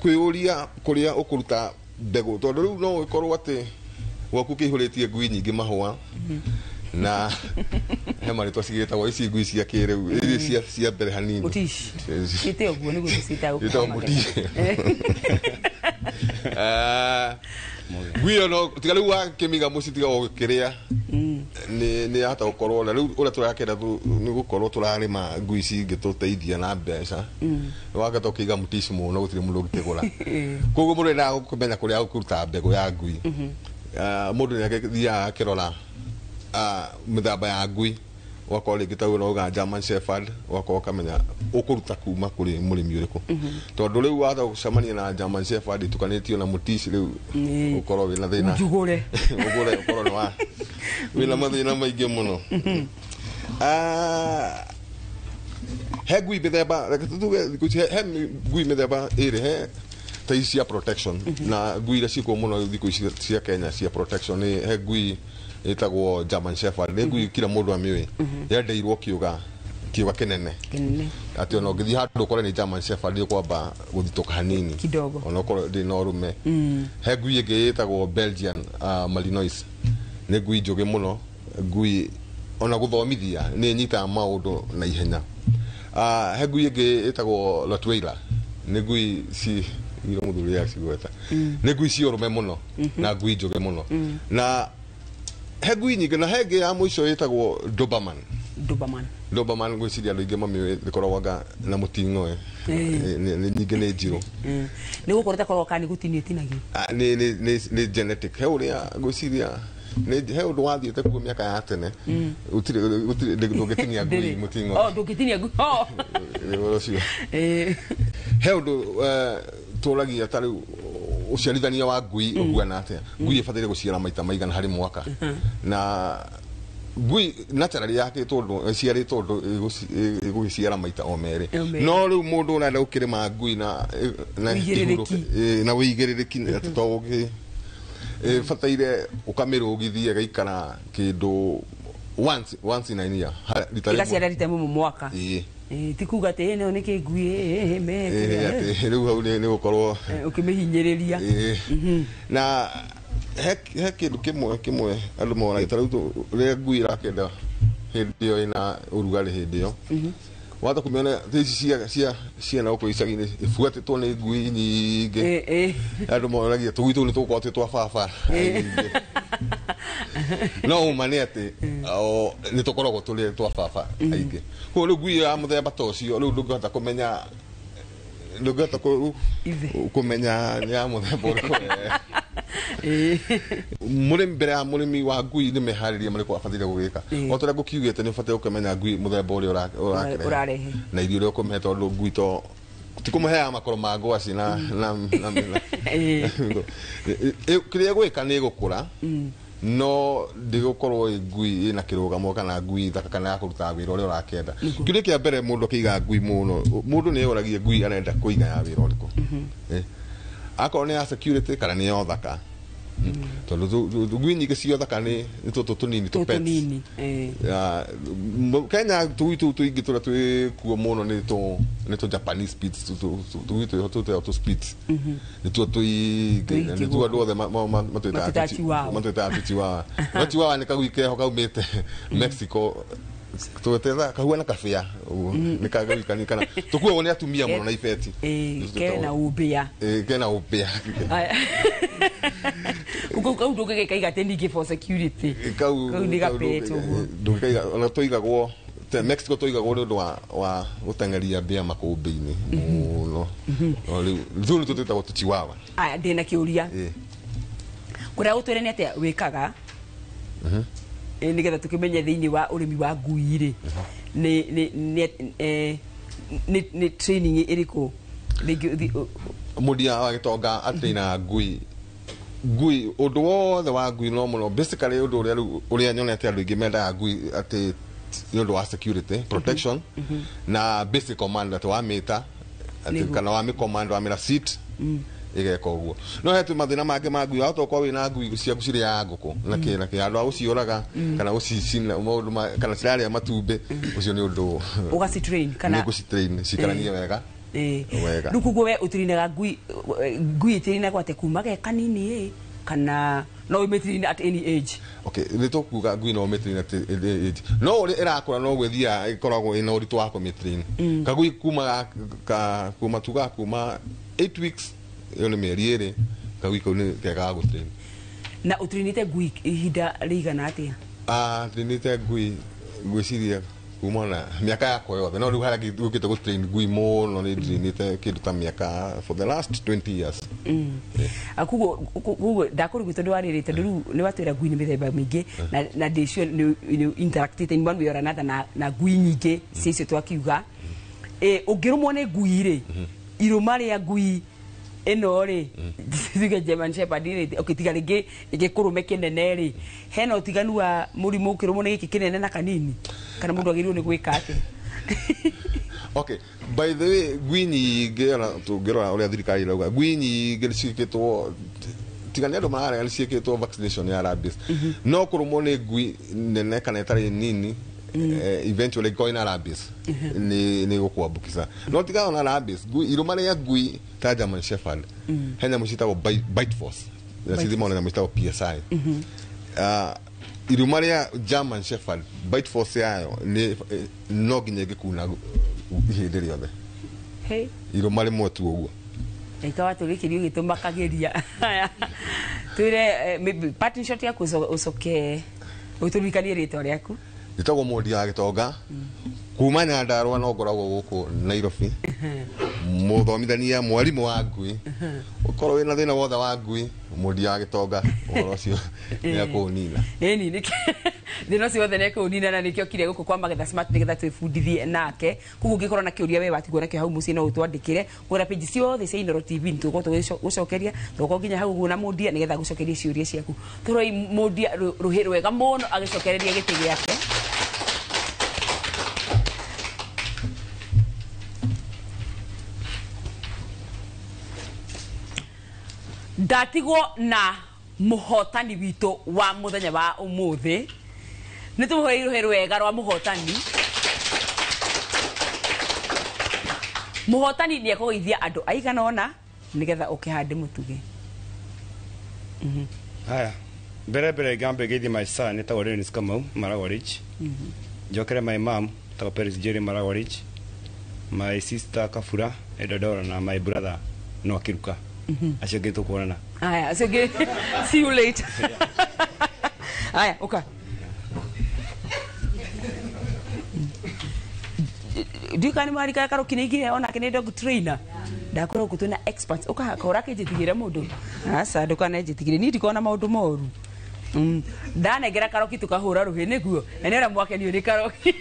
kwĩyũria kũrĩa ũkũruta mbegũ, tondũ rĩu no ũkorwo atĩ gwaku kĩihũrĩtie ngui nyingĩ mahũa, na he marĩtwa cigĩtagwo ici ngui cia kĩrĩu, iria cia mbere hanini. Mũtici. Ciĩte ũguo nĩguo tũciĩtaga. Ciĩtagwo mũtici. Ngui ĩyo no tiga rĩu wakĩmĩiga mũciĩ tiga ũgĩkĩrĩa, nĩ yahota gũkorwo na rĩu ũrĩa tũrakĩenda nĩ gũkorwo tũrarĩma ngui ici ingĩtũteithia na mbeca. Wakĩhota ũkĩiga mũtici mũno gũtirĩ mũndũ ũngĩkĩgũra. Koguo mũndũ endaga kũmenya kũrĩa ũkũruta mbegũ ya ngui. Mũndũ nĩ athiaga akĩrora mĩthemba ya ngui, ũgakorwo rĩngĩ ta ũrauga German Shepherd, ũgakorwo ũkamenya ũkũruta kuma kũrĩ mũrĩmi ũrĩkũ, tondũ rĩu wahota gũcemania na German Shepherd ĩtukanĩtio na mũtici, rĩu ũkorwo wĩna thĩna, ũgũre ũkorwo nĩ wa wĩna mathĩna maingĩ mũno. He ngui mĩthemba, reke tuge thikũ ici he ngui mĩthemba ĩrĩ, he Ta ici cia protection na ngui iria ciĩkuo mũno thikũ ici cia Kenya cia protection nĩ he ngui ĩtagwo German Shepherd, nĩ ngui kila mũndũ amĩũĩ, yendeirwo kĩũga kĩũga kĩnene Kĩnene. Atĩ ona ũngĩthiĩ handũ ũkore nĩ German Shepherd, nĩ ũkwamba gũthitũka hanini kidogo, ona okorwo ndĩ na ũrũme. He ngui ĩngĩ ĩtagwo Belgian Malinois, nĩ ngui njũgĩ mũno, ngui ona gũthomithia nĩ ĩnyitaga maũndũ na ihenya. He ngui ĩngĩ ĩtagwo Rottweiler, nĩ ngui ci iro mũthuri yacigweta, nĩ ngui ci ũrũme mũno na ngui njũgĩ mũno. Na he ngui nyingĩ, na he ĩngĩ ya mũico ĩtagwo Doberman. Doberman. Doberman ngwĩciria andũ aingĩ mamĩũĩ, ndĩkoragwo anga na mũting'oe. Nyingĩ nĩ njirũ. Nĩ gũkorwo ĩtakoragwo kana nĩ gũtinio ĩtinagio? Ah, nĩ genetic, he ũrĩa ngwĩciria nĩ he ũndũ wathiĩte kuo mĩaka ya tene. Gũtirĩ ndũngĩtinia ngui Ndĩrĩ. mũting'oe. Oh, ndũngĩtinia ngui, oh. Ũhoro ũcio he ũndũ tũragia ta rĩu ũciarithania wa ngui ũhuana atĩa, ngui ĩbataire gũciara maita maigana harĩ mwaka, na ngui naturally yakĩtwo ũndũ ĩciarĩtwo ũndũ ĩgũgĩciara maita o merĩ. O merĩ. No rĩu mũndũ ũrenda gũkĩrĩma ngui na Ũigĩrĩrĩki. Na ũigĩrĩrĩki atĩ to ũgĩ ĩbataire ũkamĩrũgithia ĩgaikara kĩndũ once in a year, rita rĩmwe. Ĩgaciara rita rĩmwe mwaka? Ĩĩ. Ti kuga atĩ ĩno nĩ kĩngui me Ĩĩ, atĩ rĩu hau nĩ gũkorwo ũkĩmĩhinyĩrĩria. Ĩĩ. Na he kĩndũ kĩmwe andũ moragia, ta rĩu rĩrĩa ngui ĩrakĩenda hĩndĩ ĩyo ĩna ũrugarĩ, hĩndĩ ĩyo wahota kũmĩona ta ici cia ciana gũkũ icagi-inĩ ibuatĩtwo nĩ ngui nyingĩ. Andũ moragia tũgui tũu nĩ tũgũkorwo twĩ twa baba aingĩ, no ũma nĩ atĩ o, nĩ tũkoragwo tũrĩ twa baba aingĩ. Koguo rĩu ngui ya mũthemba ta ũcio, rĩu ndũngĩhota kũmenya, ndũngĩhota kũmenya nĩ ya mũthemba ũrĩkũ. Mũrĩmi, mbere ya mũrĩmi wa ngui nĩ meharĩria marĩkũ abataire gũgĩka? O ta ũrĩa ngũkiugĩte, nĩ ũbataire gũkĩmenya ngui mũthemba ũrĩa ũrakĩrehe ũrarehe na irio ũrĩa ũkũmĩhe, tondũ ngui to ti kũmũheaga makoro ma ngwaci na kĩrĩa ĩgwĩka nĩ ĩgũkũra, no ndĩgũkorwo ĩ ngui ĩna kĩrũgamo kana ngui thaka kana ya kũruta wĩra ũrĩa ũrakĩenda. Kĩũria kĩa mbere mũndũ akĩiga ngui mũno, mũndũ nĩ eyũragia ngui arenda kũiga ya wĩra ũrĩkũ. Akorwo nĩ ya security kana nĩ ya ũthaka, tondũ ngui nyingĩ cia ũthaka nĩ tũtũ tũnini tũ tũtũ pets. Nini. Ya, Kenya tũgui tũu tũingĩ tũrĩa twĩ kuo mũno nĩ tũ Japanese Spitz, tũgui twĩho tũteo tũ Spitz, nĩtuo tũingĩ. Tũingĩ Nĩtuo gũkũ. Andũ othe matwĩtaga Matwĩtaga Chihuahua. Matwĩtaga tũchihuahua, no chihuahua nĩ kagui keho kaumĩte Mexico, twetha kahuana kabĩa ũguo, nĩ kagui kanini kana tũkuagwo nĩ atumia mũno na ibeti. Kena ũmbĩa. Ĩĩ, kena ũmbĩa. Kau kau ndũngĩgĩkaiga atĩ ningĩ for security? Kau Kau nĩ gapet ũguo. Ndũngĩkaiga, ona tũigagwo te Mexico, tũigagwo nĩ ũndũ wa gũteng'eria mbĩa makũmbĩ-inĩ mũno. No rĩu rĩu nĩ tũtwĩtagwo tũchihuahua. Aya, ndĩna kĩũria. Kũrĩa gũtwĩre nĩ atĩa wĩkaga nĩgetha tũkĩmenye thĩinĩ wa ũrĩmi wa ngui rĩ, nĩ training ĩrĩkũ rĩngĩ Mũndia wa gĩtonga atrainaga ngui ũndũ wothe wa ngui, no mũno basically ũndũ ũrĩa rĩu ũrĩa nyonete andũ aingĩ mendaga ngui atĩ nĩ ũndũ wa security, protection na basic command, atĩ wamĩta atĩ kana wamĩ command, wamĩra sit, ĩgeka ũguo. No he mathĩna mangĩ ma ngui, wahota gũkorwo wĩna ngui ciaku cirĩaga ngũkũ na kĩ na kĩ, handũ ha gũciũraga kana gũcicina maũndũ kana cirarĩa matumbĩ, ũcio nĩ ũndũ ũgacitrain kana nĩ ngũcitrain cikaranie wega wega. Rĩu koguo we ũtirinaga ngui, ngui ĩtirinagwo atĩ kuma ge kanini ĩ, kana no ũmĩtirine at any age? Okay, nĩ tũkuga ngui no ũmĩtrain at any age, no ũrĩa ĩrakũra no gwĩthiaga ĩkoragwo ĩna ũritũ wa kũmĩtrain. Kagui kuma kuma tugaga kuma 8 weeks, ĩyo nĩ mĩeri 2, kagui kau nĩ kega ga gũtrain. Na ũtirinĩte ngui ihinda rĩigana atĩa? Ah, trainĩte ngui ngwĩciria kuma na mĩaka yakwa yothe, no rĩu harĩa ngũkĩte gũtrain ngui mũno nĩ trainĩte kĩndũ ta mĩaka for the last 20 years. Koguo ndakũrigwo tondũ warĩrĩ, tondũ rĩu nĩ watwĩra ngui nĩ mĩthemba mĩingĩ na ndĩ sure nĩ interactĩte in one way or another na ngui nyingĩ cia icio twakiuga. Ũngĩrũmwo nĩ ngui rĩ, irũma rĩa ngui ĩno rĩ, tuge German Shepherd rĩ, okay, tiga rĩngĩ ĩngĩkũrũme kĩnene rĩ, hena ũtiganu wa mũrimũ ũkĩrũmwo nĩ gĩkĩ kĩnene na kanini, kana mũndũ agĩrĩirwo nĩ gwĩka atĩa? Okay, by the way, ngui nyingĩ ona tũngĩrora ũrĩa thirikari ĩrauga, ngui nyingĩ nĩciĩkĩtwo, tiga nĩ andũ mararega, nĩciĩkĩtwo vaccination ya rabies. No kũrũmwo nĩ ngui nene kana ĩtarĩ nini, eventually ĩngĩkorwo ĩna rabies nĩ gũkũambukiza. No tiga ona rabies, ngui, irũma rĩa ngui ta German Shepherd, he nyamũ ciĩtagwo bite force na cithimagwo na nyamũ ciĩtagwo PSI. Irũma rĩa German Shepherd, bite force yayo nĩ no nginya ĩngĩkuna ihĩndĩ rĩothe. Hey. Irũma rĩmwe tu ũguo. Ikawa tũgĩkĩrio gĩtũmakagĩria. Twĩre maybe parting shot yaku, ũcoke ũtũririkanie rĩtwa rĩaku. Njĩtagwo Mwendia wa Gĩtonga kuma Nyandarua, no ngoragwo gũkũ Nairobi, mũthomithania, mwarimũ wa ngui. Ũkorwo wĩna thĩna wothe wa ngui, Mwendia wa Gĩtonga ũhoro ũcio nĩ akũũnina. Ĩni thĩna ũcio wothe nĩ ekũũnina, na nĩkĩo kire gũkũ kwa Magetha Smart nĩgetha twĩbundithie nake. Koguo ũngĩkorwo na kĩũria we watigwo nakĩo hau mũciĩ, no ũtwandĩkĩre kũgerera page ciothe cia Inooro TV, nĩ tũgũkorwo tũgĩgũcokeria. Tũgũkorwo nginya hau ũguo na Mũndia nĩgetha agũcokerie ciũria ciaku. Tũroi Mũndia rũhĩ rwega mũno agĩcokereria gĩtĩ gĩake. Ndatigwo na mũhotani witũ wa mũthenya wa ũmũthĩ. Nĩ tũmũhũrĩire rũhĩ rwega rwa mũhotani. Mũhotani nĩ ekũgeithia andũ aigana ũna nĩgetha ũkĩhande mũtuge. Haya, mbere mbere ngambe ngeithi my son etagwo Dennis Kamau Maragwa Ridge. Njokere my mom etagwo Paris Jerry Maragwa Ridge, my sister Kafura Edodora na my brother Noah Kiruka. Acio angĩ tũkuonana. Aya, acio angĩ, see you later. Aya, ũka. Ndiũĩ kana nĩ mwarikara Karoki nĩ aingĩrire onake nĩ dog trainer. Ndakorwo gũkũ twĩna experts. Ũka kahora kĩnjĩtigĩre mũndũ. Aca, ndũkanenjĩtigĩre, niĩ ndikoragwo na maũndũ moru. Ndanengera Karoki tũkahũra rũhĩ nĩguo, na nĩ ũrĩa mwakenio nĩ Karoki.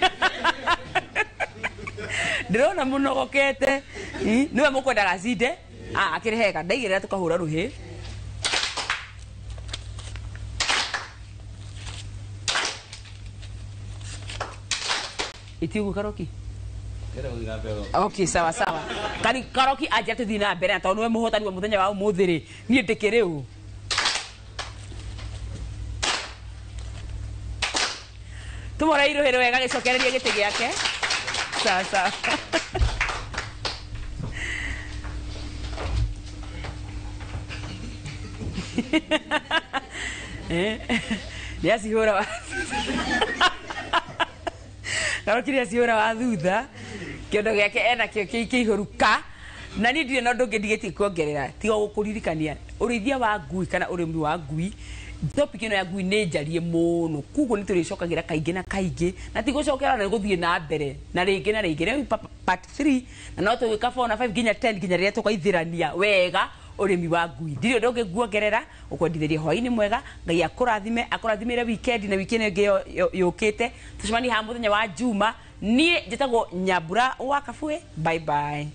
Ndĩrona mũnogokete. Nĩwe mũkwendaga acinde. Akĩrĩ hega, ndaigĩrĩra tũkahũra rũhĩ. Iti ũguo Karoki? Okay, sawa sawa. Kari Karoki anjĩra tũthiĩ na mbere, na tondũ nĩwe mũhotani wa mũthenya wa ũmũthĩ rĩ, niĩ ndĩkĩrĩ ũ? Tũmũrei rũhĩ rwega gĩcokererie gĩtĩ gĩake. Sawa sawa. Nĩ acihũra wa Karoki, nĩ acihũra wa thutha. Kĩondo gĩake enakĩo kĩihũru ka, na niĩ ndirĩ na ũndũ ũngĩ ndigĩtie kuongerera tiga gũkũririkania ũrĩithia wa ngui kana ũrĩmi wa ngui. Topic ĩno ya ngui nĩ njarie mũno, koguo nĩ tũrĩcokagĩra kaingĩ na kaingĩ, na ti gũcokera, na gũthiĩ na mbere na rĩngĩ na rĩngĩ. Rĩu part 3 na no tũgĩka 4 na 5 nginya 10 nginya rĩrĩa tũkaithĩrania wega ũrĩmi wa ngui. Ndirĩ ũndũ ũngĩ nguongerera, ũkwendithĩria hwaĩ-inĩ mwega. Ngai akũrathime, akũrathimĩre weekend na wiki ĩno ĩngĩ yũkĩte. Tũcemanie haha mũthenya wa Juma. Niĩ njĩtagwo Nyambura wa Kabue. Bye bye.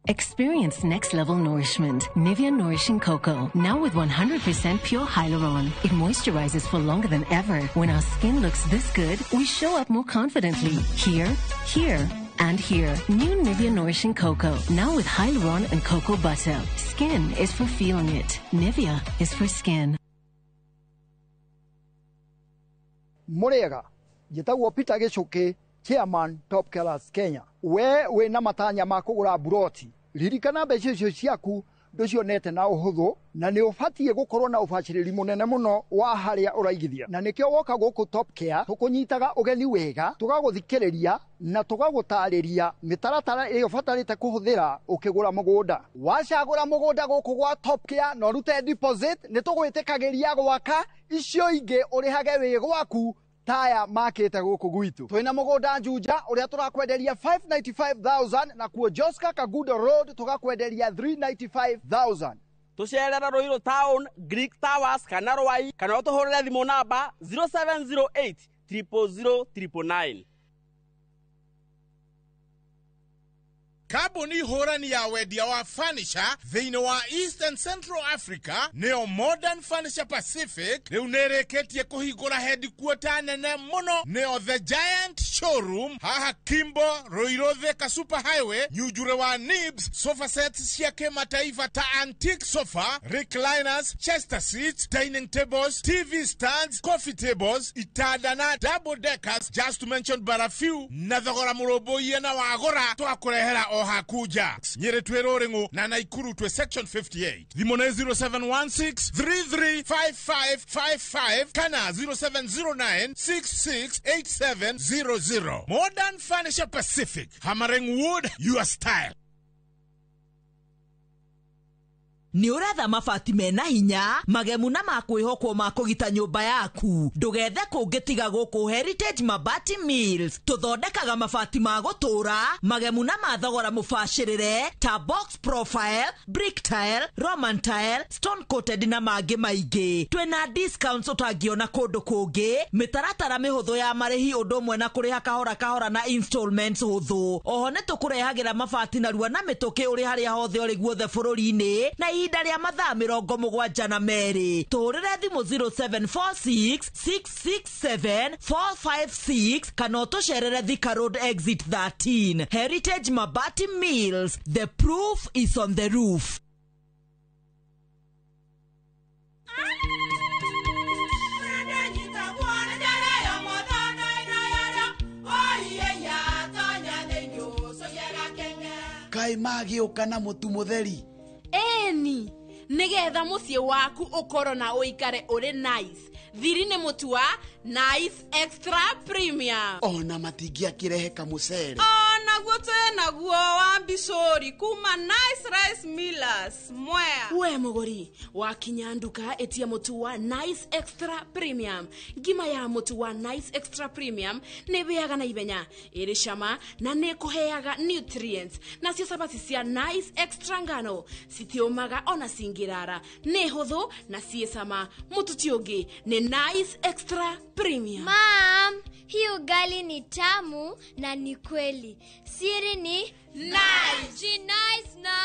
Experience next level nourishment. Nivea Nourishing Cocoa, now with 100% pure hyaluron. It moisturizes for longer than ever. When our skin looks this good, we show up more confidently. Here, here, and here. New Nivea Nourishing Cocoa, now with hyaluron and cocoa butter. Skin is for feeling it. Nivea is for skin. Mũrĩega, njĩtagwo Peter Gĩcũkĩ, Chairman Top Killers Kenya. We wĩna matanya ma kũgũra mburoti, ririkana mbeca icio ciaku Ndũcionete na ũhũthũ, na nĩ ũbatiĩ gũkorwo na ũbacĩrĩri mũnene mũno wa harĩa ũraigithia. Na nĩkĩo woka gũkũ Top Care tũkũnyitaga ũgeni wega, tũgagũthikĩrĩria na tũgagũtarĩria mĩtaratara ĩrĩa ũbatarĩte kũhũthĩra ũkĩgũra mũgũnda. Wacagũra mũgũnda gũkũ gwa Top Care na ũrute deposit, nĩ tũgwĩtĩkagĩria gwaka icio ingĩ ũrĩhage wĩ gwaku taya makĩte gũkũ gwitũ. Twĩna mũgũnda Juja ũrĩa tũrakwenderia 595,000, na kuo Joska Kagudo Road tũgakwenderia 395,000. Tũcerere Ruiru Town, Greek Towers kana Rwai, kana ũtũhũrĩre thimũ namba 0708 000 999. Kambuni hũrani ya wendia wa furniture thĩinĩ wa East and Central Africa nĩyo Modern Furniture Pacific rĩu nĩrĩkĩtie kũhingũra headquarter nene mũno, nĩyo The Giant Showroom haha Kimbo, Ruiru Thika Super Highway, Nyunjure wa Nibs. Sofa sets cia kĩmataifa ta antique sofa, recliners, chester seats, dining tables, TV stands, coffee tables, itanda na double deckers, just to mention but a few, na thogora mũrũmbũiye na wagũra twakũrehera o hakuja. Nyĩrĩ twĩ Rũrĩng'ũ na Naikuru twĩ section 58. Thimũ nĩ 0716 335555 kana 0709 668700. Modern Furniture Pacific, hammering wood your style. Nĩ ũretha mabati mena hinya, magemu na makwĩhokwo ma kũgita nyũmba yaku. Ndũgethe kũngĩ tiga gũkũ Heritage Mabati Mills. Tũthondekaga mabati ma gũtũũra, magemu na ma thogora mũbacĩrĩre ta box profile, brick tile, Roman tile, stone coated na mangĩ maingĩ. Twĩna discounts ũtangĩona kũndũ kũngĩ, mĩtaratara mĩhũthũ ya marĩhi ũndũ ũmwe na kũrĩha kahora kahora na installments hũthũ. Oho nĩ tũkũrehagĩra mabati narua na mĩtũkĩ ũrĩ harĩa hothe ũrĩ guothe bũrũri-inĩ na ihinda rĩa mathaa 72. Tũhũrĩre thimũ 0746 667 456 kana ũtũcerere Thika Road exit 13. Heritage Mabati Mills, the proof is on the roof. Kaĩ magĩũka na mũtu mũtheri? Eni, nigetha mũciĩ waku ũkorwo na ũikare ũrĩ nice. Thiri nĩ mũtu wa Nice Extra Premium. Ona matingĩakĩrehe kamũcere. Onaguo twĩ naguo wa mbicũri kuma Nice Rice Millers Mwea. We mũgũri wakinya nduka ĩtia mũtu wa Nice Extra Premium. Ngima ya mũtu wa Nice Extra Premium nĩ ĩhĩaga na ihenya, ĩrĩ cama na nĩ ĩkũheaga nutrients. Nacio cabaci cia Nice Extra ngano citiũmaga ona cingĩrara, nĩ hũthũ na ciĩ cama. Mũtu ti ũngĩ nĩ Nice Extra Premium. Mom, hii ugali ni tamu na ni kweli. Siri ni Nice. Nice na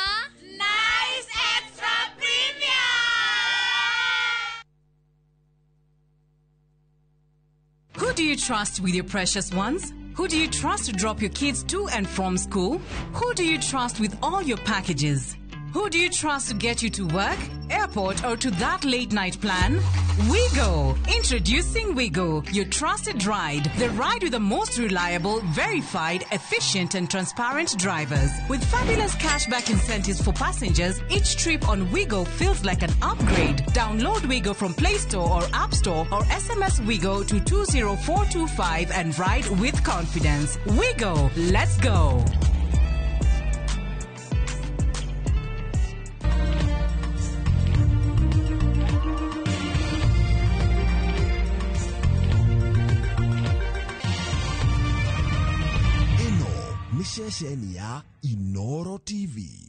Nice Extra Premium. Who do you trust with your precious ones? Who do you trust to drop your kids to and from school? Who do you trust with all your packages? Who do you trust to get you to work, airport, or to that late night plan? Wigo! Introducing Wigo, your trusted ride. The ride with the most reliable, verified, efficient, and transparent drivers. With fabulous cashback incentives for passengers, each trip on Wigo feels like an upgrade. Download Wigo from Play Store or App Store or SMS Wigo to 20425 and ride with confidence. Wigo, let's go! Ceceni ya Inoro TV.